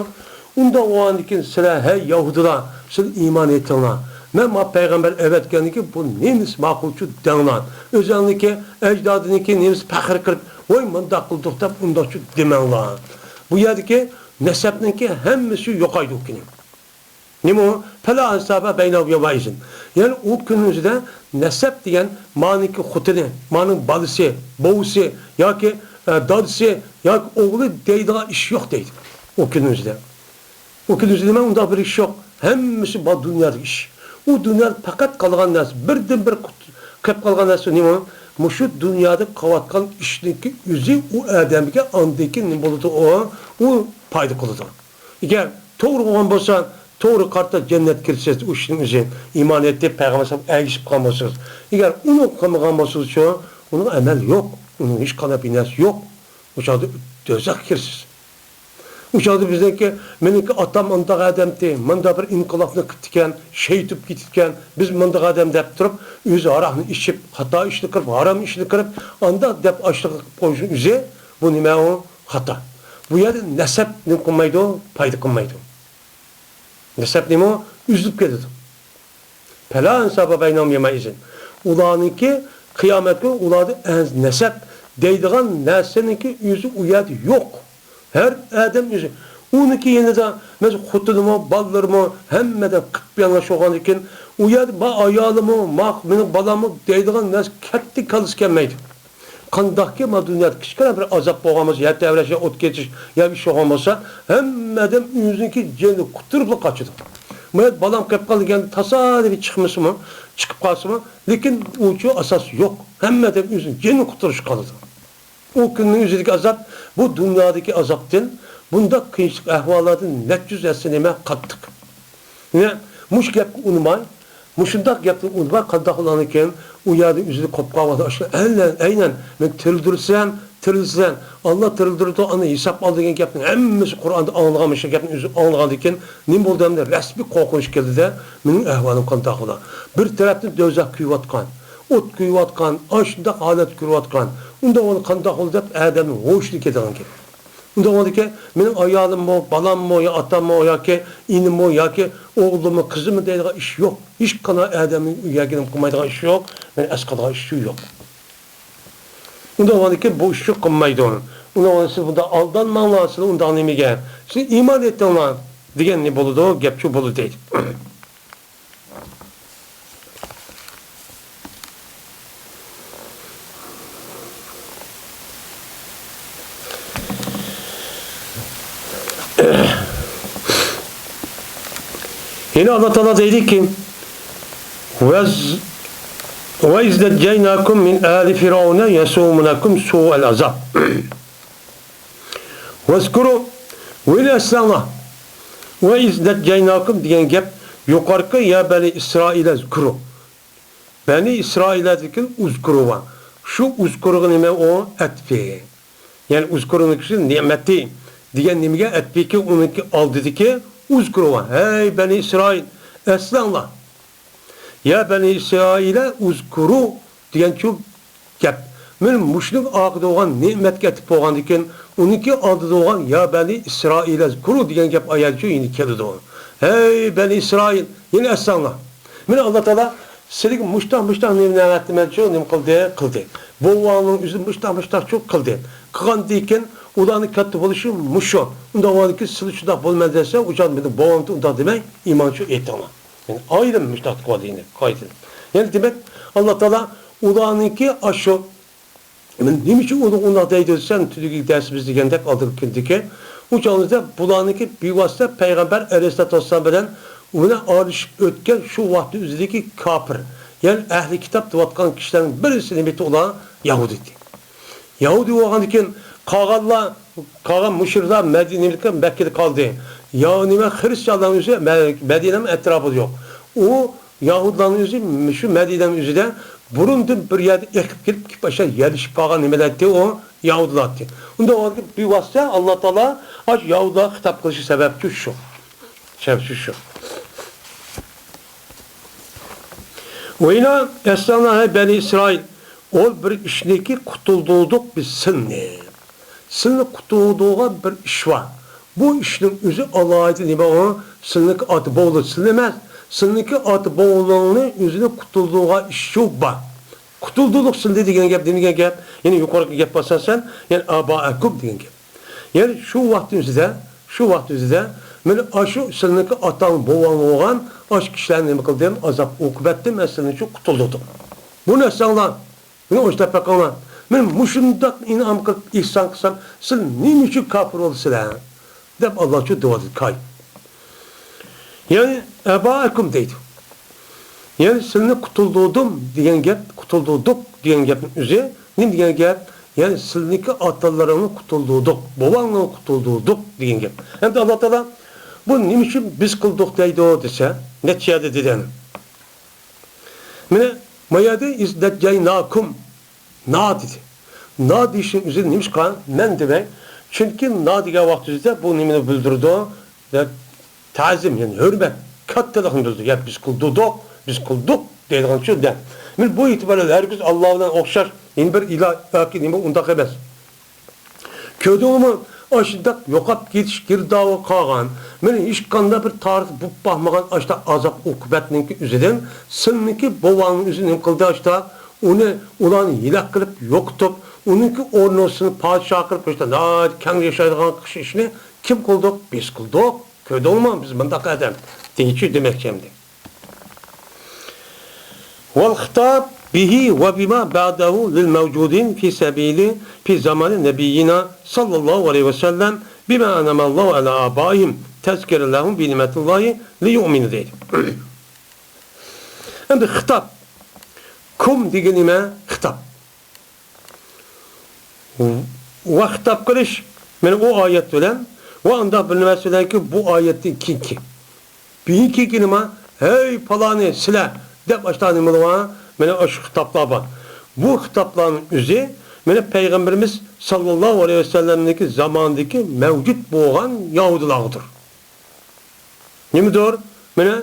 ئۇنداق بولغاندىكىن سىلەر، ھەي يەھۇدىيلار، سىلەر ئىمان ئېيتىڭلار. مەن ما پەيغەمبەر ئەۋەتكەندىكىن بۇ نېمىسى ماقۇلچۇ دەڭلار. ئۆزۈڭنىڭكى ئەجدادىنىڭكى نېمىسى پەخىر قىلىپ، ۋاي مۇنداق قىلدۇق دەپ ئۇنداقچۇ دېمەڭلار. بۇ يەردىكى نەسەبنىڭكى ھەممىسى يوقايدۇ ئۇ كۈنى. نېمە ئۇ؟ پەلا ئەنسابە بەينەھۇم يەۋمەئىزىن. يەنى ئۇ كۈننىڭ ئۆزىدە نەسەب دېگەن مانىڭكى خوتۇنى، مانىڭ بالىسى، بوۋىسى ياكى، ئە، دادىسى ياكى ئوغلى دەيدىغان ئىش يوق دەيدۇ. ئۇ كۈننىڭ ئۆزىدە. ئۇ كۈننىڭ ئۆزىدە نېمە ئۇنداق بىر ئىش يوق. ھەممىسى بار دۇنيادىكى ئىش. ئۇ دۇنيادا پەقەت قالغان نەرسە، بىردىنبىر قۇت-، قېلىپ قالغان نەرسە نېمە؟ مۇشۇ دۇنيادا قىلىۋاتقان ئىشنىڭكى ئۆزى ئۇ ئادەمگە ئاندىن كېيىن نېمە بولىدۇ؟ ئۇ، ئۇ پايدا قىلىدۇ. ئەگەر توغرا بولغان بولسا، توغرا قارىتا جەننەتكە كىرىسىز، ئۇ ئىشنىڭ ئۆزى. ئىمان ئېيتىپ، پەيغەمبەر ئەگىشىپ قالغان بولسىڭىز. ئەگەر ئۇنى قىلمىغان بولسىڭىزچۇ، ئۇنىڭ ئەمەل يوق، ئۇنىڭ ھېچقانداق بىر نەرسە يوق. ئۇ چاغدا دوزاخقا كىرىسىز. ئۇ چاغدا بىزنىڭكى، مېنىڭكى ئاتام ئۇنداق ئادەمتى، مۇنداق بىر ئىنقىلابنى قىپتىكەن، شېھىت بولۇپ كېتىپتىكەن، بىز مۇنداق ئادەم دەپ تۇرۇپ، ئۆزى ھاراقنى ئىچىپ، خاتا ئىشنى قىلىپ، ھارام ئىشنى قىلىپ، ئانداق دەپ ئاشۇنداق قىلىپ قويۇشنىڭ ئۆزى، بۇ نېمە ئۇ؟ خاتا. بۇ يەردە نەسەب نېمە قىلمايدۇ؟ پايدا قىلمايدۇ. نەسەب نېمە؟ ئۈزۈلۈپ كېتىدۇ. پەلا ئەنسابە بەينەھۇم يەۋمەئىزىن. ئۇلارنىڭكى قىيامەت كۈنى ئۇلاردا ئەنس-، نەسەب دەيدىغان نەرسىنىڭكى ئۆزى ئۇ يەردە يوق. ھەر ئادەم ئۆزى. ئۇنىڭكى يېنىدا، مەسىلەن، خوتۇنىمۇ، بالىلىرىمۇ، ھەممىدىن قىپيالىڭاچ بولغاندىكىن، ئۇ يەردە ما ئايالىمۇ، ما مېنىڭ بالاممۇ دەيدىغان نەرسە كەتتى، كاللىسى كەلمەيدۇ. قانداقكى ما دۇنيادا كىچىككىنە بىر ئازاب بولغان بولسا، يەر تەۋرەش، يا ئوت كېتىش، يا بىر ئىش بولغان بولسا، ھەممە ئادەم ئۆزىنىڭكى جېنىنى قۇتۇرۇپلا قاچىدۇ. ما يەردە بالام قېلىپ قالدى دېگەندە تاسادىپىي چىقمىسىمۇ، چىقىپ قالسىمۇ، لېكىن ئۇچۇ ئاساس يوق. ھەممە ئادەم ئۆزىنىڭ جېنىنى قۇتۇرۇشقا قالىدۇ. ئۇ كۈننىڭ ئۆزىدىكى ئازاب، بۇ دۇنيادىكى ئازابتىن، بۇنداق قىيىنچىلىق ئەھۋاللاردىن نەچچە يۈز ھەسسە نېمە قاتتىق. يەنە مۇشۇ گەپكە ئۇنىماي، مۇشۇنداق گەپنى ئۇنىماي، قانداق بولغاندىكىن، ئۇ يەردە ئۆزىنى قوپقان ۋاقتىدا ئاشۇ ئەينەن، ئەينەن، مەن تىرىلدۈرسەم، تىرىلسەم، ئاللا تىرىلدۈرىدۇ، ئاندىن ھېساب ئال دېگەن گەپنىڭ ھەممىسى قۇرئاندا ئاڭلىغان مۇشۇ گەپنى ئۆزى ئاڭلىغاندىكىن، نېمە بولدى ئەمدى؟ رەسمىي قورقۇنچ كەلدىدە، مېنىڭ ئەھۋالىم قانداق بولا؟ بىر تەرەپتىن دوزاخ كۆيۈۋاتقان، ئوت كۆيۈۋاتقان، ئاشۇنداق ھالەت كۆرۈۋاتقان. ئۇنداق بولغاندا قانداق بولدى دەپ ئادەمنىڭ ھوشىدىن كېتىدىغان گەپ. ئۇنداق بولغاندىكىن، مېنىڭ ئايالىممۇ، بالاممۇ، يا ئاتاممۇ، ياكى ئىنىممۇ، ياكى ئوغلۇممۇ، قىزىممۇ دەيدىغان ئىش يوق. ھېچقانداق ئادەمنىڭ ئۆيەگە نېمە قىلمايدىغان ئىشى يوق، مېنى ئەسقاتىدىغان ئىشى يوق. ئۇنداق بولغاندىكىن بۇ ئىشنى قىلمايدۇ. ئۇنداق بولغاندا سىز بۇنداق ئالدانماڭلار، سىلەر ئۇنداق نېمىگە؟ سىلەر ئىمان ئېيتىڭلار دېگەن نېمە بولىدۇ؟ گەپ شۇ بولىدۇ دەيدۇ. يەنە ئاللا تائالا دەيدىكى، «ۋەز-، ۋەئىز نەججەيناكۇم مىن ئالى فىرئەۋنە يەسۇمۇنەكۇم سۇئەل ئازاب.» ۋەزكۇرۇ، ۋە يەنە ئەسلەڭلار. ۋەئىز نەججەيناكۇم دېگەن گەپ يۇقىرىقى يا بەنى ئىسرائىل ئەزكۇرۇ. بەنى ئىسرائىلدىكى ئۇزكۇرۇ بار. شۇ ئۇزكۇرۇغا نېمە ئۇ؟ ئەتپى. يەنى ئۇزكۇرۇنىڭكى نېمەتى دېگەن نېمىگە ئەتپىكى، ئۇنىڭكى ئالدىدىكى ئۇزكۇرۇ بار. ھەي بەنى ئىسرائىل، ئەسلەڭلار. يا بەنى ئىسرائىلە ئۇزكۇرۇ دېگەنچۇ گەپ. مانا مۇشۇنىڭ ئارقىدا بولغان نېمەتكە ئەتىپ بولغاندىكىن، ئۇنىڭكى ئالدىدا بولغان يا بەنى ئىسرائىلە ئۇزكۇرۇ دېگەن گەپ ئايەتچۇ يەنە كېلىدۇ. ھەي بەنى ئىسرائىل، يەنە ئەسلەڭلار. مانا ئاللا تائالا سىلىگە مۇشتاق، مۇشتاق نېمە نېمەتنى مەنچۇ نېمە قىلدى، قىلدى. بوۋاڭنىڭ ئۆزى مۇشتاق، مۇشتاقچۇ قىلدى. قىلغاندىن كېيىن ئۇلارنىڭ كاتتا بولۇشى مۇشۇ. ئۇنداق بولغاندىكىن سىلى شۇنداق بولىمەن دېسە، ئۇ چاغدا مېنىڭ بوۋامدىن ئۇنداق دېمەي، ئىمانچۇ ئېيتىڭلار. يەنى ئايرىم مۇشتاق قىلىۋالدى يەنە قايتىدىن. يەنى دېمەك، ئاللا تائالا ئۇلارنىڭكى ئاشۇ، نېمە ئۈچۈن ئۇنى ئۇنداق دەيدۇ دېسەم، تۈنۈگۈنكى دەرسىمىز دېگەندەك ئالدىنقى كۈندىكى، ئۇ چاغدا بۇلارنىڭكى بىۋاسىتە پەيغەمبەر ئەلەيھىسسالاتۇ ۋەسسالام بىلەن ئۇنى ئارىلىشىپ ئۆتكەن شۇ ۋاقىتنىڭ ئۆزىدىكى كاپىر، يەنى ئەھلى كىتاب دەۋاتقان كىشىلەرنىڭ بىرسى نېمە ئىدى؟ ئۇلار يەھۇدىي ئىدى. يەھۇدىي بولغاندىكىن قالغانلار، قالغان مۇشرىكلار مەدىنە، مەككىدە قالدى. يا نېمە، خىرىستىيانلارنىڭ ئۆزى مە-، مەدىنەنىڭ ئەتراپىدا يوق. ئۇ يەھۇدىيلارنىڭ ئۆزى شۇ مەدىنەنىڭ ئۆزىدە بۇرۇندىن بىر يەردە ئېقىپ كېلىپ، كېلىپ ئاشۇ يەرلىشىپ قالغان نېمىلەر ئىدى، ئۇ يەھۇدىيلار ئىدى. ئۇنداق بولغاندىكىن بىۋاسىتە ئاللا تائالا ئاشۇ يەھۇدىيلارغا خىتاب قىلىشى سەۋەبچۇ شۇ. سەۋەبچۇ شۇ. ۋە يەنە ئەسلەڭلار، ھەي بەنى ئىسرائىل، ئول بىر ئىشنىكى قۇتۇلدۇردۇق بىز سىلنى. سىلنى قۇتۇلدۇرغان بىر ئىش بار. بۇ ئىشنىڭ ئۆزى ئالاھىدە نېمە ئۇ؟ سىلنىڭكى ئاتا بوۋىلىرى سىلنى ئەمەس، سىلنىڭكى ئاتا بوۋىلىرىڭنى ئۆزىنى قۇتۇلدۇرغان ئىش شۇ بار. قۇتۇلدۇردۇق سىلنى دېگەن گەپ نېمە دېگەن گەپ؟ يەنى يۇقىرىقى گەپ ئاساسەن، يەنى ئابائەكۇم دېگەن گەپ. يەنى شۇ ۋاقىت ئۆزىدە، شۇ ۋاقىت ئۆزىدە مانا ئاشۇ سىلنىڭكى ئاتاڭ بوۋاڭ بولغان ئاشۇ كىشىلەرنى نېمە قىلدىم؟ ئازاب ئوقۇبەتتىن مەن سىلنى شۇ قۇتۇلدۇردۇم. بۇنى ئەسلەڭلار. مېنى ئوشۇنداق بېقىڭلار. مېنى مۇشۇنداق ئىنئام قىلىپ، ئېھسان قىلسام، سىلەر نېمە ئۈچۈن كاپىر بولىسىلەر؟ دەپ ئاللا شۇ دەۋاتىدۇ، كاي. يەنى، ئابائەكۇم دەيدۇ. يەنى، سىلىنى قۇتۇلدۇردۇم دېگەن گەپ، قۇتۇلدۇردۇق دېگەن گەپنىڭ ئۆزى نېمە دېگەن گەپ؟ يەنى، سىلىنىڭكى ئاتىلىرىڭنى قۇتۇلدۇردۇق، بوۋاڭلارنى قۇتۇلدۇردۇق دېگەن گەپ. ئەمدى ئاللا تائالا بۇ نېمە ئۈچۈن بىز قىلدۇق دەيدۇ دېسە، نەچچە يەردە دېدى ئەنە. مانا، ما يەردە «ئىز نەججەيناكۇم»، «نا» دېدى. «نا» دېيىشنىڭ ئۆزى نېمىشقا؟ مەن دېمەي. چۈنكى «نا» دېگەن ۋاقتىمىزدا بۇ نېمىنى بىلدۈرىدۇ؟ دەپ، تەزىم، يەنى ھۆرمەت، كاتتىلىقنى بىلدۈرىدۇ. يا بىز قىلدۇردۇق، بىز قىلدۇق دەيدىغان چۆدە. مانا بۇ ئېتىبار بىلەن ھەرگىز ئاللا بىلەن ئوخشاش يەنە بىر ئىلاھ ياكى نېمە ئۇنداق ئەمەس. كۆردۈڭمۇ؟ ئاشۇنداق يوقاپ كېتىش گىردابىغا قالغان، مانا ھېچقانداق بىر تارىخ بولۇپ باقمىغان ئاشۇنداق ئازاب-ئوقۇبەتنىڭكى ئۆزىدىن سىلىنىڭكى بوۋاڭنىڭ ئۆزى نېمە قىلدى؟ ئاشۇنداق ئۇنى، ئۇلارنى ھېلاك قىلىپ يوقىتىپ، ئۇنىڭكى ئورنىغا سىلىنى پادىشاھ قىلىپ، ئاشۇنداق ناھايىتى كەڭ ياشايدىغان ئىشنى كىم قىلدۇق؟ بىز قىلدۇق. كۆردۈڭمۇ؟ بىز مۇنداق ئادەم دېگۈچى دېمەكچى ئەمدى. والخطاب به وبما بعده للموجودين في سبيل، في زمان نبينا صلى الله عليه وسلم، بما أنعم الله على آبائهم تذكرا لهم بنعمة الله ليؤمنوا دەيدۇ. ئەمدى خىتاب. كۇم دېگىنى نېمە؟ خىتاب. ۋە خىتاب قىلىش، مانا ئۇ ئايەت بىلەن، ۋە ئانداق بىر نېمە بىلەنكى، بۇ ئايەتتىن كېيىنكى. بۇنىڭ كېيىنكى نېمە؟ «ھەي پالانى، سىلە» دەپ ئاشۇنداق نېمىلەر بار؟ مانا ئاشۇ خىتابلار بار. بۇ خىتابلارنىڭ ئۆزى مانا پەيغەمبىرىمىز ساللاللاھۇ ئەلەيھى ۋەسەللەمنىڭكى زامانىدىكى مەۋجۇت بولغان يەھۇدىيلارغىدۇر. نېمىدۇر؟ مانا،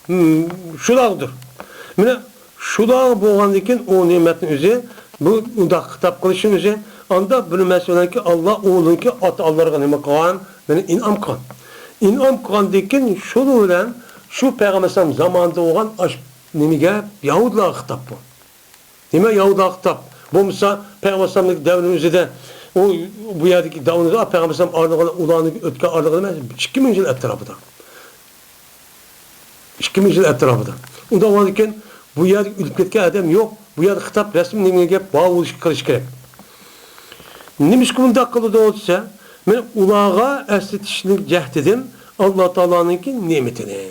ھىم، شۇلارغىدۇر. مانا شۇلار بولغاندىن كېيىن ئۇ نېمەتنىڭ ئۆزى، بۇ ئۇنداق خىتاب قىلىشنىڭ ئۆزى، ئاندا بىر مەسىلەنكى، ئاللا ئۇنىڭكى ئاتا-ئانىلىرىغا نېمە قىلغان؟ مانا ئىنئام قىلغان. ئىنئام قىلغاندىن كېيىن شۇنىڭ بىلەن شۇ پەيغەمبەر ئەلەيھىسسالام زامانىدا بولغان ئاش-، نېمىگە، يەھۇدىيلارغا خىتاب بۇ. نېمە يەھۇدىيلارغا خىتاب؟ بولمىسا پەيغەمبەر ئەلەيھىسسالامنىڭ دەۋرىنىڭ ئۆزىدە ئۇ، بۇ يەردىكى دەۋرىدە پەيغەمبەر ئەلەيھىسسالام ئارىلىقى، ئۇلارنىڭ ئۆتكەن ئارىلىقى ئەمەس، ئىككى مىڭ يىل ئەتراپىدا. ئىككى مىڭ يىل ئەتراپىدا. ئۇنداق بولغاندىكىن بۇ يەردە ئۆلۈپ كەتكەن ئادەم يوق. بۇ يەردە خىتاب رەسمىي نېمە گەپ بار بولۇشى قىلىش كېرەك. نېمىشقا بۇنداق قىلىدۇ دېسە، مانا ئۇلارغا ئەسلىتىشنىڭ جەھىتىدىن ئاللا تائالانىڭكى نېمىتىنى.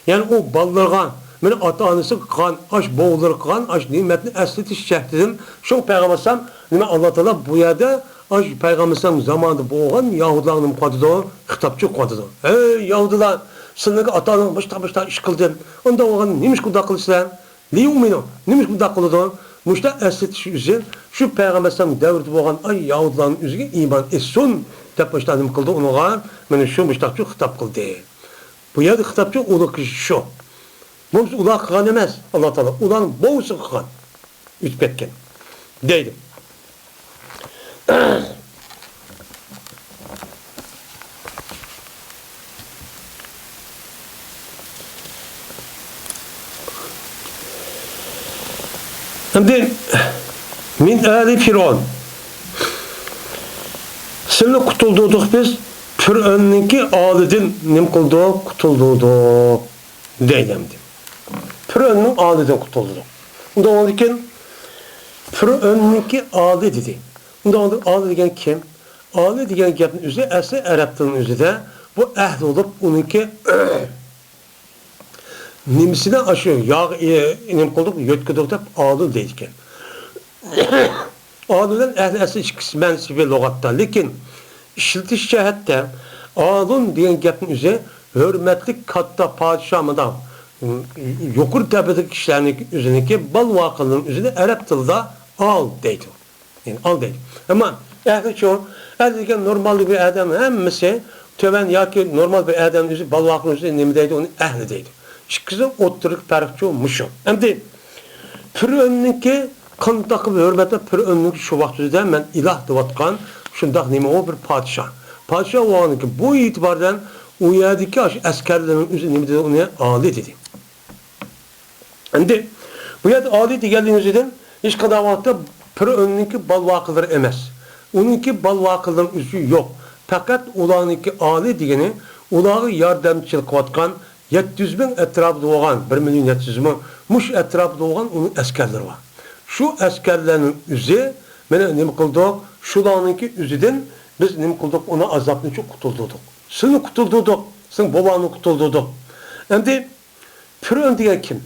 يەنى ئۇ بالىلىرىغا، مانا ئاتا-ئانىسىغا قىلغان، ئاش بوۋىلىرىغا قىلغان ئاش نېمەتنى ئەسلىتىش جەھىتىدىن شۇ پەيغەمبەر ئەلەيھىسسالام، نېمە ئاللا تائالا بۇ يەردە ئاش پەيغەمبەر ئەلەيھىسسالام زامانىدا بولغان يەھۇدىيلارغا نېمە قىلىدۇ؟ خىتابچى قىلىدۇ. «ھەي يەھۇدىيلار، سىلەرگە ئاتا-ئانىڭ مۇشتاق، مۇشتاق ئىش قىلدىم. ئۇنداق بولغاندا نېمىشقا ئۇنداق قىلىسىلەر؟» ليؤمنوا. نېمىشقا بۇنداق قىلىدۇ؟ مۇشۇنداق ئەسلىتىش ئۈچۈن شۇ پەيغەمبەر ئەلەيھىسسالام دەۋرىدە بولغان ئاي يەھۇدىيلارنىڭ ئۆزىگە ئىمان ئېيتسۇن دەپ مۇشۇنداق نېمە قىلدى ئۇنىڭغا؟ مانا شۇ مۇشۇنداقچۇ خىتاب قىلدى. بۇ يەردە خىتابچۇ ئۇلۇغ كىشى شۇ. بولمىسا ئۇلار قىلغان ئەمەس ئاللا تائالا. ئۇلارنىڭ بوۋىسىغا قىلغان. ئۆتۈپ كەتكەن. دەيدۇ. ئەمدى مىن ئالى فىرئەۋن. سىلىنى قۇتۇلدۇردۇق بىز، پىرئەۋننىڭكى ئالىدىن نېمە قىلدۇق؟ قۇتۇلدۇردۇق. دەيدۇ ئەمدى. پىرئەۋننىڭ ئالىدىن قۇتۇلدۇردۇق. ئۇنداق بولغاندىكىن پىرئەۋننىڭكى ئالى دېدى. ئۇنداق بولغاندا ئالى دېگەن كىم؟ ئالى دېگەن گەپنىڭ ئۆزى ئەسلى ئەرەب تىلىنىڭ ئۆزىدە بۇ ئەھل بولۇپ، ئۇنىڭكى نېمىسىنى ئاشۇ ياغ، ئى، نېمە قىلدۇق، يۆتكىدۇق دەپ ئالى دەيدىكەن. ئالى بىلەن ئەھلى ئەسلى ئىككىسى مەنىسى بىر لۇغەتتە. لېكىن ئىشلىتىش جەھەتتە ئالى دېگەن گەپنىڭ ئۆزى ھۆرمەتلىك كاتتا پادىشاھ مۇنداق يۇقىرى تەبىقىدىكى كىشىلەرنىڭ ئۆزىنىڭكى بالىۋاقىلىرىنىڭ ئۆزىنى ئەرەب تىلىدا ئال دەيدۇ. يەنى ئال دەيدۇ. ئەمما ئەھلىچۇ، ئەھلى دېگەن نورمال بىر ئادەم ھەممىسى تۆۋەن ياكى نورمال بىر ئادەمنىڭ ئۆزى بالىۋاقىلىرىنىڭ ئۆزى نېمە دەيدۇ؟ ئۇنى ئەھلى دەيدۇ. ئىككىسى ئوتتۇرىدىكى پەرقچۇ مۇشۇ. ئەمدى پىرئەۋننىڭكى قانداق قىلىپ ھۆرمەتلەپ، پىرئەۋننىڭكى شۇ ۋاقىت ئۆزىدە مەن ئىلاھ دەۋاتقان شۇنداق نېمە ئۇ بىر پادىشاھ. پادىشاھ بولغاندىكىن بۇ ئېتىبار بىلەن ئۇ يەردىكى ئاشۇ ئەسكەرلەرنىڭ ئۆزى نېمە دېدى؟ ئۇنى ئالى دېدى. ئەمدى بۇ يەردە ئالى دېگەنلىكىنىڭ ئۆزىدىن ھېچقانداق ۋاقىتتا پىرئەۋننىڭكى بالىۋاقىلىرى ئەمەس. ئۇنىڭكى بالىۋاقىلىرىنىڭ ئۆزى يوق. پەقەت ئۇلارنىڭكى ئالى دېگىنى ئۇلارغا ياردەمچىلىك قىلىۋاتقان يەتتە يۈز مىڭ ئەتراپىدا بولغان، بىر مىليون يەتتە يۈز مىڭ، مۇشۇ ئەتراپىدا بولغان ئۇنىڭ ئەسكەرلىرى بار. شۇ ئەسكەرلەرنىڭ ئۆزى، مانا نېمە قىلدۇق؟ شۇلارنىڭكى ئۆزىدىن بىز نېمە قىلدۇق؟ ئۇنى ئازابتىن قۇتۇلدۇردۇق. سىلىنى قۇتۇلدۇردۇق. سىلىنىڭ بوۋاڭنى قۇتۇلدۇردۇق. ئەمدى پىرئەۋن دېگەن كىم؟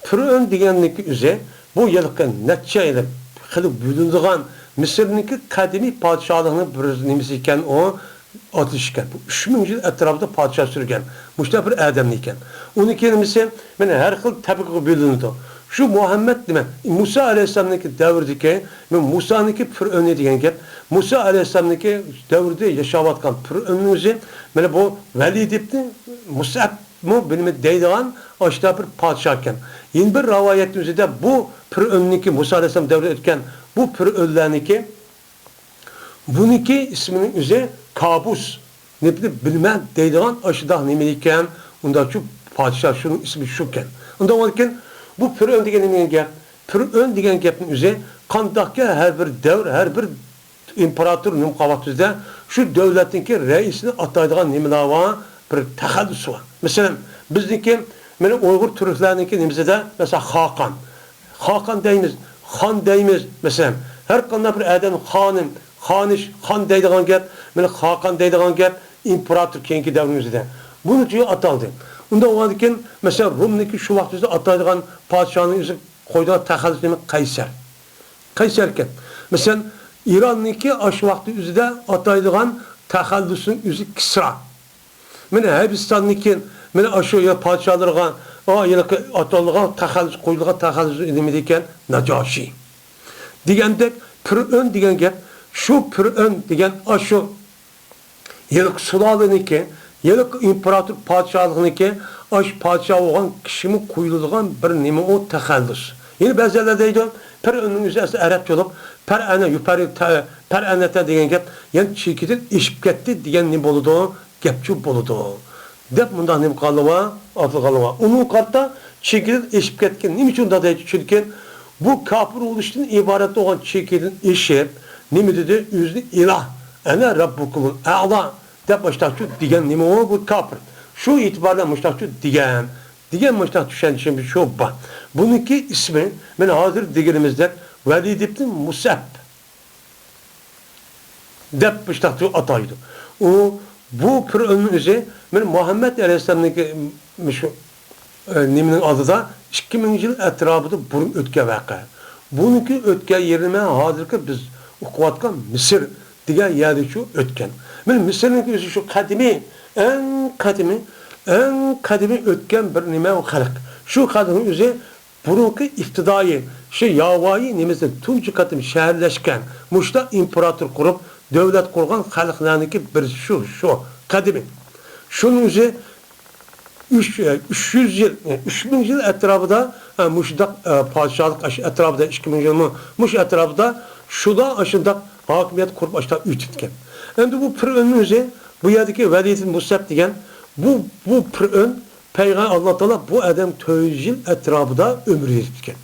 پىرئەۋن دېگەننىڭكى ئۆزى بۇ ھېلىقى نەچچە يىل خېلى بىلىنىدىغان مىسىرنىڭكى قەدىمىي پادىشاھلىقىنىڭ بىر نېمىسى ئىكەن ئۇ. ئاتىلىش ئىكەن. بۇ ئۈچ مىڭ يىل ئەتراپىدا پادىشاھ سۈرگەن مۇشۇنداق بىر ئادەمنى ئىكەن. ئۇنىڭ كېيىن نېمىسى، مانا ھەر خىل تەبىقىگە بۆلۈنىدۇ. شۇ مۇھەممەد نېمە، مۇسا ئەلەيھىسسالامنىڭكى دەۋرىدىكى، مانا مۇسانىڭكى پىرئۆنى دېگەن گەپ، مۇسا ئەلەيھىسسالامنىڭكى دەۋرىدە ياشاۋاتقان پىرئۆننىڭ ئۆزى، مانا بۇ ۋەلىد ئىبنى مۇسئەب مۇ بىلىمى دەيدىغان ئاشۇنداق بىر پادىشاھ ئىكەن. يەنە بىر رىۋايەتنىڭ ئۆزىدە بۇ پىرئۆننىڭكى، مۇسا ئەلەيھىسسالام دەۋرىدە ئۆتكەن بۇ پىرئۆنلەرنىڭكى، بۇنىڭكى ئىسمىنىڭ ئۆزى كابۇس، نېمىنى بىلىمەن دەيدىغان ئاشۇنداق نېمە ئىكەن، ئۇنداقچۇ پادىشاھ شۇنىڭ ئىسمى شۇكەن. ئۇنداق بولغاندىكىن بۇ پىرئۆن دېگەن نېمە دېگەن گەپ؟ پىرئۆن دېگەن گەپنىڭ ئۆزى قانداقكى ھەر بىر دەۋر، ھەر بىر ئىمپېراتور نېمە قىلغان ۋاقتىمىزدا شۇ دۆلەتنىڭكى رەئىسىنى ئاتايدىغان نېمىلەر بار، بىر تەخەللۇسى بار. مەسىلەن، بىزنىڭكى مانا ئۇيغۇر تۈركلەرنىڭكى نېمىسىدە، مەسىلەن، خاقان. خاقان دەيمىز، خان دەيمىز. مەسىلەن، ھەر قانداق بىر ئادەم خانىم، خانىش، خان دەيدىغان گەپ، مانا خاقان دەيدىغان گەپ ئىمپېراتور كېيىنكى دەۋرنىڭ ئۆزىدە. بۇنىڭ ئۈچۈن ئاتالدى. ئۇنداق بولغاندىكىن، مەسىلەن، رومنىڭكى شۇ ۋاقىتتا ئاتايدىغان پادىشاھنىڭ ئۆزى قويىدىغان تەخەللۇس نېمە؟ قەيسەر. قەيسەر ئىكەن. مەسىلەن، ئىراننىڭكى ئاشۇ ۋاقىتنىڭ ئۆزىدە ئاتايدىغان تەخەللۇسنىڭ ئۆزى كىسرا. مانا ھەبىستاننىڭكى، مانا ئاشۇ يا پادىشاھلىرىغا، ئا، ھېلىقى ئاتالغان تەخەللۇس، قويۇلغان تەخەللۇس نېمە دېگەن؟ ناجاشى. دېگەندەك، پىرئۆن دېگەن گەپ، شۇ پىرئۆن دېگەن ئاشۇ ھېلىقى سۇلالىنىڭكى، ھېلىقى ئىمپېراتور پادىشاھلىقنىڭكى، ئاشۇ پادىشاھ بولغان كىشىمۇ قويۇلىدىغان بىر نېمە ئۇ تەخەللۇس. يەنە بەزىلەر دەيدۇ، پىرئۆننىڭ ئۆزى ئەسلى ئەرەبچە بولۇپ، پەرئەنە، يۇپەرئى تە-، پەرئەنەتە دېگەن گەپ، يەنى چېكىدىن ئېشىپ كەتتى دېگەن نېمە بولىدۇ؟ گەپچۇ بولىدۇ. دەپ مۇنداق نېمە قىلغانلار بار، ئاتىلغانلار بار. ئۇنىڭغا قارىتا چېكىدىن ئېشىپ كەتكەن. نېمە ئۈچۈن ئۇنداق دەيدۇ؟ چۈنكى بۇ كاپىر بولۇشتىن ئىبارەت بولغان چېكىدىن ئېشىپ، نېمە دېدى؟ ئۆزىنى ئىلاھ، ئەنە رەببۇكۇمۇل ئەئلا دەپ مۇشۇنداقچۇ دېگەن نېمە ئۇ؟ بۇ كاپىر. شۇ ئېتىبار بىلەن مۇشۇنداقچۇ دېگەن. دېگەن مۇشۇنداق چۈشەنچىمىز شۇ بار. بۇنىڭكى ئىسمى، مانا ھازىر دېگىنىمىزدەك، ۋەلىد ئىبن مۇسەب دەپ مۇشۇنداق ئاتايدۇ. ئۇ، بۇ پىرئۆننىڭ ئۆزى، مانا مۇھەممەد ئەلەيھىسسالامنىڭكى مۇشۇ، ئە، نېمىنىڭ ئالدىدا ئىككى مىڭ يىل ئەتراپىدا بۇرۇن ئۆتكەن ۋەقە. بۇنىڭكى ئۆتكەن يېرىنى مەن ھازىرقى بىز ئوقۇۋاتقان مىسىر دېگەن يەردىچۇ ئۆتكەن. مانا مىسىرنىڭكى ئۆزى شۇ قەدىمىي، ئەڭ قەدىمىي، ئەڭ قەدىمىي ئۆتكەن بىر نېمە خەلق. شۇ خەلقنىڭ ئۆزى بۇرۇنقى ئىپتىدائىي، شۇ ياۋايى نېمىسى تۇنجى قېتىم شەھەرلەشكەن، مۇشۇنداق ئىمپېراتور قۇرۇپ، دۆلەت قۇرغان خەلقلەرنىڭكى بىرسى شۇ، شۇ قەدىمىي. شۇنىڭ ئۆزى ئۈچ، ئۈچ يۈز يىل، ئۈچ مىڭ يىل ئەتراپىدا، ئە، مۇشۇنداق، ئە، پادىشاھلىق ئەش-، ئەتراپىدا، ئىككى مىڭ يىلمۇ مۇشۇ ئەتراپىدا شۇلار ئاشۇنداق ھاكىمىيەت قۇرۇپ ئاشۇنداق ئۆتۈپتىكەن. ئەمدى بۇ پىرئۆننىڭ ئۆزى، بۇ يەردىكى ۋەلىد مۇسەب دېگەن بۇ، بۇ پىرئۆن پەيغەم-، ئاللا تائالا بۇ ئادەم تۆت يۈز يىل ئەتراپىدا ئۆمۈر يېتىپتىكەن.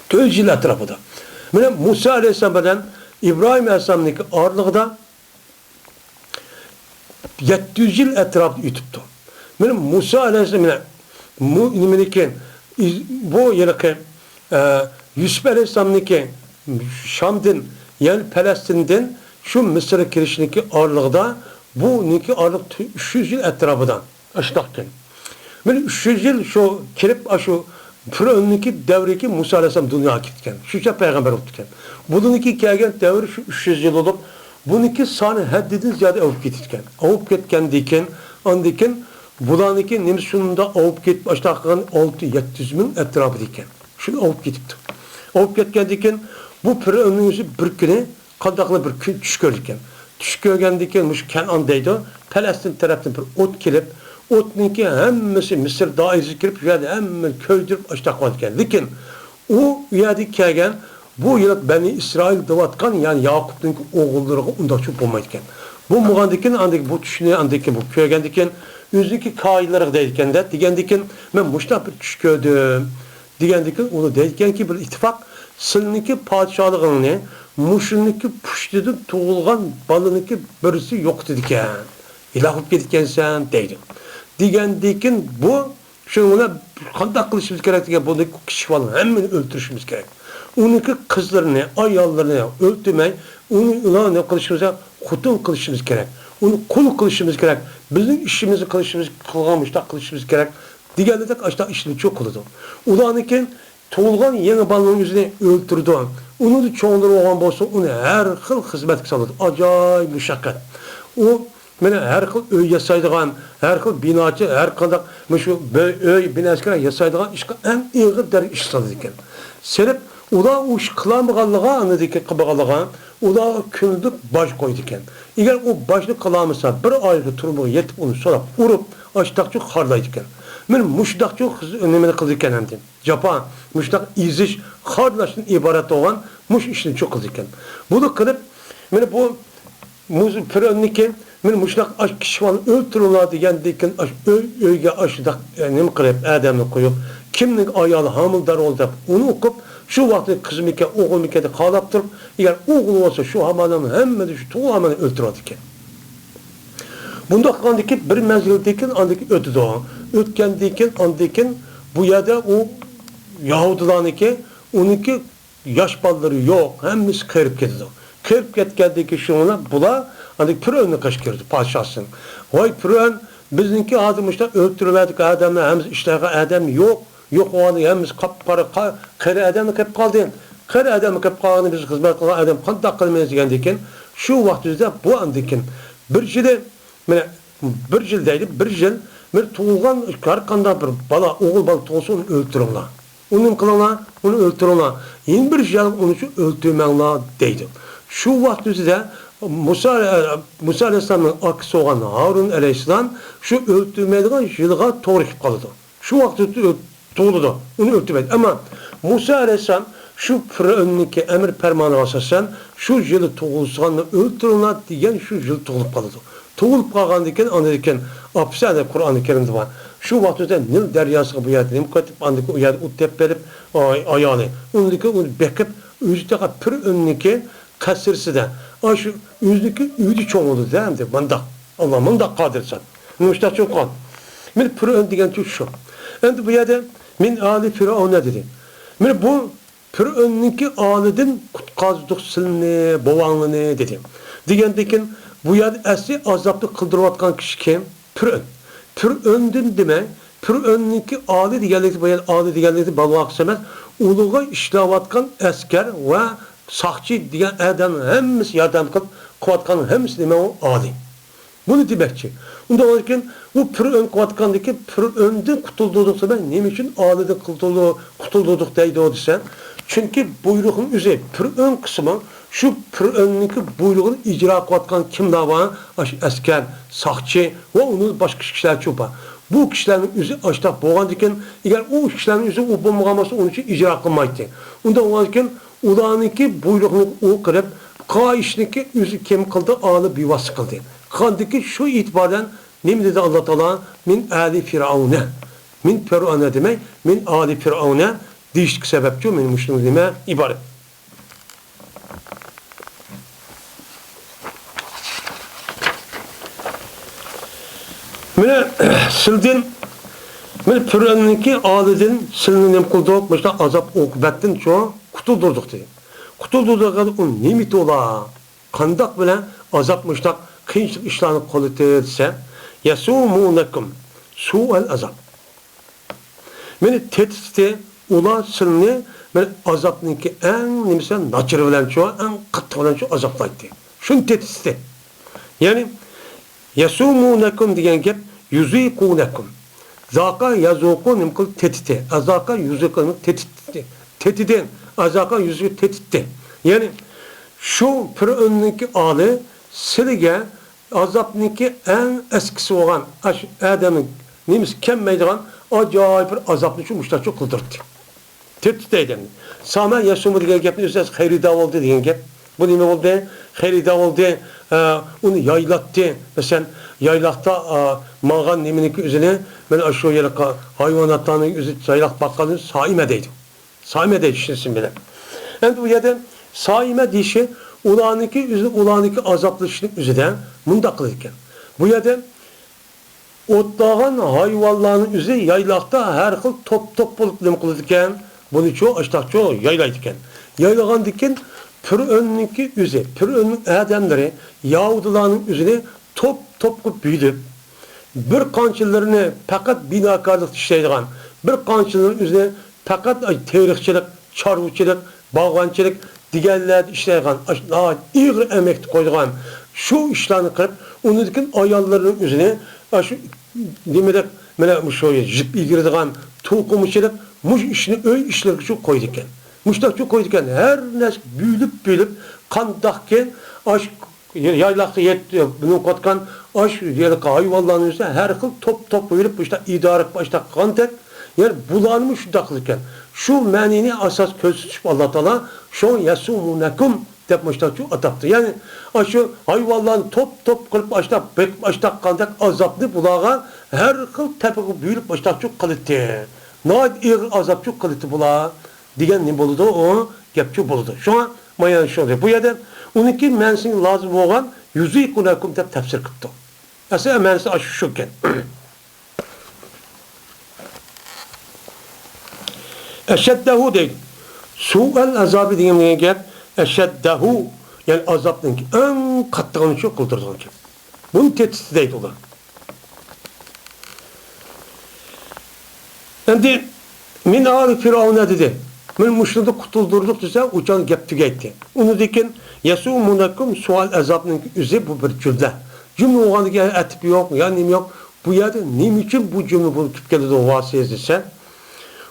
تۆت يۈز يىل ئەتراپىدا. مانا مۇسا ئەلەيھىسسالام بىلەن ئىبراھىم ئەلەيھىسسالامنىڭكى ئارىلىقىدا يەتتە يۈز يىل ئەتراپىدا ئۆتۈپتۇ. مانا مۇسا ئەلەيھىسسالام، مانا مۇ-، نېمىنىڭكى، ئىز-، بۇ ھېلىقى، ئە، يۈسۈپ ئەلەيھىسسالامنىڭكى شامدىن، يەنى پەلەستىندىن شۇ مىسىرغا كىرىشنىڭكى ئارىلىقىدا، بۇنىڭكى ئارىلىق تۈ-، ئۈچ يۈز يىل ئەتراپىدا. ئاشۇنداقكەن. مانا ئۈچ يۈز يىل شۇ كىرىپ، ئاشۇ پىرئۆننىڭكى دەۋرىدىكى مۇسا ئەلەيھىسسالام دۇنياغا كېتىپتىكەن. شۇ چاغ پەيغەمبەر بولۇپتىكەن. بۇنىڭكى كەلگەن دەۋرى شۇ ئۈچ يۈز يىل بولۇپ، بۇنىڭكى سانى ھەددىدىن زىيادە ئاۋۇپ كېتىپتىكەن. ئاۋۇپ كەتكەندىن كېيىن، ئاندىن كېيىن بۇلارنىڭكى نېمىسى شۇنداق ئاۋۇپ كېتىپ، ئاشۇنداق قىلغان ئالتە يەتتە يۈز مىڭ ئەتراپىدا ئىكەن. شۇنى ئاۋۇپ كېتىپتۇ. ئاۋۇپ كەتكەندىن كېيىن بۇ پىرئۆننىڭ ئۆزى بىر كۈنى قانداقلا بىر كۈن چۈش كۆرىدىكەن. چۈش كۆرگەندىن كېيىن مۇشۇ كەنئان دەيدۇ، پەلەستىن تەرەپتىن بىر ئوت كېلىپ، ئوتنىڭكى ھەممىسى مىسىر دائىرىسىگە كىرىپ، شۇ يەردە ھەممىنى كۆيدۈرۈپ ئاشۇنداق قىلىدىكەن. لېكىن ئۇ، ئۇ يەردىكى كەلگەن بۇ يىللىق بەنى ئىسرائىل دەۋاتقان، يەنى ياقۇپنىڭكى ئوغۇللىرىغا ئۇنداقچە بولمايدىكەن. بولمىغاندىن كېيىن، ئاندىن بۇ چۈشنى ئاندىن كېيىن بۇ كۆرگەندىن كېيىن، ئۆزىنىڭكى كاھىنلىرىغا دەيدىكەن-دە، دېگەندىن كېيىن، مەن مۇشۇنداق بىر چۈش كۆردۈم. دېگەندىكىن ئۇنى دەيدىكەنكى، بىر ئىتتىپاق، سىلىنىڭكى پادىشاھلىقىڭنى مۇشۇنىڭكى پۇشتىدىن تۇغۇلغان بالىنىڭكى بىرسى يوقىتىدىكەن. ھېلاك بولۇپ كېتىدىكەنسەن دەيدۇ. دېگەندىكىن بۇ، شۇنىڭ بىلەن قانداق قىلىشىمىز كېرەك دېگەن، بۇنى كىچىك بالىنى ھەممىنى ئۆلتۈرۈشىمىز كېرەك. ئۇنىڭكى قىزلىرىنى، ئاياللىرىنى ئۆلتۈرمەي، ئۇنى، ئۇلارنى نېمە قىلىشىمىز كېرەك؟ خوتۇن قىلىشىمىز كېرەك. ئۇنى قۇل قىلىشىمىز كېرەك. بىزنىڭ ئىشىمىزنى قىلىشىمىز، قىلغان مۇشۇنداق قىلىشىمىز كېرەك. دېگەنلىرىدەك ئاشۇنداق ئىشلىرىچۇ قىلىدۇ. ئۇلارنىڭكى تۇغۇلغان يېڭى بالىنىڭ ئۆزىنى ئۆلتۈرىدۇ. ئۇنىڭدىن چوڭلىرى بولغان بولسا، ئۇنى ھەر خىل خىزمەتكە سالىدۇ. ئاجايىپ مۇشەققەت. ئۇ مانا ھەر خىل ئۆي ياسايدىغان، ھەر خىل بىناچى، ھەر قانداق مۇشۇ بۆ-، ئۆي، بىنا ئەسكەر ياسايدىغان ئىشقا ئەڭ ئېغىر دەرىجە ئىش سالىدىكەن. سېلىپ، ئۇلار ئۇ ئىشنى قىلالمىغانلىقىغا، ئاندىن كېيىن قىلمىغانلىقىغا، ئۇلارغا كۈندىلىك باج قويىدىكەن. ئەگەر ئۇ باجنى قىلالمىسا، بىر ئايغا تۈرمىگە يېتىپ، ئۇنى سوراپ، ئۇرۇپ، ئاشتاقچۇ خارلايدىكەن. مانا مۇشۇنداقچۇ خىز-، نېمىنى قىلىدىكەن ئەمدى. جاپا، مۇشۇنداق ئېزىش، خارلاشتىن ئىبارەت بولغان مۇشۇ ئىشنى چوقۇلىدىكەن. بۇنى قىلىپ، مانا بۇ مۇز-، پىرئۆننىكى، مانا مۇشۇنداق ئاش كىشى بالىنى ئۆلتۈرۈڭلار دېگەندىن كېيىن، ئاش ئۆي-، ئۆيگە ئاشۇنداق، ئە، نېمە قىلىپ، ئادەمنى قويۇپ، كىمنىڭ ئايالى ھامىلىدار بولدى دەپ، ئۇنى ئوقۇپ، شۇ ۋاقىتتا قىزمىكەن، ئوغۇلمىكەن دەپ قاراپ تۇرۇپ، ئەگەر ئوغۇل بولسا، شۇ ھامانە ھەممىدىن شۇ تۇغۇلغان ھامانە ئۆلتۈرۈۋېتىدىكەن. بۇنداق قىلغاندىن كېيىن بىر مەزگىلدىن كېيىن ئاندىن كېيىن ئۆتىدۇ. ئۆتكەندىن كېيىن ئاندىن كېيىن بۇ يەردە ئۇ يەھۇدىيلارنىڭكى، ئۇنىڭكى ياش بالىلىرى يوق، ھەممىسى قېرىپ كېتىدۇ. قېرىپ كەتكەندىن كېيىن شۇ بىلەن بۇلار ئاندىن پىرئۆننىڭ قېشىغا كىرىدۇ، پادىشاھسىنىڭ. ۋاي پىرئۆن، بىزنىڭكى ھازىر مۇشۇنداق ئۆلتۈرۈۋەردۇق ئادەملەر، ھەممىسى ئىشلەيدىغان ئادەم يوق. يوق بولغاندا ھەممىسى قاپقارا، قا-، قېرى ئادەملا قېلىپ قالدى. قېرى ئادەملا قېلىپ قالغاندا بىز خىزمەت قىلغان ئادەم قانداق قىلىمىز دېگەندىن كېيىن، شۇ ۋاقىت ئۆزىدە بۇ ئاندىن كېيىن بىر يىلى، مانا بىر يىل دەيلى، بىر يىل بىر تۇغۇلغان ھەر قانداق بىر بالا، ئوغۇل بالا تۇغۇلسا ئۇنى ئۆلتۈرۈڭلار. ئۇنى نېمە قىلىڭلار؟ ئۇنى ئۆلتۈرۈڭلار. يەنە بىر يىل ئۇنى شۇ ئۆلتۈرمەڭلار دەيدۇ. شۇ ۋاقىت ئۆزىدە مۇسا، مۇسا ئەلەيھىسسالامنىڭ ئاكىسى بولغان ھارۇن ئەلەيھىسسالام شۇ ئۆلتۈرمەيدىغان يىلغا توغرا كېلىپ قالىدۇ. شۇ ۋاقىتتا تۇغۇلىدۇ، ئۇنى ئۆلتۈرمەيدۇ. ئەمما مۇسا ئەلەيھىسسالام شۇ پىرئۆننىڭكى ئەمر پەرمانىغا ئاساسەن، شۇ يىلى تۇغۇلسىغاننى ئۆلتۈرۈڭلار دېگەن شۇ يىلى تۇغۇلۇپ قالىدۇ. تۇغۇلۇپ قالغاندىن كېيىن، ئاندىن كېيىن ئاپىسى، ئەنە قۇرئانى كەرىمدە بار. شۇ ۋاقىتتا نىل دەرياسىغا بۇ يەردە نېمە قىلىۋېتىپ، ئاندىن كېيىن ئۇ يەردە ئوت دەپ بېرىپ، ئاي-، ئايالى. ئۇندىن كېيىن ئۇنى بېقىپ، ئۆزى تاقا پىرئۆننىڭكى قەسرىسىدە، ئاشۇ ئۆزىنىڭكى ئۆيىدە چوڭ بولدى-دە، ئەمدى مۇنداق. ئاللا مۇنداق قادىرسەن. مۇشتاق چوققان. مانا پىرئۆن دېگەن شۇ. ئەمدى بۇ يەردە مىن ئالى فىرئەۋنە دېدى. مانا بۇ پىرئۆننىڭكى ئالىدىن قۇتقۇزدۇق سىلىنى، بوۋاڭلىنى دېدى. دېگەندىن كېيىن بۇ يەردە ئەسلى ئازابنى قىلدۇرۇۋاتقان كىشى كىم؟ پىرئۆن. پىرئۆندىن دېمەي، پىرئۆننىڭكى ئالى دېگەنلىكى، بۇ يەردە ئالى دېگەنلىكى بالىغا قىلىش ئەمەس، ئۇلىغا ئىشلەۋاتقان ئەسكەر ۋە ساقچى دېگەن ئادەم ھەممىسى ياردەم قىلىپ، قىلىۋاتقان ھەممىسى نېمە ئۇ؟ ئالىي. بۇنى دېمەكچى. ئۇنداق بولغاندىكىن، ئۇ پىرئۆن قىلىۋاتقاندىكى پىرئۆندىن قۇتۇلدۇردۇق دېمەي، نېمە ئۈچۈن ئالىيدىن قۇتۇلدۇ-، قۇتۇلدۇردۇق دەيدۇ دېسە، چۈنكى بۇيرۇقنىڭ ئۆزى، پىرئۆن قىسمى شۇ پىرئۆننىڭكى بۇيرۇقىنى ئىجرا قىلىۋاتقان كىملەر بار؟ ئاشۇ ئەسكەر، ساقچى ۋە ئۇنىڭ باشقا كىشىلەرچۇ بار. بۇ كىشىلەرنىڭ ئۆزى ئاشتاق بولغاندىكىن، ئەگەر ئۇ كىشىلەرنىڭ ئۆزى ئۇ بولمىغان بولسا، ئۇنىڭ ئۈچۈن ئىجرا قىلمايتتى. ئۇنداق بولغاندىكىن، ئۇلارنىڭكى بۇيرۇقىنى ئۇ قىلىپ، قىلغان ئىشنىڭكى ئۆزى كىم قىلدى؟ ئالىي بىۋاسىتە قىلدى. قىلغاندىكىن شۇ ئېتىبار بىلەن نېمە دېدى ئاللا تائالا؟ مىن ئالى فىرئەۋنە. مىن فىرئەۋنە دېمەي، مىن ئالى فىرئەۋنە دېيىشلىك سەۋەبچۇ، مانا مۇشۇنىڭ نېمە ئىبارەت. مانا سىلدىن، مانا پىرئەۋننىڭكى ئالىدىن سىلنى نېمە قىلدۇق؟ مۇشۇنداق ئازاب ئوقۇبەتتىن شۇ قۇتۇلدۇردۇق دېدى. قۇتۇلدۇردۇق دېگەندە ئۇ نېمە ئىدى ئۇلار؟ قانداق بىلەن ئازاب مۇشۇنداق قىيىنچىلىق ئىشلارنى قىلىۋاتىدۇ دېسە، يەسۇمۇنەكۇم سۇئەل ئازاب. مېنى تېتىتتى، ئۇلار سىلنى بىر ئازابنىڭكى ئەڭ نېمىسى ناچىرى بىلەنچۇ، ئەڭ قاتتىقى بىلەنچۇ ئازابلايتتى. شۇنى تېتىتتى. يەنى، يەسۇمۇنەكۇم دېگەن گەپ، يۇزىقۇنەكۇم. زاقا يەزۇقۇ نېمە قىلدى؟ تېتىتتى. ئەزاقا يۇزىقۇ نېمە؟ تېتىتتى. تېتىدى. ئەزاقا يۇزىقۇ تېتىتتى. يەنى، شۇ پىرئۆننىڭكى ئالى سىلىگە ئازابنىڭكى ئەڭ ئەسكىسى بولغان، ئاشۇ ئادەمنىڭ نېمىسى كەلمەيدىغان ئاجايىپ بىر ئازابنى شۇ مۇشتاچۇ قىلدۇرتتى. تېتىتتى دەيدۇ. سامە يەسۇمۇ دېگەن گەپنى ئۆزى خېرىدار بولدى دېگەن گەپ. بۇ نېمە بولدى؟ خېرىدار بولدى، ئە، ئۇنى يايلاتتى. مەسىلەن، يايلاقتا، ئا، ماڭغان نېمىنىڭكى ئۆزىنى، مانا شۇ يايلاققا ھايۋاناتلارنىڭ ئۆزى يايلاق باققان ئۆزى سائىمە دەيدۇ. سامە دەيدۇ، چۈشىنىسىڭ بىلەن. ئەمدى بۇ يەردە سائىمە دېيىشى ئۇلارنىڭكى ئۆزى، ئۇلارنىڭكى ئازابلىشىشنىڭ ئۆزىدە مۇنداق قىلىدىكەن. بۇ يەردە ئوتلىغان ھايۋانلارنىڭ ئۆزى يايلاقتا ھەر خىل توپ-توپ بولۇپ نېمە قىلىدىكەن؟ بۇنىچۇ، ئاشتاقچۇ يايلايدىكەن. يايلىغاندىكىن پىرئۆننىڭكى ئۆزى، پىرئۆننىڭ ئادەملىرى يەھۇدىيلارنىڭ ئۆزىنى توپ-توپ قىلىپ بۆلۈپ، بىر قانچىلىرىنى پەقەت بىناكارلىقتا ئىشلەيدىغان، بىر قانچىلىرىنىڭ ئۆزىنى پەقەت، ئاي، تېرىقچىلىق، چارۋىچىلىق، باغۋەنچىلىك، دېگەنلەردە ئىشلەيدىغان، ئاشۇ ناھايىتى ئېغىر ئەمەكتە قويىدىغان شۇ ئىشلارنى قىلىپ، ئۇنىڭدىن كېيىن ئاياللىرىنىڭ ئۆزىنى ئاشۇ نېمىدەك، مانا مۇشۇ يىپ يېگىرىدىغان، توقۇمىچىلىق، مۇشۇ ئىشنى ئۆي ئىشلىرىغىچۇ قويىدىكەن. مۇشۇنداقچۇ قويىدىكەن، ھەر نەرسە بۆلۈپ-بۆلۈپ، قانداقكىن ئاشۇ يايلاققا يەت-، مېنىڭ قوتقان ئاشۇ ھېلىقى ھايۋانلارنى ئۆزى ھەر خىل توپ-توپ بۆلۈپ، مۇشۇنداق ئىدارە قىلىپ، ئاشۇنداق قىلغاندەك، يەنى بۇلارنىمۇ شۇنداق قىلىدىكەن. شۇ مەنىنى ئاساس كۆرسىتىپ ئاللا تائالا، شۇ يەسۇمۇنەكۇم دەپ مۇشتاقچۇ ئاتاپتۇ. يەنى ئاشۇ ھايۋانلارنى توپ-توپ قىلىپ، ئاشتاق بېقىپ، ئاشتاق قىلغاندەك ئازابنى بۇلارغا ھەر خىل تەپىگە بۆلۈپ ئاشتاقچۇ قىلىتتى. ناھايىتى ئېغىر ئازابچۇ قىلىتتى بۇلار دېگەن نېمە بولىدۇ؟ ئۇ گەپچۇ بولىدۇ. شۇڭا مايان شۇ دەپ. بۇ يەردە ئۇنىڭكى مەنىسىگە لازىم بولغان يۇزىقۇنەكۇم دەپ تەپسىر قىپتۇ. ئەسلى مەنىسى ئاشۇ شۇكەن. ئەشەددەھۇ دەيدۇ. سۇئەل ئازابى دېگەن گەپ، ئەشەددەھۇ، يەنى ئازابنىڭ ئەڭ قاتتىقىنى شۇ قىلدۇرىدىغان گەپ. بۇنى تېتىتتى دەيدۇ ئۇلار. ئەمدى مىن ئالى فىرئەۋنە دېدى. مەن مۇشۇنى قۇتۇلدۇردۇق دېسە، ئۇچان گەپ تۈگەيتتى. ئۇنىڭدىن كېيىن يەسۇمۇنەكۇم سۇئەل ئازابنىڭ ئۆزى بۇ بىر جۈملە. جۈملە بولغاندىكىن ئەتىپ يوق، يا نېمە يوق. بۇ يەردە نېمە ئۈچۈن بۇ جۈملە بولۇپ كېلىپ كېلىدۇ، ۋاسىز دېسە.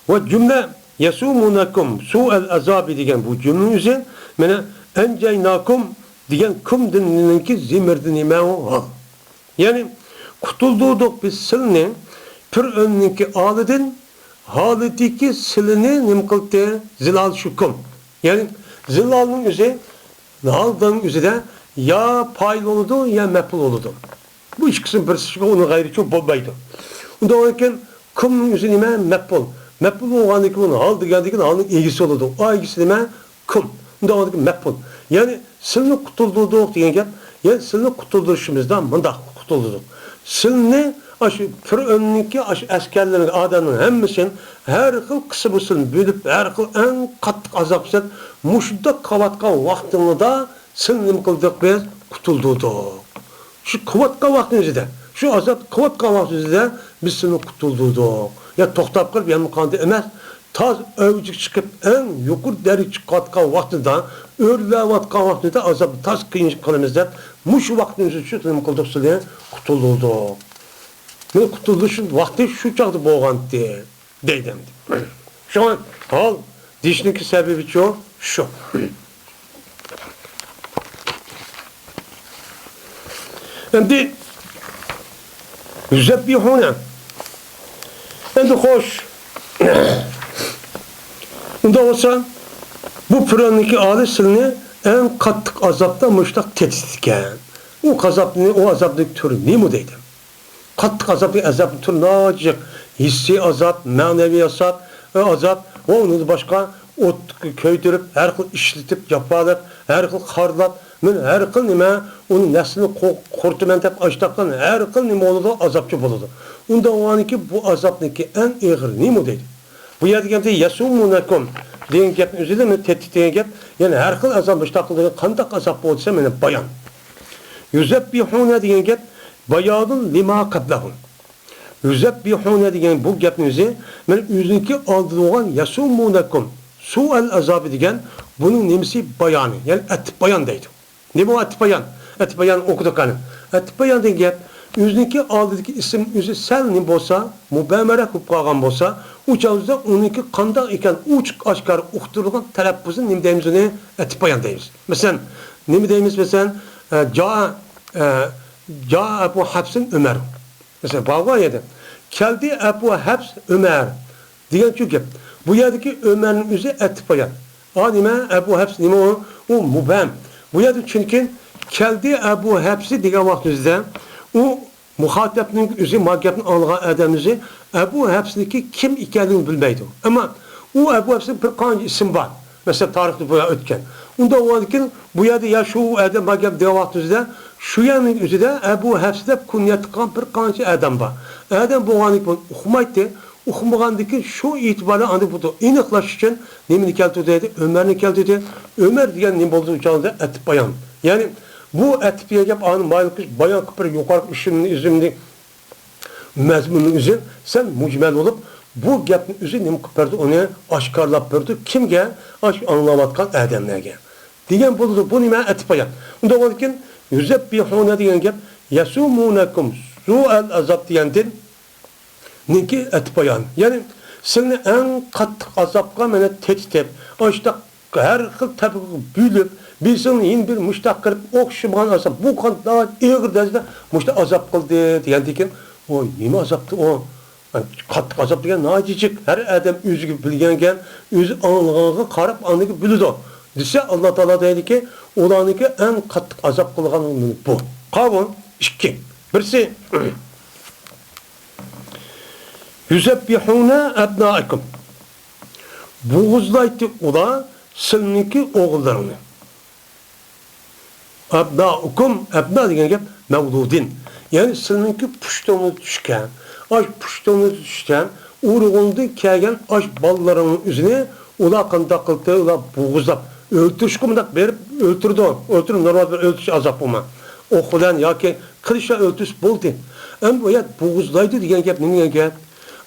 ۋە جۈملە يەسۇمۇنەكۇم سۇئەل ئازابى دېگەن بۇ جۈملىنىڭ ئۆزى، مانا، ئەنجەيناكۇم دېگەن كۇمدىن نېمىنىڭكى زېمىردىن نېمە ئۇ ھال. يەنى، قۇتۇلدۇردۇق بىز سىلنى پىرئۆننىڭكى ھالىدىن، ھالىتىكى سىلىنى نېمە قىلدى؟ زىلال شۇكۇم. يەنى، زىلالنىڭ ئۆزى، ھالنىڭ ئۆزىدە يا پايىل بولىدۇ، يا مەپئۇل بولىدۇ. بۇ ئىككىسىنىڭ بىرسىچە ئۇنىڭ غەيرىچە بولمايدۇ. ئۇنداق بولغاندىكىن، كۇمنىڭ ئۆزى نېمە؟ مەپئۇل. مەپئۇل بولغاندىن كېيىن ھال دېگەندىن كېيىن ھالنىڭ ئىگىسى بولىدۇ. ئۇ ئىگىسى نېمە؟ كۇم. ئۇنداق بولغاندىكىن مەپئۇل. يەنى سىلنى قۇتۇلدۇردۇق دېگەن گەپ، يەنى سىلنى قۇتۇلدۇرۇشىمىزدا مۇنداق قۇتۇلدۇردۇق. سىلنى ئاشۇ پىرئۆننىڭكى ئاشۇ ئەسكەرلىرىنىڭ، ئادەمنىڭ ھەممىسىنى ھەر خىل قىسمى سىلنى بۆلۈپ، ھەر خىل ئەڭ قاتتىق ئازاب سەپ، مۇشۇنداق قىلىۋاتقان ۋاقتىڭلاردا سىلنى نېمە قىلدۇق بىز؟ قۇتۇلدۇردۇق. شۇ قىلىۋاتقان ۋاقتىنىڭ ئۆزىدە، شۇ ئازاب قىلىۋاتقان ۋاقتىنىڭ ئۆزىدە بىز سىلنى قۇتۇلدۇردۇق. يا توختاپ قېلىپ، يەنە قانداق ئەمەس، تاز ئەۋجىگە چىقىپ، ئەڭ يۇقىرى دەرىجىگە چىقىۋاتقان ۋاقتىدا، ئۆرلەۋاتقان ۋاقتىدا ئازابنى تاز قىيىن قىلىمىز دەپ، مۇشۇ ۋاقىتنىڭ ئۆزىدە شۇ نېمە قىلدۇق سىلنى؟ قۇتۇلدۇردۇق. مانا قۇتۇلۇش ۋاقتى شۇ چاغدا بولغانتى. دەيدۇ ئەمدى. شۇڭا ھال دېيىشنىڭكى سەۋەبىچۇ شۇ. ئەمدى يۇزەببىھۇنە. ئەمدى خوش. ئۇنداق بولسا، بۇ پىرئەننىڭكى ئالى سىلنى ئەڭ قاتتىق ئازابتا مۇشتاق تېتىتىدىكەن. ئۇ ئازابنى، ئۇ ئازابنىڭ تۈرى نېمە دەيدۇ؟ قاتتىق ئازابنى، ئازابنى تۈرى ناھايىتى جىق. ھېسسىي ئازاب، مەنىۋى ئازاب، ئازاب ۋە ئۇنىڭدىن باشقا ئوتقا كۆيدۈرۈپ، ھەر خىل ئىشلىتىپ، جاپالاپ، ھەر خىل خارلاپ، مەن ھەر خىل نېمە، ئۇنى نەسلىنى قۇ-، قۇرۇتىمەن دەپ ئاشتاققان ھەر خىل نېمە بولىدۇ، ئازابچى بولىدۇ. ئۇنداق بولغاندىكىن بۇ ئازابنىڭكى ئەڭ ئېغىرى نېمە دەيدۇ؟ بۇ يەردە گەپتە يەسۇمۇنەكۇم دېگەن گەپنىڭ ئۆزىدە مەن تېتىتىدىن گەپ، يەنى ھەر خىل ئازاب مۇشتاق قىلىدىغان قانداق ئازاب بولسا مەن بايان. يۇزەببىھۇنە دېگەن گەپ بايانۇن لىما قەبلەھۇ. يۇزەببىھۇنە دېگەن بۇ گەپنىڭ ئۆزى، مەن ئۆزىنىڭكى ئالدىدا بولغان يەسۇمۇنەكۇم سۇئەل ئازابى دېگەن بۇنىڭ نېمىسى بايانى، يەنى ئەتىپ بايان دەيدۇ. نېمە ئۇ ئەتىپ بايان؟ ئەتىپ بايان ئوقۇدۇق قېنى. ئەتىپ بايان دېگەن گەپ، ئۆزىنىڭكى ئالدىدىكى ئىسىم ئۆزى سەل نېمە بولسا، مۇبەمەرەك بولۇپ قالغان بولسا، ئۇ چاغدا ئۇنىڭكى قانداق ئىكەن ئوچۇق ئاشكارا ئۇقتۇرۇلغان تەلەپپۇزى نېمە دەيمىز ئۇنى؟ ئەتىپ بايان دەيمىز. مەسىلەن، نېمە دەيمىز؟ مەسىلەن، ئە، جا، ئە، جا ئەبۇ ھەپسىن ئۆمەر. مەسىلەن، بارغۇ يەردە. كەلدى ئەبۇ ھەپس ئۆمەر دېگەنچۇ گەپ. بۇ يەردىكى ئۆمەرنىڭ ئۆزى ئەتىپ بايان. ئا، نېمە؟ ئەبۇ ھەپس نېمە ئۇ؟ ئۇ مۇبھەم. بۇ يەردە چۈنكى كەلدى ئەبۇ ھەپسى دېگەن ۋاقىت ئۆزىدە ئۇ مۇخاتەپنىڭ ئۆزى، ما گەپنى ئاڭلىغان ئادەم ئۆزى ئەبۇ ھەپسنىڭكى كىم ئىكەنلىكىنى بىلمەيدۇ. ئەمما ئۇ ئەبۇ ھەپسنىڭ بىر قانچە ئىسمى بار. مەسىلەن، تارىختا بۇ ئۆتكەن. ئۇنداق بولغاندىكىن، بۇ يەردە يا شۇ ئادەم بار گەپ دېگەن ۋاقىت ئۆزىدە، شۇ يەرنىڭ ئۆزىدە ئەبۇ ھەپس دەپ كۇنيەت قىلغان بىر قانچە ئادەم بار. ئادەم بولغاندىكىن ئۇقمايتتى. ئۇقمىغاندىكىن شۇ ئېتىبارى ئاندىن بۇ ئېنىقلاش ئۈچۈن نېمىنى كەلتۈردى؟ ئۆمەرنى كەلتۈردى. ئۆمەر دېگەن نېمە بولدى ئۇ چاغدا؟ ئەتىپ بايان. يەنى بۇ ئەتىپ دېگەن گەپ ئانى مايىل قىلىش، بايان قىلىپ بىر يۇقىرىقى ئىشىمنى، ئىزىمنى، مەزمۇننى ئۆزى سەل مۇجمەل بولۇپ، بۇ گەپنى ئۆزى نېمە قىلىپ بەردى؟ ئۇنى ئاشكارىلاپ بەردى. كىمگە؟ ئاشۇ ئاڭلاۋاتقان ئادەملەرگە. دېگەن بولىدۇ. بۇ نېمە؟ ئەتىپ بايان. ئۇنداق بولىدىكەن، يۇزەببىھۇنە دېگەن گەپ، يەسۇمۇنەكۇم سۇئەل ئازاب دېگەندىن نىڭكى ئەتىپ بايان. يەنى سىلىنى ئەڭ قاتتىق ئازابقا مانا تېتىتىپ، ئاشتاق ھەر خىل تەپىقىگە بۆلۈپ، بىرسىنى يەنە بىر مۇشتاق قىلىپ ئوخشىمىغان ئازاب. بۇ قانداق ئېغىر دەرىجىدە مۇشتاق ئازاب قىلدى دېگەندىكىن، ئۇ نېمە ئازابتى ئۇ؟ قاتتىق ئازاب دېگەن ناھايىتى جىق. ھەر ئادەم ئۆزىگە بىلگەن گەپ، ئۆزى ئاڭلىغانغا قاراپ ئاندىن بىلىدۇ دېسە، ئاللا تائالا دەيدىكى، ئۇلارنىڭكى ئەڭ قاتتىق ئازاب قىلغان بۇ. قاۋۇل ئىككى. بىرسى، يۇزەببىھۇنە ئەبنائەكۇم. بوغۇزلايتتى ئۇلار سىلىنىڭكى ئوغۇللىرىڭنى. ئەبنائۇكۇم، ئەبنا دېگەن گەپ مەۋلۇدىن. يەنى سىلىنىڭكى پۇشتۇڭىدا چۈشكەن، ئاش پۇشتۇڭىدا چۈشكەن، ئۇرۇقۇڭدىن كەلگەن ئاش بالىلىرىڭنىڭ ئۆزىنى ئۇلار قانداق قىلدى؟ ئۇلار بوغۇزلاپ، ئۆلتۈرۈشكە مۇنداق بېرىپ ئۆلتۈرىدۇ. ئۆلتۈرۈپ، نورمال بىر ئۆلتۈرۈش ئازاب بولما. ئوق بىلەن ياكى قىلىچ بىلەن ئۆلتۈرسە بولدى. ئەمما بۇ يەردە بوغۇزلايدۇ دېگەن گەپ نېمە دېگەن گەپ؟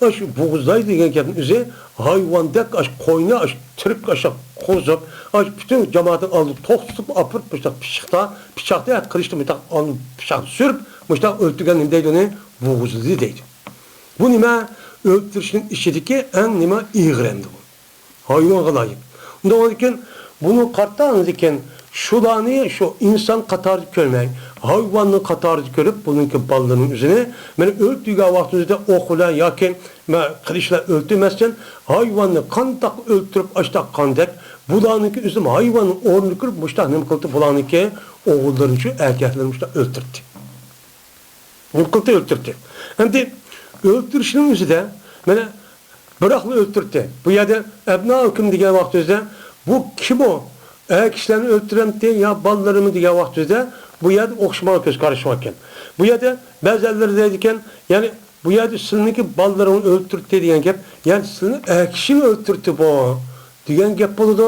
ئاشۇ بوغۇزلايدۇ دېگەن گەپنىڭ ئۆزى ھايۋاندەك ئاشۇ قوينى ئاشۇ تىرىك ئاشۇ قوزۇپ، ئاشۇ پۈتۈن جامائەتنىڭ ئالدىدا توختىتىپ ئاپىرىپ مۇشۇنداق پىچىقتا، پىچاقتا، قىلىچتا مۇشۇنداق ئالدىن پىچاق سۈرۈپ مۇشۇنداق ئۆلتۈرگەن نېمە دەيدۇ ئۇنى؟ بوغۇزلىدى دەيدۇ. بۇ نېمە؟ ئۆلتۈرۈشنىڭ ئىچىدىكى ئەڭ نېمە؟ ئېغىر ئەمدى بۇ. ھايۋانغا لايىق. ئۇنداق بولىدىكەن، بۇنى قارىتىدىكەن، شۇلارنى شۇ ئىنسان قاتارىدا كۆرمەي، ھايۋاننىڭ قاتارىدا كۆرۈپ، بۇنىڭكى بالىلىرىنىڭ ئۆزىنى، مانا ئۆلتۈرگەن ۋاقتىمىزدا ئوق بىلەن ياكى مە-، قىلىچ بىلەن ئۆلتۈرمەستىن، ھايۋاننى قانداق ئۆلتۈرۈپ ئاشتاق قاندەك، بۇلارنىڭكى ئۆزىمۇ ھايۋاننىڭ ئورنىدا كۆرۈپ، مۇشتاق نېمە قىلدى، بۇلارنىڭكى ئوغۇللىرىنى شۇ ئەركەكلىرىنى مۇشتاق ئۆلتۈردى. قىلتى ئۆلتۈردى. ئەمدى ئۆلتۈرۈشنىڭ ئۆزىدە، مانا، بىراقلا ئۆلتۈردى. بۇ يەردە ئەبنائۇكۇم دېگەن ۋاقتىمىزدا، بۇ كىم ئۇ؟ ئەر كىشىلەرنى ئۆلتۈرەمتى يا بالىلىرىمۇ دېگەن ۋاقتىمىزدا، بۇ يەردە ئوخشىمىغان كۆز قاراش باركەن. بۇ يەردە بەزىلەر دەيدىكەن، يەنى بۇ يەردە سىلىنىڭكى بالىلىرىڭنى ئۆلتۈردى دېگەن گەپ، يەنى سىلىنىڭ ئەر كىشىڭ ئۆلتۈردى بۇ دېگەن گەپ بولىدۇ.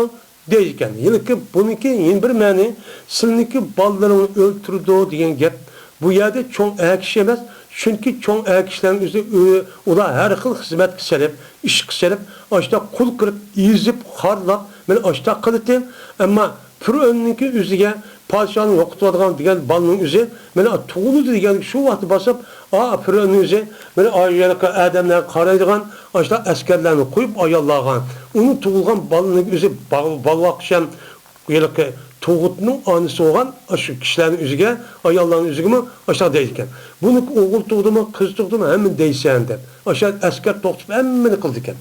دەيدىكەن. ھېلىقى بۇنىڭكى يەنە بىر مەنى، سىلىنىڭكى بالىلىرىڭنى ئۆلتۈرىدۇ دېگەن گەپ. بۇ يەردە چوڭ ئەر كىشى ئەمەس، چۈنكى چوڭ ئەر كىشىلەرنىڭ ئۆزى، ئۆ-، ئۇلار ھەر خىل خىزمەتكە سېلىپ، ئىشقا سېلىپ، ئاشتا قۇل قىلىپ، ئېزىپ، خارلاپ، مانا ئاشتا قىلىتتى. ئەمما پىرئۆننىڭكى ئۆزىگە پادىشاھنى يوقىتىۋاتىدىغان دېگەن بالىنىڭ ئۆزى، مانا تۇغۇلىدۇ دېگەن شۇ ۋاقىتتا باسىپ، ئا، پىرئۆننىڭ ئۆزى، مانا ئاياللىقى ئادەملەرگە قارايدىغان، ئاشتا ئەسكەرلەرنى قويۇپ ئاياللارغا، ئۇنىڭ تۇغۇلغان بالىنىڭ ئۆزى باغ-، بالىۋاققىچە ھېلىقى تۇغۇتنىڭ ئانىسى بولغان ئاشۇ كىشىلەرنىڭ ئۆزىگە، ئاياللارنىڭ ئۆزىگىمۇ ئاشۇنداق دەيدىكەن. بۇنىڭ ئوغۇل تۇغدىمۇ، قىز تۇغدىمۇ، ھەممىنى دەيسەن دەپ. ئاشۇ ئەسكەر توختىتىپ ھەممىنى قىلىدىكەن.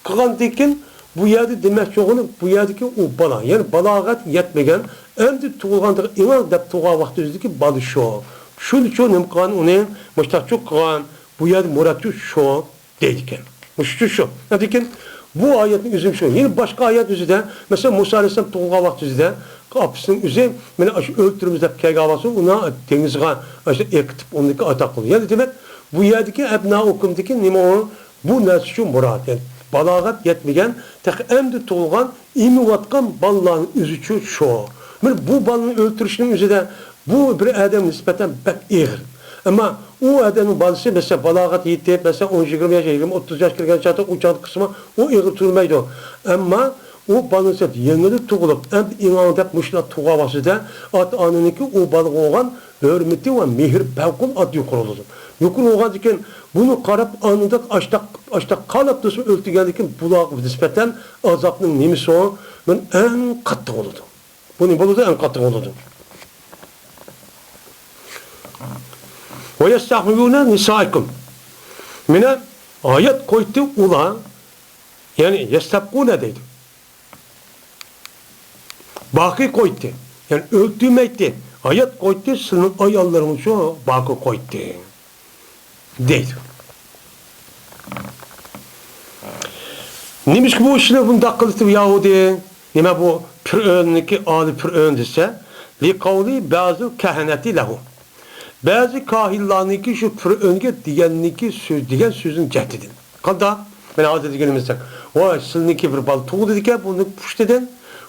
قىلغاندىن كېيىن بۇ يەردە دېمەكچى بولغىنى، بۇ يەردىكى ئۇ بالا، يەنى بالاغەت يەتمىگەن، ئەمدى تۇغۇلغاندىغا ئېڭىڭ دەپ تۇغان ۋاقتىمىزدىكى بالا شۇ. شۇنىچۇ نېمە قىلغان ئۇنى، مۇشتاقچۇ قىلغان، بۇ يەردە مۇرادچۇ شۇ. دەيدىكەن. مۇشۇ شۇ. لېكىن بۇ ئايەتنىڭ ئۆزى شۇ. يەنە باشقا ئايەت ئۆزىدە، مەسىلەن، مۇسا ئەلەيھىسسالام تۇغۇلغان ۋاقتى ئۆزىدە، ئاپىسىنىڭ ئۆزى، مانا، ئاشۇ ئۆلتۈرىمىز دەپ كەلگەن ۋاقتىدا، ئۇنى دېڭىزغا ئاشۇ ئېقىتىپ، ئۇنىڭكى ئاتا قىلدى. يەنى دېمەك، بۇ يەردىكى ئەبنائۇكۇمدىكى نېمە ئۇ؟ بۇ نەرسە شۇ مۇراد. يەنى بالاغەت يەتمىگەن، تېخى ئەمدى تۇغۇلغان، ئېمىۋاتقان بالىلارنىڭ ئۆزىچۇ شۇ. مانا بۇ بالىنى ئۆلتۈرۈشنىڭ ئۆزىدە بۇ بىر ئادەمگە نىسبەتەن بەك ئېغىر. ئەمما ئۇ ئادەمنىڭ بالىسى، مەسىلەن، بالاغەت يېتىپ، مەسىلەن، ئون، يىگىرمە ياش، يىگىرمە، ئوتتۇز ياش كىرگەن چاغدا ئۇ چاغدا قىسما ئۇ ئېغىر تۇرمايدۇ. ئەمما ئۇ بالىسى يېڭىلا تۇغۇلۇپ، ئەمدى ئېڭىڭ دەپ مۇشۇنداق تۇغۇلغان ۋاقتىدا ئاتا-ئانىنىڭكى ئۇ بالىغا بولغان ھۆرمىتى ۋە مېھرى پەۋقۇلئاددە يۇقىرى بولىدۇ. يۇقىرى بولغاندىن كېيىن بۇنى قاراپ ئاندىن ئاشتاق، ئاشتاق قالاپ تۇرسا ئۆلتۈرگەندىن كېيىن بۇلارغا نىسبەتەن ئازابنىڭ نېمىسى ئۇ؟ مانا ئەڭ قاتتىق بولىدۇ. بۇ نېمە بولىدۇ؟ ئەڭ قاتتىق بولىدۇ. ۋە يەستەھيۇنە نىسائەكۇم. مانا ھايات قويدى ئۇلار، يەنى يەستەبقۇنە دەيدۇ. باقىي قويدى، يەنى ئۆلتۈرمەيتتى، ھايات قويدى، سىلىنىڭ ئاياللىرىڭىزنى شۇ باقىي قويدى. دەيدۇ. نېمىشقا بۇ ئىشنى بۇنداق قىلىۋېتىپ يەھۇدىي؟ نېمە بۇ پىرئۆننىڭكى، ئالى پىرئۆن دېسە، لىقەۋلى بەزىل كەھەنەتى لەھۇ. بەزى كاھىنلارنىڭكى شۇ پىرئۆنگە دېگەننىكى سۆز، دېگەن سۆزىنىڭ جەھىتىدىن. قانداق؟ مانا ھازىر دېگىنىمىزدەك، ۋاي، سىلىنىڭكى بىر بالا تۇغۇلىدىكەن بۇنىڭ پۇشتىدىن.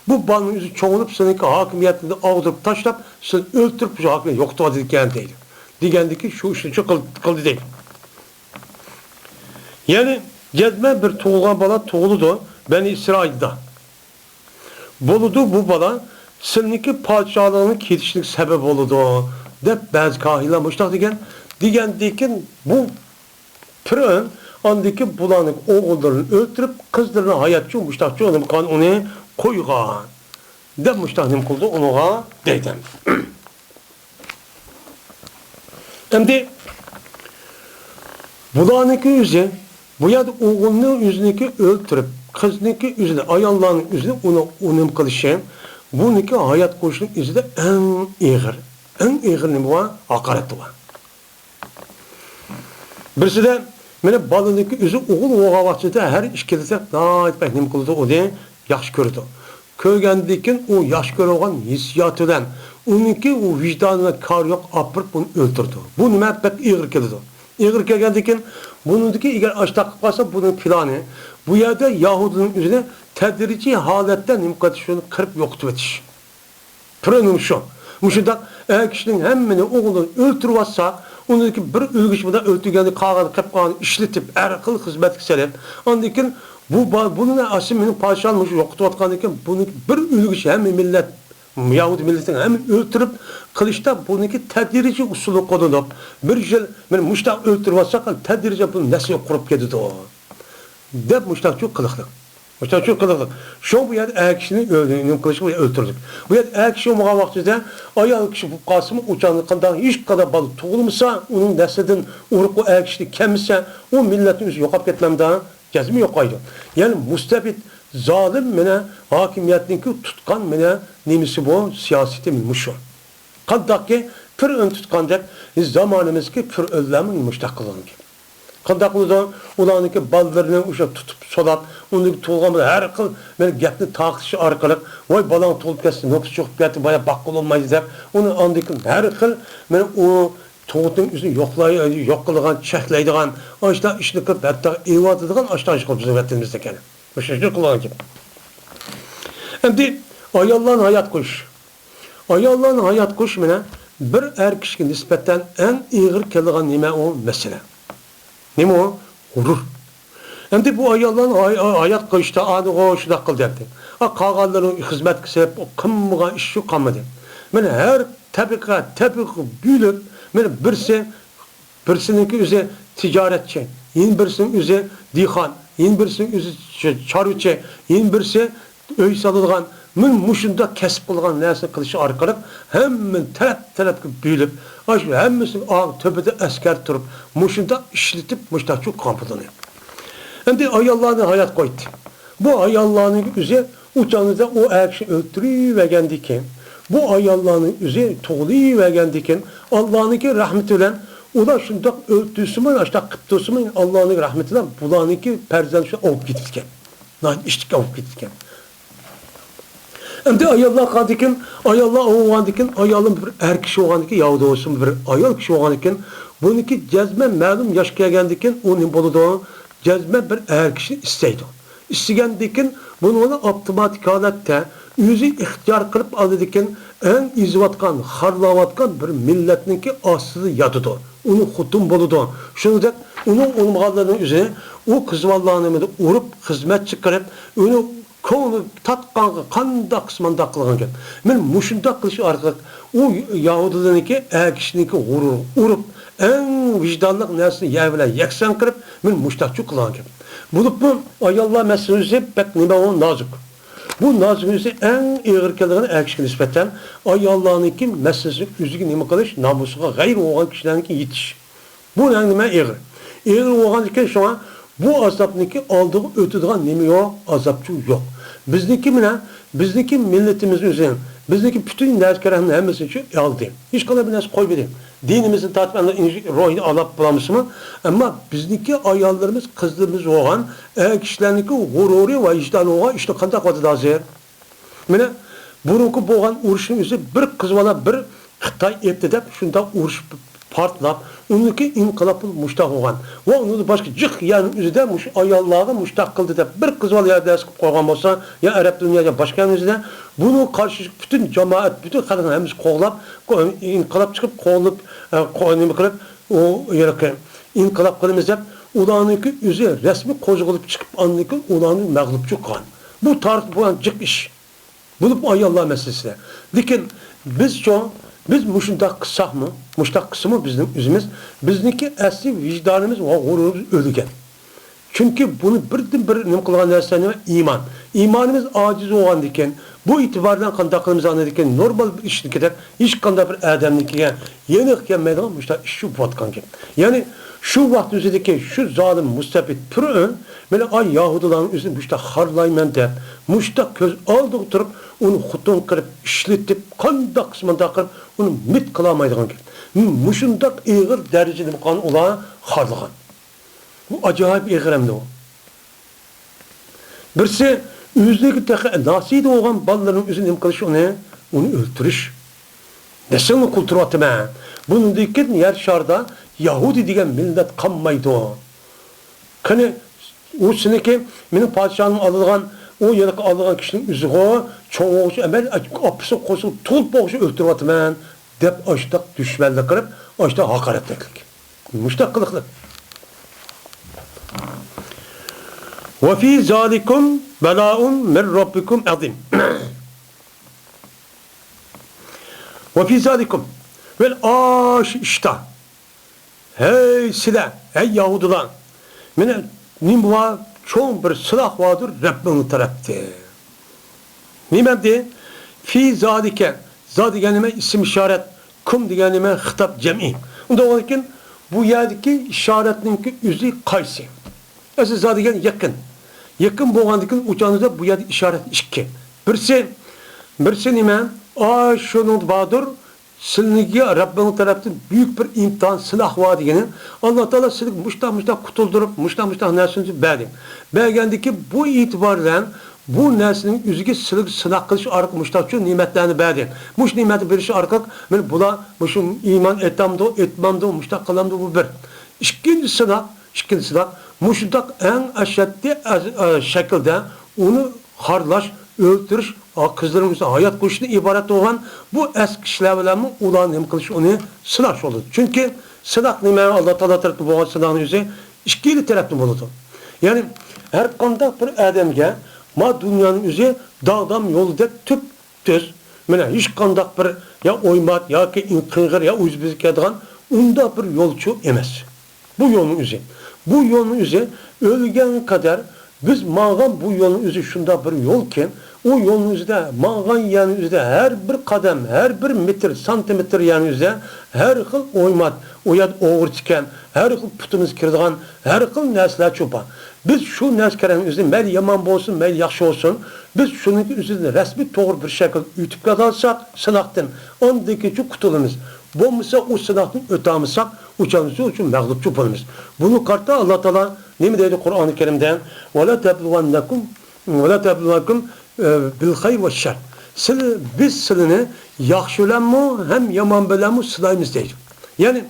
بۇ بالىنىڭ ئۆزى چوڭىيىپ، سىلىنىڭكى ھاكىمىيەتنى ئاغدۇرۇپ تاشلاپ، سىلىنى ئۆلتۈرۈپ، شۇ ھاكىمىيەت يوقىتىۋاتىدىكەن دەيدۇ. دېگەندىكى شۇ ئىشنى شۇ قىل-، قىلدى دەيدۇ. يەنى جەزمەن بىر تۇغۇلغان بالا تۇغۇلىدۇ بەنى ئىسرائىلدا. بولىدۇ بۇ بالا سېنىڭكى پادىشاھلىقنىڭ كېتىشلىك سەۋەبى بولىدۇ، دەپ بەزى كاھىنلار مۇشۇنداق دېگەن. دېگەندىن كېيىن بۇ پىرئەۋن ئاندىن كېيىن بۇلارنىڭ ئوغۇللىرىنى ئۆلتۈرۈپ، قىزلىرىنى ھاياتچۇ مۇشۇنداقچۇ نېمە قىلغان، ئۇنى قويغان، دەپ مۇشۇنداق نېمە قىلدى ئۇنىڭغا دەيدۇ. ئەمدى بۇلارنىڭكى ئۆزى، بۇ يەردە ئوغۇلنى ئۆزىنىڭكى ئۆلتۈرۈپ، قىزنىڭكى ئۆزىنى، ئاياللارنىڭ ئۆزىنى ئۇنى، ئۇ نېمە قىلىشى، بۇنىڭكى ھايات قويۇشنىڭ ئۆزىدە ئەڭ ئېغىر، ئەڭ ئېغىر نېمە بار؟ ھاقارەت بار. بىرسىدە، مانا بالىنىڭكى ئۆزى ئوغۇل بولغان ۋاقتىدا ھەر ئىككىلىسى ناھايىتى بەك نېمە قىلىدۇ، ئۇنى ياخشى كۆرىدۇ. كۆرگەندىن كېيىن ئۇ ياخشى كۆرىدىغان ھېسسىياتى بىلەن ئۇنىڭكى ئۇ ۋىجدانى بىلەن كارى يوق، ئاپىرىپ ئۇنى ئۆلتۈرىدۇ. بۇ نېمە بەك ئېغىر كېلىدۇ. ئېغىر كەلگەندىن كېيىن بۇنىڭدىكى ئەگەر ئاشتاق قىلىپ قالسا، بۇنىڭ پىلانى بۇ يەردە يەھۇدىينىڭ ئۆزىنى تەدرىجىي ھالەتتە نېمە قىلىش، شۇنى قىرىپ يوقىتىۋېتىش. پىرئەۋنمۇ شۇ. مۇشۇنداق ئەر كىشىنىڭ ھەممىنى ئوغلىنى ئۆلتۈرۈۋاتسا، ئۇنىڭدىكى بىر ئۆلگۈچى بىلەن ئۆلتۈرگەندىن قالغان قېلىپ قالغان ئىشلىتىپ، ھەر خىل خىزمەتكە سېلىپ، ئاندىن كېيىن بۇ با-، بۇنىڭ ئەسلى مېنىڭ پادىشاھىم مۇشۇ يوقىتىۋاتقاندىن كېيىن، بۇنىڭكى بىر ئۆلگۈچى ھەممە مىللەت، يەھۇدىي مىللىتىنىڭ ھەممىنى ئۆلتۈرۈپ قىلىشتا بۇنىڭكى تەدرىجىي ئۇسۇلى قوللىنىپ، بىر يىل مېنى مۇشۇنداق ئۆلتۈرۈۋاتسا، تەدرىجىي بۇ نەسلى قۇرۇپ كېتىدۇ. دەپ مۇشتاقچۇ قىلىقلىق. مۇشتاقچۇ قىلىقلىق. شۇڭا بۇ يەردە ئەر كىشىنى ئۆلدۈرۈپ، نېمە قىلىشقا ئۆلتۈردۇق. بۇ يەردە ئەر كىشى بولمىغان ۋاقتىدا ئايال كىشى بولۇپ قالسىمۇ، ئۇ چاغدا قانداق ھېچقانداق بالا تۇغۇلمىسا، ئۇنىڭ نەسلىدىن ئۇرۇق ئۇ ئەر كىشىدىن كەلمىسە، ئۇ مىللەتنىڭ ئۆزى يوقاپ كەتمەمدۇ؟ جەزمەن يوقايدۇ. يەنى مۇستەبىت، زالىم مانا ھاكىمىيەتنىڭكى تۇتقان مانا نېمىسى بۇ، سىياسىتى مۇشۇ. قانداقكى پىرئەۋن تۇتقاندەك زامانىمىزدىكى پىرئەۋنلەرمۇ مۇشتاق قىلغان گەپ. قانداق بولىدۇ؟ ئۇلارنىڭكى بالىلىرىنى ئوشۇ تۇتۇپ سولاپ، ئۇنىڭ تۇغۇلغان ھەر خىل مانا گەپنى تارقىتىش ئارقىلىق، ۋاي بالاڭ تۇغۇلۇپ كەتسە نوپۇس چىقىپ كەتتى، بايا باققىلى بولمايدۇ دەپ، ئۇنى ئاندىن كېيىن ھەر خىل مانا ئۇ تۇغۇتنىڭ ئۆزىنى يوقلاي-، يوق قىلىدىغان، چەكلەيدىغان، ئاشۇنداق ئىشنى قىلىپ، ھەتتا ئېلىۋاتىدىغان ئاشۇنداق ئىش قىلىپ بىزنىڭ ۋەتىنىمىزدە كەنە. مۇشۇ ئىشنى قىلغان گەپ. ئەمدى ئاياللارنى ھايات قويۇش. ئاياللارنى ھايات قويۇش مانا بىر ئەر كىشىگە نىسبەتەن ئەڭ ئېغىر كېلىدىغان نېمە ئۇ مەسىلە؟ نېمە ئۇ؟ غۇرۇر. ئەمدى بۇ ئاياللارنى ھاي-، ھايات قويۇشتا ئانىغۇ شۇنداق قىلدى ئەمدى. ئا، قالغانلىرىنى خىزمەتكە سېلىپ، قىلمىغان ئىش شۇ قالمىدى. مانا ھەر تەبىقە، تەبىقە بۆلۈپ، مانا بىرسى بىرسىنىڭكى ئۆزى تىجارەتچى، يەنە بىرسىنىڭ ئۆزى دېھقان، يەنە بىرسىنىڭ ئۆزى چ-، چارۋىچى، يەنە بىرسى ئۆي سالىدىغان، مانا مۇشۇنداق كەسىپ قىلغان نەرسىنى قىلىشى ئارقىلىق ھەممىنى تەرەپ-تەرەپكە بۆلۈپ، ئاشۇ ھەممىسىنى ئاڭ تۆپىدە ئەسكەر تۇرۇپ، مۇشۇنداق ئىشلىتىپ، مۇشۇنداق چوققان پۇلىنى. ئەمدى ئاياللارنى ھايات قويدى. بۇ ئاياللارنىڭ ئۆزى ئۇ چاغدا ئۇ ئەر كىشىنى ئۆلتۈرۈۋەرگەندىن كېيىن، بۇ ئاياللارنىڭ ئۆزى تۇغۇلۇۋەرگەندىن كېيىن، ئاللانىڭكى رەھمىتى بىلەن ئۇلار شۇنداق ئۆلتۈرسىمۇ، ئاشۇنداق قىپ تۇرسىمۇ، ئاللانىڭ رەھمىتى بىلەن بۇلارنىڭكى پەرزەنتى شۇ ئاۋۇپ كېتىدىكەن. ناھايىتى ئىشتىكى ئاۋۇپ كېتىدىكەن. ئەمدى ئاياللار قالغاندىن كېيىن، ئاياللار ئاۋۇغاندىن كېيىن، ئايالىم بىر ئەر كىشى بولغاندىن كېيىن، ياھۇدىي بولسۇن، بىر ئايال كىشى بولغاندىن كېيىن، بۇنىڭكى جەزمەن مەلۇم ياش كەلگەندىن كېيىن ئۇ نېمە بولىدۇ؟ جەزمەن بىر ئەر كىشىنى ئىستەيدۇ. ئىستىگەندىن كېيىن بۇنى ئاپتوماتىك ھالەتتە ئۆزى ئىختىيار قىلىپ ئالىدىكەن، ئەڭ ئېزىۋاتقان، خارلاۋاتقان بىر مىللەتنىڭكى ئاستىدا ياتىدۇ. ئۇنىڭ خوتۇن بولىدۇ. شۇنىڭدەك ئۇنىڭ ئۇنىمىغانلىرىنىڭ ئۆزى ئۇ قىز بالىلارنى ئۇرۇپ، خىزمەتچى قىلىپ، ئۇنى كۆڭلى تارتقانغا قانداق قىلسا مانداق قىلغان گەپ. مەن مۇشۇنداق قىلىش ئارقىلىق ئۇ يەھۇدىيلارنىڭكى ئەر كىشىنىڭكى غۇرۇرىغا ئۇرۇپ، ئەڭ ۋىجدانلىق نەرسىنى يەر بىلەن يەكسان قىلىپ، مەن مۇشتاقچۇ قىلغان گەپ. بولۇپمۇ ئاياللار مەسىلىسى بەك نېمە ئۇ نازۇك. بۇ نازۇك ئەڭ ئېغىر كېلىدىغان ئەر كىشىگە نىسبەتەن ئاياللارنىڭكى مەسىلىسى ئۆزىگە نېمە قىلىش، نامۇسىغا غەيرىي بولغان كىشىلەرنىڭكى يېتىش. بۇ نېمە ئېغىر؟ ئېغىر بولغاندىكىن شۇڭا بۇ ئازابنىڭكى ئالدىغا ئۆتىدىغان نېمە يوق؟ ئازابچۇ يوق. بىزنىڭكى مانا، بىزنىڭكى مىللىتىمىز ئۆزى، بىزنىڭكى پۈتۈن نەرسە-كەرەننىڭ ھەممىسىنى ئالدى. ھېچقانداق بىر نەرسە قويمىدى. دىنىمىزدىن تارتىپ ئەمدى روھىنى ئالاپ بولالمىسىمۇ، ئەمما بىزنىڭكى ئاياللىرىمىز، قىزلىرىمىز بولغان، ئەر كىشىلەرنىڭكى غۇرۇرى ۋە ۋىجدانى بولغان ئىشلار قانداق قىلىۋاتىدۇ ھازىر؟ مانا، بۇرۇنقى بولغان ئۇرۇشنىڭ ئۆزى بىر قىز بالا بىر خىتاي ئېتتى دەپ شۇنداق ئۇرۇش پارتلاپ، ئۇنىڭكى ئىنقىلاب مۇشتاق بولغان. ۋە ئۇنىڭدىن باشقا جىق يەرنىڭ ئۆزىدە مۇشۇ ئاياللارغا مۇشتاق قىلدى دەپ بىر قىز بالا يەردە قىلىپ قويغان بولسا، يا ئەرەب دۇنيا، يا باشقا يەرنىڭ ئۆزىدە، بۇنىڭغا قارشى پۈتۈن جامائەت، پۈتۈن خەلقنىڭ ھەممىسى قوغلاپ، قو-، ئىنقىلاب چىقىپ، قوغلىنىپ، ئە، قو-، نېمە قىلىپ، ئۇ ھېلىقى ئىنقىلاب قىلىمىز دەپ، ئۇلارنىڭكى ئۆزى رەسمىي قوزغىلىپ چىقىپ، ئاندىن كېيىن ئۇلارنى مەغلۇپچۇ قىلغان. بۇ تارىختا بولغان جىق ئىش. بولۇپمۇ ئاياللار مەسىلىسىدە. لېكىن بىزچۇ، بىز مۇشۇنداق قىلساقمۇ، مۇشۇنداق قىلسىمۇ بىزنىڭ ئۆزىمىز، بىزنىڭكى ئەسلى ۋىجدانىمىز ۋە غۇرۇرىمىز ئۆلگەن. چۈنكى بۇنى بىردىنبىر نېمە قىلغان نەرسە نېمە؟ ئىمان. ئىمانىمىز ئاجىز بولغاندىكىن، بۇ ئېتىبار بىلەن قانداق قىلىمىز ئاندىكىن؟ نورمال بىر ئىشنىڭكىدەك ھېچقانداق بىر ئادەمنىڭكىگە يېنىغا كەلمەيدىغان مۇشۇنداق ئىش شۇ بولۇۋاتقان گەپ. يەنى شۇ ۋاقىت ئۆزىدىكى شۇ زالىم مۇستەبىت پىرئەۋن مانا ئاي يەھۇدىيلارنىڭ ئۆزىنى مۇشۇنداق خارلايمەن دەپ، مۇشۇنداق كۆز ئالدىغا تۇرۇپ، ئۇنى خوتۇن قىلىپ ئىشلىتىپ، قانداق قىلسا مۇنداق قىلىپ، ئۇنى مىت قىلالمايدىغان گەپ. مۇشۇنداق ئېغىر دەرىجىدە نېمە قىلغان ئۇلار خارلىغان. بۇ ئاجايىپ ئېغىر ئەمدى ئۇ. بىرسى، ئۆزلۈكى تېخى ناسىيدا بولغان بالىلىرىنىڭ ئۆزىنى نېمە قىلىش ئۇنى، ئۇنى ئۆلتۈرۈش. نەسلىڭنى قۇتۇلدۇرۇۋاتىمەن. بۇنىڭدىن كېيىن يەر شارىدا يەھۇدىي دېگەن مىللەت قالمايدۇ. قېنى، ئۇ سېنىڭكى، مېنىڭ پادىشاھلىقىمنى ئالىدىغان، ئۇ يەرگە ئالىدىغان كىشىنىڭ ئۆزىغۇ، چوڭ بولغۇچە ئەمەل، ئاپىسى قوشۇپ تۇغۇپ بولغۇچە ئۆلتۈرۈۋاتىمەن. دەپ ئاشتاق دۈشمەنلىك قىلىپ، ئاشتاق ھاقارەتلەكلىك. مۇشتاق قىلىقلىق. وفي ذلكم بلاء من ربكم عظيم. وفي ذلكم. ۋە ئاشۇ ئىشتا. ھەي سىلەر، ھەي يەھۇدىيلار. مانا نېمە بار؟ چوڭ بىر سىلاھ باردۇر رەببىڭ تەرەپتىن. نېمە دېدى؟ في ذلك. ذا دېگەن نېمە؟ ئىسىم ئىشارەت. كم دېگەن نېمە؟ خىتاب جەمئىي. ئۇنداق بولغاندىكىن بۇ يەردىكى ئىشارەتنىڭكى ئۆزى قايسى؟ ئەسلى ذا دېگەن يېقىن. يېقىن بولغاندىكىن ئۇ چاغدا بۇ يەردە ئىشارەت ئىككى. بىرسى، بىرسى نېمە؟ ئاشۇنىڭ باردۇر. سىلىگە رەببىڭ تەرەپتىن بۈيۈك بىر ئىمتىھان، سىلاھ بار دېگىنى، ئاللا تائالا سىلىگە مۇشتاق، مۇشتاق قۇتۇلدۇرۇپ، مۇشتاق، مۇشتاق نەرسىنى بەردى. بەرگەندىكى بۇ ئېتىبار بىلەن بۇ نەرسىنىڭ ئۆزىگە سىلىگە سىناق قىلىش ئارقىلىق مۇشتاقچۇ نېمەتلەرنى بەردى. مۇشۇ نېمەتنى بېرىش ئارقىلىق مانا بۇلار مۇشۇ ئىمان ئېيتامدۇ، ئېيتمامدۇ، مۇشتاق قىلامدۇ، بۇ بىر. ئىككىنچى سىناق، ئىككىنچى سىناق، مۇشۇنداق ئەڭ ئەشەددىي ئە-، ئە-، شەكىلدە ئۇنى خارلاش، ئۆلتۈرۈش، قىزلىرىمىزنى ھايات قويۇشتىن ئىبارەت بولغان بۇ ئەسكى ئىشلار بىلەنمۇ ئۇلارنى نېمە قىلىش، ئۇنى سىناش بولىدۇ. چۈنكى سىناق نېمە؟ ئاللا تائالا تەرەپتىن بولغان سىناقنىڭ ئۆزى ئىككىلا تەرەپتىن بولىدۇ. يەنى ھەر قانداق بىر ئادەمگە ما دۇنيانىڭ ئۆزى داغدام يولىدەك تۈپ تۈز، مانا ھېچقانداق بىر يا ئويمات ياكى قىڭغىر يا ئۇيزۇپ كېتىدىغان ئۇنداق بىر يولچۇ ئەمەس. بۇ يولنىڭ ئۆزى. بۇ يولنىڭ ئۆزى ئۆلگەن قەدەر بىز ماڭغان بۇ يولنىڭ ئۆزى شۇنداق بىر يولكى، ئۇ يولنىڭ ئۆزىدە ماڭغان يەرنىڭ ئۆزىدە ھەر بىر قەدەم، ھەر بىر مېتىر، سانتىمېتىر يەرنىڭ ئۆزىدە ھەر خىل ئويمات، ئۇ يەردە ئوغرىچىكەن، ھەر خىل پۇتىمىز كىرىدىغان ھەر خىل نەرسىلەر چوپان. بىز شۇ نەرسە كەرەڭ ئۆزىنى مەيلى يامان بولسۇن، مەيلى ياخشى بولسۇن، بىز شۇنىڭ ئۆزىدىن رەسمىي توغرا بىر شەكىلدە ئۆتۈپ كېتەلىساق سىناقتىن، ئاندىن كېيىنچۇ قۇتۇلىمىز. بولمىسا ئۇ سىناقتىن ئۆتەلمىساق، ئۇ چاغدا شۇ ئۈچۈن مەغلۇپچۇ بولىمىز. بۇنى قارىتا ئاللا تائالا نېمە دەيدۇ قۇرئانى كەرىمدە؟ ولا تبلونكم، ولا تبلونكم، ئە، بالخير والشر. سىلى، بىز سىلىنى ياخشى بىلەنمۇ ھەم يامان بىلەنمۇ سىنايمىز دەيدۇ. يەنى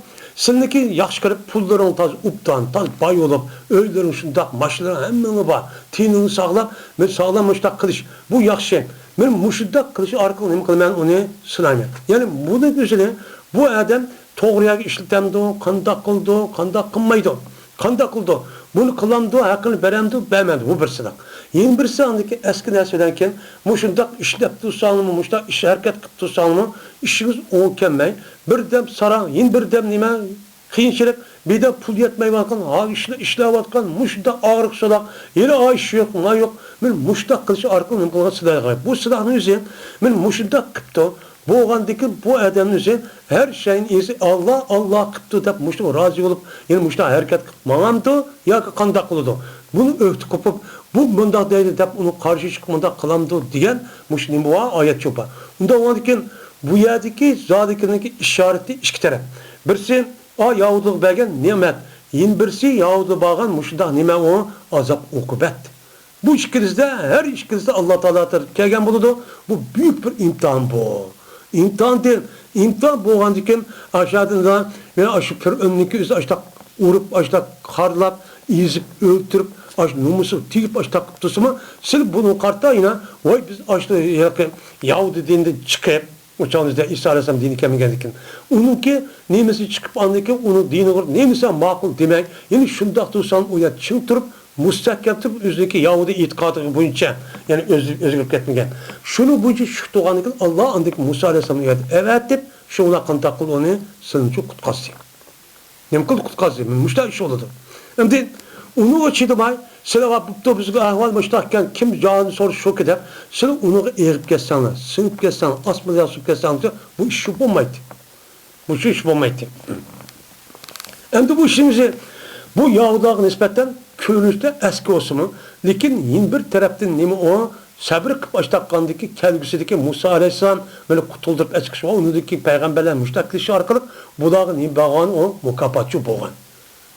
سىلىنىڭكى ياخشى كىرىپ، پۇللىرىڭ تاز ئوبدان، تاز باي بولۇپ، ئۆيلىرىڭ شۇنداق، ماشىنىلىرىڭ ھەممىڭ بار، تېنىڭ ساغلام، مەن ساغلام مۇشۇنداق قىلىش، بۇ ياخشى. مەن مۇشۇنداق قىلىش ئارقىلىق نېمە قىلىمەن، ئۇنى سىنايمەن. يەنى بۇنىڭ ئۆزىنى بۇ ئادەم توغرا يەرگە ئىشلىتەمدۇ، قانداق قىلىدۇ، قانداق قىلمايدۇ، قانداق قىلىدۇ، بۇنى قىلامدۇ، ھەققىنى بېرەمدۇ، بەرمەمدۇ، بۇ بىر سىناق. يەنە بىرسى ئاندىكى ئەسكى نەرسە بىلەنكىن، مۇشۇنداق ئىشلەپ تۇرساڭمۇ، مۇشۇنداق ئىش ھەرىكەت قىلىپ تۇرساڭمۇ، ئىشىڭىز ئوڭ كەلمەي، بىردەم ساراڭ، يەنە بىردەم نېمە، قىيىنچىلىق، بىردەم پۇل يەتمەيۋاتقان، ھا، ئىشلە-، ئىشلەۋاتقان، مۇشۇنداق ئاغرىق سوراق، يەنە ئا ئىش يوق، ما يوق، مەن مۇشۇنداق قىلىش ئارقىلىق نېمە قىلغان سىلايغا. بۇ سىلاينىڭ ئۆزى، مەن مۇشۇنداق قىپتۇ، بولغاندىكىن بۇ ئادەمنىڭ ئۆزى ھەر شەينىڭ ئىگىسى ئاللا، ئاللا قىپتۇ دەپ مۇشۇ رازى بولۇپ، يەنە مۇشۇنداق ھەرىكەت قىلىپ ماڭامدۇ ياكى قانداق قىلىدۇ؟ بۇنى ئۆكتە قوپۇپ، بۇ مۇنداق دەيدۇ دەپ ئۇنىڭ قارشى چىقىپ مۇنداق قىلامدۇ دېگەن مۇشۇ نېمە بار؟ ئايەت شۇ بار. ئۇنداق بولغاندىكىن بۇ يەردىكى زالىكىنىڭكى ئىشارىتى ئىككى تەرەپ. بىرسى، ئا، يەھۇدىيغا بەرگەن نېمەت. يەنە بىرسى، يەھۇدىيغا بارغان مۇشۇنداق نېمە ئۇ؟ ئازاب ئوقۇبەت. بۇ ئىككىلىسىدە، ھەر ئىككىلىسىدە ئاللا تائالا تەرىپىدىن كەلگەن بولىدۇ. بۇ بۈيۈك بىر ئىمتىھان بۇ. ئىمتىھاندىن، ئىمتىھان بولغاندىكىن، ئاشۇ يەردىن يەنە ئاشۇ پىرئەۋننىڭكى ئۆزى ئاشتاق ئۇرۇپ، ئاشتاق خارلاپ، ئېزىپ، ئۆلتۈرۈپ، ئاشۇ نومۇسىغا تېگىپ، ئاشتاق قىلىپ تۇرسىمۇ، سىلى بۇنىڭغا قارىتا يەنە، ۋاي، بىز ئاشۇ ھېلىقى يەھۇدىي دىنىدىن چىقىپ، ئۇ چاغدا ئىسا ئەلەيھىسسالام دىنى كەلمىگەندىكىن، ئۇنىڭكى نېمىسى چىقىپ، ئاندىن كېيىن ئۇنىڭ دىنىغا نېمىسى ماقۇل دېمەي، يەنە شۇنداق تۇرساڭ، ئۇ يەردە چىڭ تۇرۇپ، مۇستەھكەم تۇرۇپ، ئۆزىنىڭكى يەھۇدىي ئېتىقادى بويىچە، يەنى ئۆزى، ئۆزگىرىپ كەتمىگەن. شۇنىڭ بويىچە چۈشۈپ تۇرغاندىكىن، ئاللا ئاندىن كېيىن مۇسا ئەلەيھىسسالامنى ئۇ يەردىن ئەۋەتىپ، شۇ بىلەن قانداق قىلدى، ئۇنى سىلىنچۇ قۇتقازدى. نېمە قىلدى؟ قۇتقازدى. مۇشۇنداق ئىش بولىدۇ. ئەمدى ئۇنىڭغا چىدىماي، سىلەر بوپتۇ، بىزگە ئەھۋال مۇشۇنداق ئىكەن، كىم جانىنى سورىسا شۇكى دەپ، سىلەر ئۇنىڭغا ئېغىپ كەتسەڭلار، سىڭىپ كەتسەڭلار، ئاسمىدىن سىڭىپ كەتسەڭلار، بۇ ئىش شۇ بولمايتتى. مۇشۇ ئىش بولمايتتى. ئەمدى بۇ ئىشنىڭ ئۆزى، بۇ يەھۇدىيلارغا نىسبەتەن كۆرۈنۈشتە ئەسكى بولسىمۇ، لېكىن يەنە بىر تەرەپتىن نېمە ئۇ، سەبرى قىلىپ ئاشتاققاندىكى كەلگۈسىدىكى مۇسا ئەلەيھىسسالام بىلەن قۇتۇلدۇرۇپ ئەچىقىش ۋە ئۇنىڭدىكى پەيغەمبەرلەر مۇشتاق كېلىشى ئارقىلىق بۇلارغا نېمە بەرگەن ئۇ مۇكاپاتچۇ بولغان.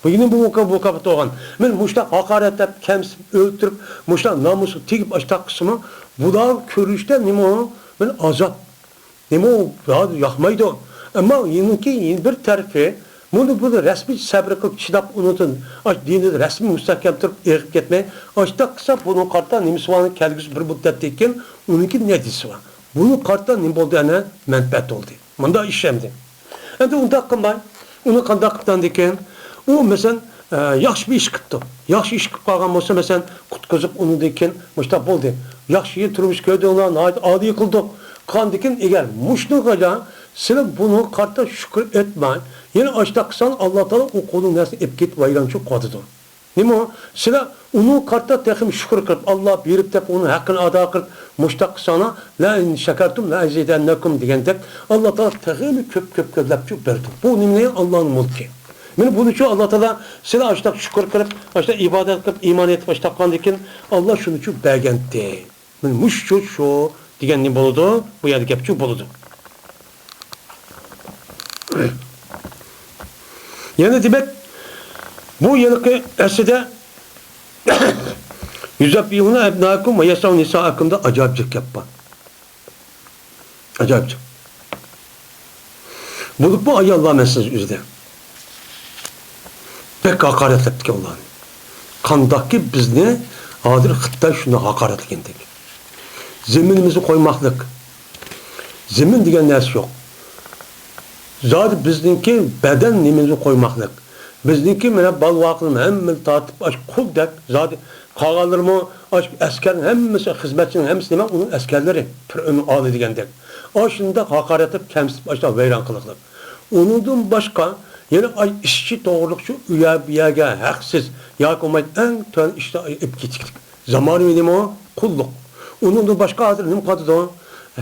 بۇ يەنە بۇ مۇكا-، مۇكاپات بولغان. مەن مۇشتاق ھاقارەتلەپ، كەمسىتىپ، ئۆلتۈرۈپ، مۇشتاق نامۇسقا تېگىپ ئاشتاق قىلسىمۇ، بۇلار كۆرۈنۈشتە نېمە ئۇ؟ مەن ئازاب. نېمە ئۇ؟ يا-، ياقمايدۇ. ئەمما يەنىكى يەنە بىر تەرىپى، بۇنى، بۇنى رەسمىي سەبرى قىلىپ چىداپ، ئۇنىڭدىن، ئاش، دىنىدا رەسمىي مۇستەھكەم تۇرۇپ، ئېغىپ كەتمەي، ئاشتاق قىلسا، بۇنىڭ قارىتا نېمىسى بار، كەلگۈسى بىر مۇددەتتىن كېيىن ئۇنىڭكى نەتىجىسى بار. بۇنىڭ قارىتا نېمە بولدى؟ ئەنە مەنپەئەت بولدى. مۇنداق ئىش ئەمدى. ئەمدى ئۇنداق قىلماي، ئۇنى قانداق قىپتاندىكىن؟ ئۇ، مەسىلەن، ئە، ياخشى بىر ئىش قىپتۇ. ياخشى ئىش قىپ قالغان بولسا، مەسىلەن، قۇتقۇزۇپ، ئۇنىڭدىن كېيىن مۇشۇنداق بولدى. ياخشى يىل تۇرمۇش كۆردۈڭلار، ناھايىتى ئالىي قىلدۇق. قاندىكىن ئەگەر مۇشۇنىڭغىلا سىلەر بۇنىڭغا قارىتا شۈكۈر ئېيتماي، يەنە ئاشتاق قىلساڭ، ئاللا تائالا ئۇ قولۇڭ نەرسىنى ئېلىپ كېتىپ ۋەيرانچىلىق قىلىۋاتىدۇ. نېمە ئۇ؟ سىلەر ئۇنىڭغا قارىتا تېخىمۇ شۈكۈر قىلىپ، ئاللا بېرىپ دەپ ئۇنىڭ ھەققىنى ئادا قىلىپ، مۇشتاق قىلساڭلار، لەئىن شەكەرتۇم لەئەزىدەننەكۇم دېگەندەك، ئاللا تائالا تېخىمۇ كۆپ، كۆپ، كۆپلەپ بېرىدۇ. بۇ نېمىنى؟ ئاللانىڭ مۈلكى. مانا بۇنىڭ ئۈچۈن ئاللا تائالا سىلەر ئاشتاق شۈكۈر قىلىپ، ئاشتاق ئىبادەت قىلىپ، ئىمان ئېيتىپ، ئاشتاق قىلغاندىن كېيىن، ئاللا شۇنىڭ ئۈچۈن بەرگەنتى. مانا مۇشۇ شۇ، شۇ دېگەن نېمە بولىدۇ؟ بۇ يەردە گەپ شۇ بولىدۇ. يەنە دېمەك، بۇ يىلقى ئەسلىدە يۇزەببىھۇنە ئەبناءەكۇم ۋە يەستەھيۇنە نىسائەكۇمدا ئاجايىپ جىق گەپ بار. ئاجايىپ جىق. بولۇپمۇ ئاياللار مەسىلىسى ئۆزىدە. بەك ھاقارەتلەپتىكەن ئۇلارنى. قانداقكى بىزنى ھازىر خىتاي شۇنداق ھاقارەتلىگەندەك. زېمىنىمىزنى قويماقلىق. زېمىن دېگەن نەرسە يوق. زادى بىزنىڭكى بەدەن نېمىمىزنى قويماقلىق. بىزنىڭكى مانا بالا-ۋاقىلىرىمىز ھەممىنى تارتىپ، ئاشۇ قۇلدەك زادى قالغانلىرىمۇ، ئاشۇ ئەسكەرنىڭ ھەممىسى، خىزمەتچىنىڭ ھەممىسى نېمە؟ ئۇنىڭ ئەسكەرلىرى. پىرئەۋننىڭ ئالىي دېگەندەك. ئاشۇنداق ھاقارەتلەپ، كەمسىتىپ، ئاشۇنداق ۋەيران قىلىقلىق. ئۇنىڭدىن باشقا يەنە ئاي ئىشچى توغرىلىق شۇ ئۇ يەر بۇ يەرگە ھەقسىز ياكى بولمايدۇ ئەڭ تۆۋەن ئىشتا ئېلىپ كېتىكلىك. زامانىۋى نېمە؟ قۇللۇق. ئۇنىڭدىن باشقا ھازىر نېمە قالدىدۇ؟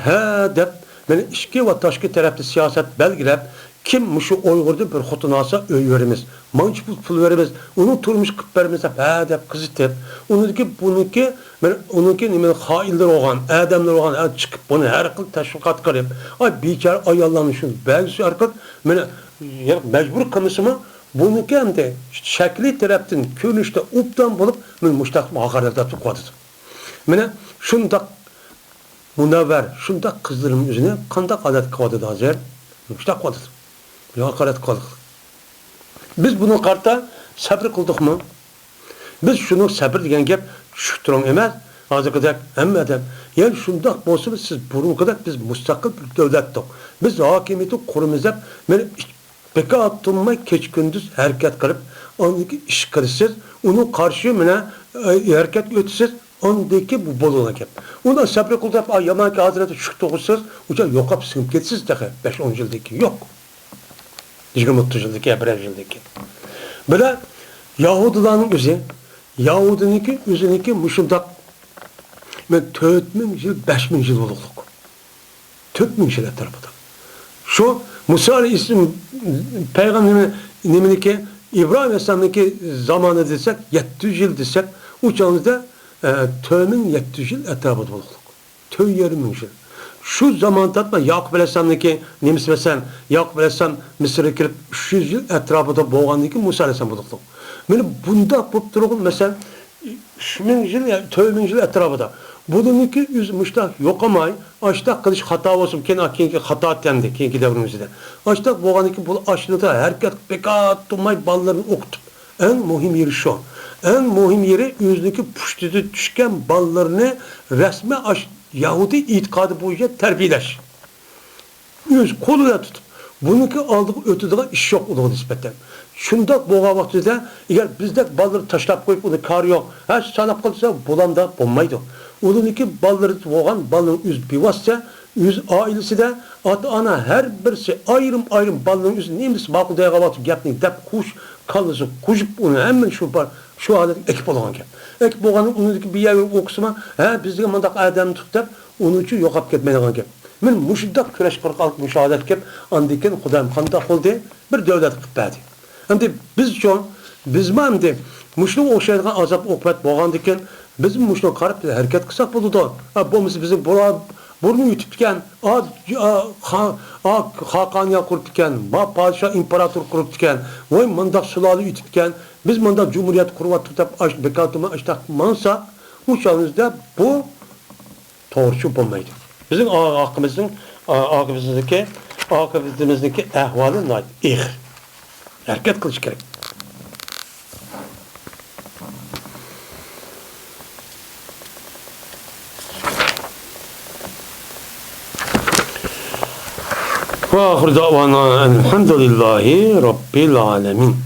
ھە دەپ، مانا ئىچكى ۋە تاشقى تەرەپتە سىياسەت بەلگىلەپ، كىم مۇشۇ ئۇيغۇردىن بىر خوتۇن ئالسا ئۆي بېرىمىز، مانچە پۇل، پۇل بېرىمىز، ئۇنىڭ تۇرمۇشى قىلىپ بېرىمىز دەپ، ھە دەپ قىزىتىپ، ئۇنىڭدىكى، بۇنىڭكى، مانا ئۇنىڭكى نېمە خائىنلىرى بولغان، ئادەملىرى بولغان، ھە، چىقىپ بۇنى ھەر خىل تەشۋىقات قىلىپ، ئاي بىچارە ئاياللارنى شۇ بەلگىسى ئارقىلىق، مانا مەجبۇر قىلمىسىمۇ، بۇنىڭكى ئەمدى شەكلىي تەرەپتىن كۆرۈنۈشتە ئوبدان بولۇپ، مانا مۇشۇنداق ھاقارەتلەپ تۇرۇۋاتىدۇ. مانا شۇنداق مۇنەۋۋەر، شۇنداق قىزلىرىمىز ئۆزىنى قانداق ھالەتكە قىلىۋاتىدۇ ھازىر؟ مۇشۇنداق قىلىۋاتىدۇ. ھاقارەت قىلىۋاتىدۇ. بىز بۇنىڭغا قارىتا سەبرى قىلدۇقمۇ؟ بىز شۇنىڭ سەبرى دېگەن گەپ چۈشۈپ تۇرۇڭ ئەمەس. ھازىرقىدەك ھەممە ئادەم، يەنى شۇنداق بولسىمۇ سىز بۇرۇنقىدەك بىز مۇستەقىل بىر دۆلەتتۇق. بىز ھاكىمىيىتى قۇرىمىز دەپ، مانا بىكار تۇرماي كېچە-كۈندۈز ھەرىكەت قىلىپ، ئاندىن كېيىن ئىش قىلىسىز، ئۇنىڭغا قارشى مانا، ئە، ھەرىكەتكە ئۆتىسىز، ئاندىن كېيىن بۇ بولىدىغان گەپ. ئۇنى سەبرى قىل دەپ، ئا، يامان كەلگەن ھازىر چۈشۈپ تۇرغۇسىز، ئۇچا يوقاپ سىڭىپ كېتىسىز تېخى بەش ئون يىلدىن كېيىن. يوق. يىگىرمە ئوتتۇز يىلدىن كېيىن، بىرەر يىلدىن كېيىن. بىلە يەھۇدىيلارنىڭ ئۆزى، يەھۇدىينىڭكى ئۆزىنىڭكى مۇشۇنداق، مەن تۆت مىڭ يىل، بەش مىڭ يىل بولۇقلۇق. تۆت مىڭ يىل ئەتراپىدا. شۇ مۇسا ئەلەيھىسسالام پەيغەمبەر نېمە، نېمىنىكى، ئىبراھىم ئەلەيھىسسالامنىڭكى زامانى دېسەك، يەتتە يۈز يىل دېسەك، ئۇ چاغدا، ئە، تۆت مىڭ يەتتە يۈز يىل ئەتراپىدا بولۇقلۇق. تۆت يېرىم مىڭ يىل. شۇ زامان تارتما ياقۇپ ئەلەيھىسسالامنىڭكى نېمىسى، مەسىلەن، ياقۇپ ئەلەيھىسسالام مىسىرغا كېلىپ، ئۈچ يۈز يىل ئەتراپىدا بولغاندىن كېيىن مۇسا ئەلەيھىسسالام بولۇقلۇق. مانا بۇنداق بولۇپ تۇرغان، مەسىلەن، ئۈچ مىڭ يىل، يا تۆت مىڭ يىل ئەتراپىدا. بۇنىڭكى ئۆزى مۇشتاق يوقىماي، ئاشتاق قىلىش خاتا بولسۇن، كېيىن، كېيىنكى خاتا تەندى، كېيىنكى دەۋرىمىزدە. ئاشتاق بولغاندىن كېيىن بۇ ئاشۇنداق ھەرىكەت بىكار تۇرماي بالىلىرىنى ئوقۇتۇپ، ئەڭ مۇھىم يېرى شۇ. ئەڭ مۇھىم يېرى ئۆزىنىڭكى پۇشتىدا چۈشكەن بالىلىرىنى رەسمىي ئاش-، يەھۇدىي ئېتىقادى بويىچە تەربىيەلەش. ئۆز قولى بىلەن تۇتۇپ، بۇنىڭكى ئالدىغا ئۆتىدىغان ئىش يوق ئۇنىڭغا نىسبەتەن. شۇنداق بولغان ۋاقتىدا، ئەگەر بىزدەك بالىلىرى تاشلاپ قويۇپ، ئۇنى كارى يوق، ھە، ساناپ قالسا، بۇلامدا بولمايدۇ. ئۇنىڭكى بالىلىرى بولغان بالىنىڭ ئۆزى بىۋاسىتە، ئۆز ئائىلىسىدە ئاتا-ئانا ھەر بىرسى ئايرىم-ئايرىم بالىنىڭ ئۆزى نېمىسى ماقۇل دەيدىغان ۋاقىتتا گەپنى دەپ قوش، كاللىسى قوشۇپ، ئۇنى ھەممىنى شۇ بار، شۇ ھالەتكە ئەكىپ بولغان گەپ. ئەكىپ بولغاندا ئۇنىڭكى بىر يەرگە ئوقۇسىما، ھە، بىزگە مۇنداق ئادەم تۇق دەپ، ئۇنىڭ ئۈچۈن يوقاپ كەتمەيدىغان گەپ. مەن مۇشۇنداق كۈرەش قىلغان مۇشۇ ھالەتكە كەپ، ئاندىن كېيىن خۇدايىم قانداق قىلدى؟ بىر دۆلەت قىلىپ بەردى. ئەمدى بىزچۇ، بىزمۇ ئەمدى مۇشۇنىڭغا ئوخشايدىغان ئازاب ئوقۇبەت بولغاندىكىن، بىزمۇ مۇشۇنىڭغا قاراپ ھەرىكەت قىلساق بولىدۇ. ھە، بولمىسا بىزنىڭ بۇرا-، بۇرۇن ئۆتۈپتىكەن، ئا، ئا، خا-، ئا، خاقانىيە قۇرۇپتىكەن، ما پادىشاھ ئىمپېراتور قۇرۇپتىكەن، ۋاي مۇنداق سۇلالە ئۆتۈپتىكەن، بىز مۇنداق جۇمھۇرىيەت قۇرۇۋاتتۇق دەپ ئاش بىكارتىمۇ ئاشتاق ماڭساق، ئۇ چاغىمىزدا بۇ توغرىچۇ بولمايدۇ. بىزنىڭ ئا-، ئاقىمىزنىڭ، ئا-، ئاقىبىتىمىزنىڭكى، ئاقىبىتىمىزنىڭكى ئەھۋالى ناھايىتى ئېغىر. ھەرىكەت قىلىش كېرەك. وآخر دعوانا أن الحمد لله رب العالمين.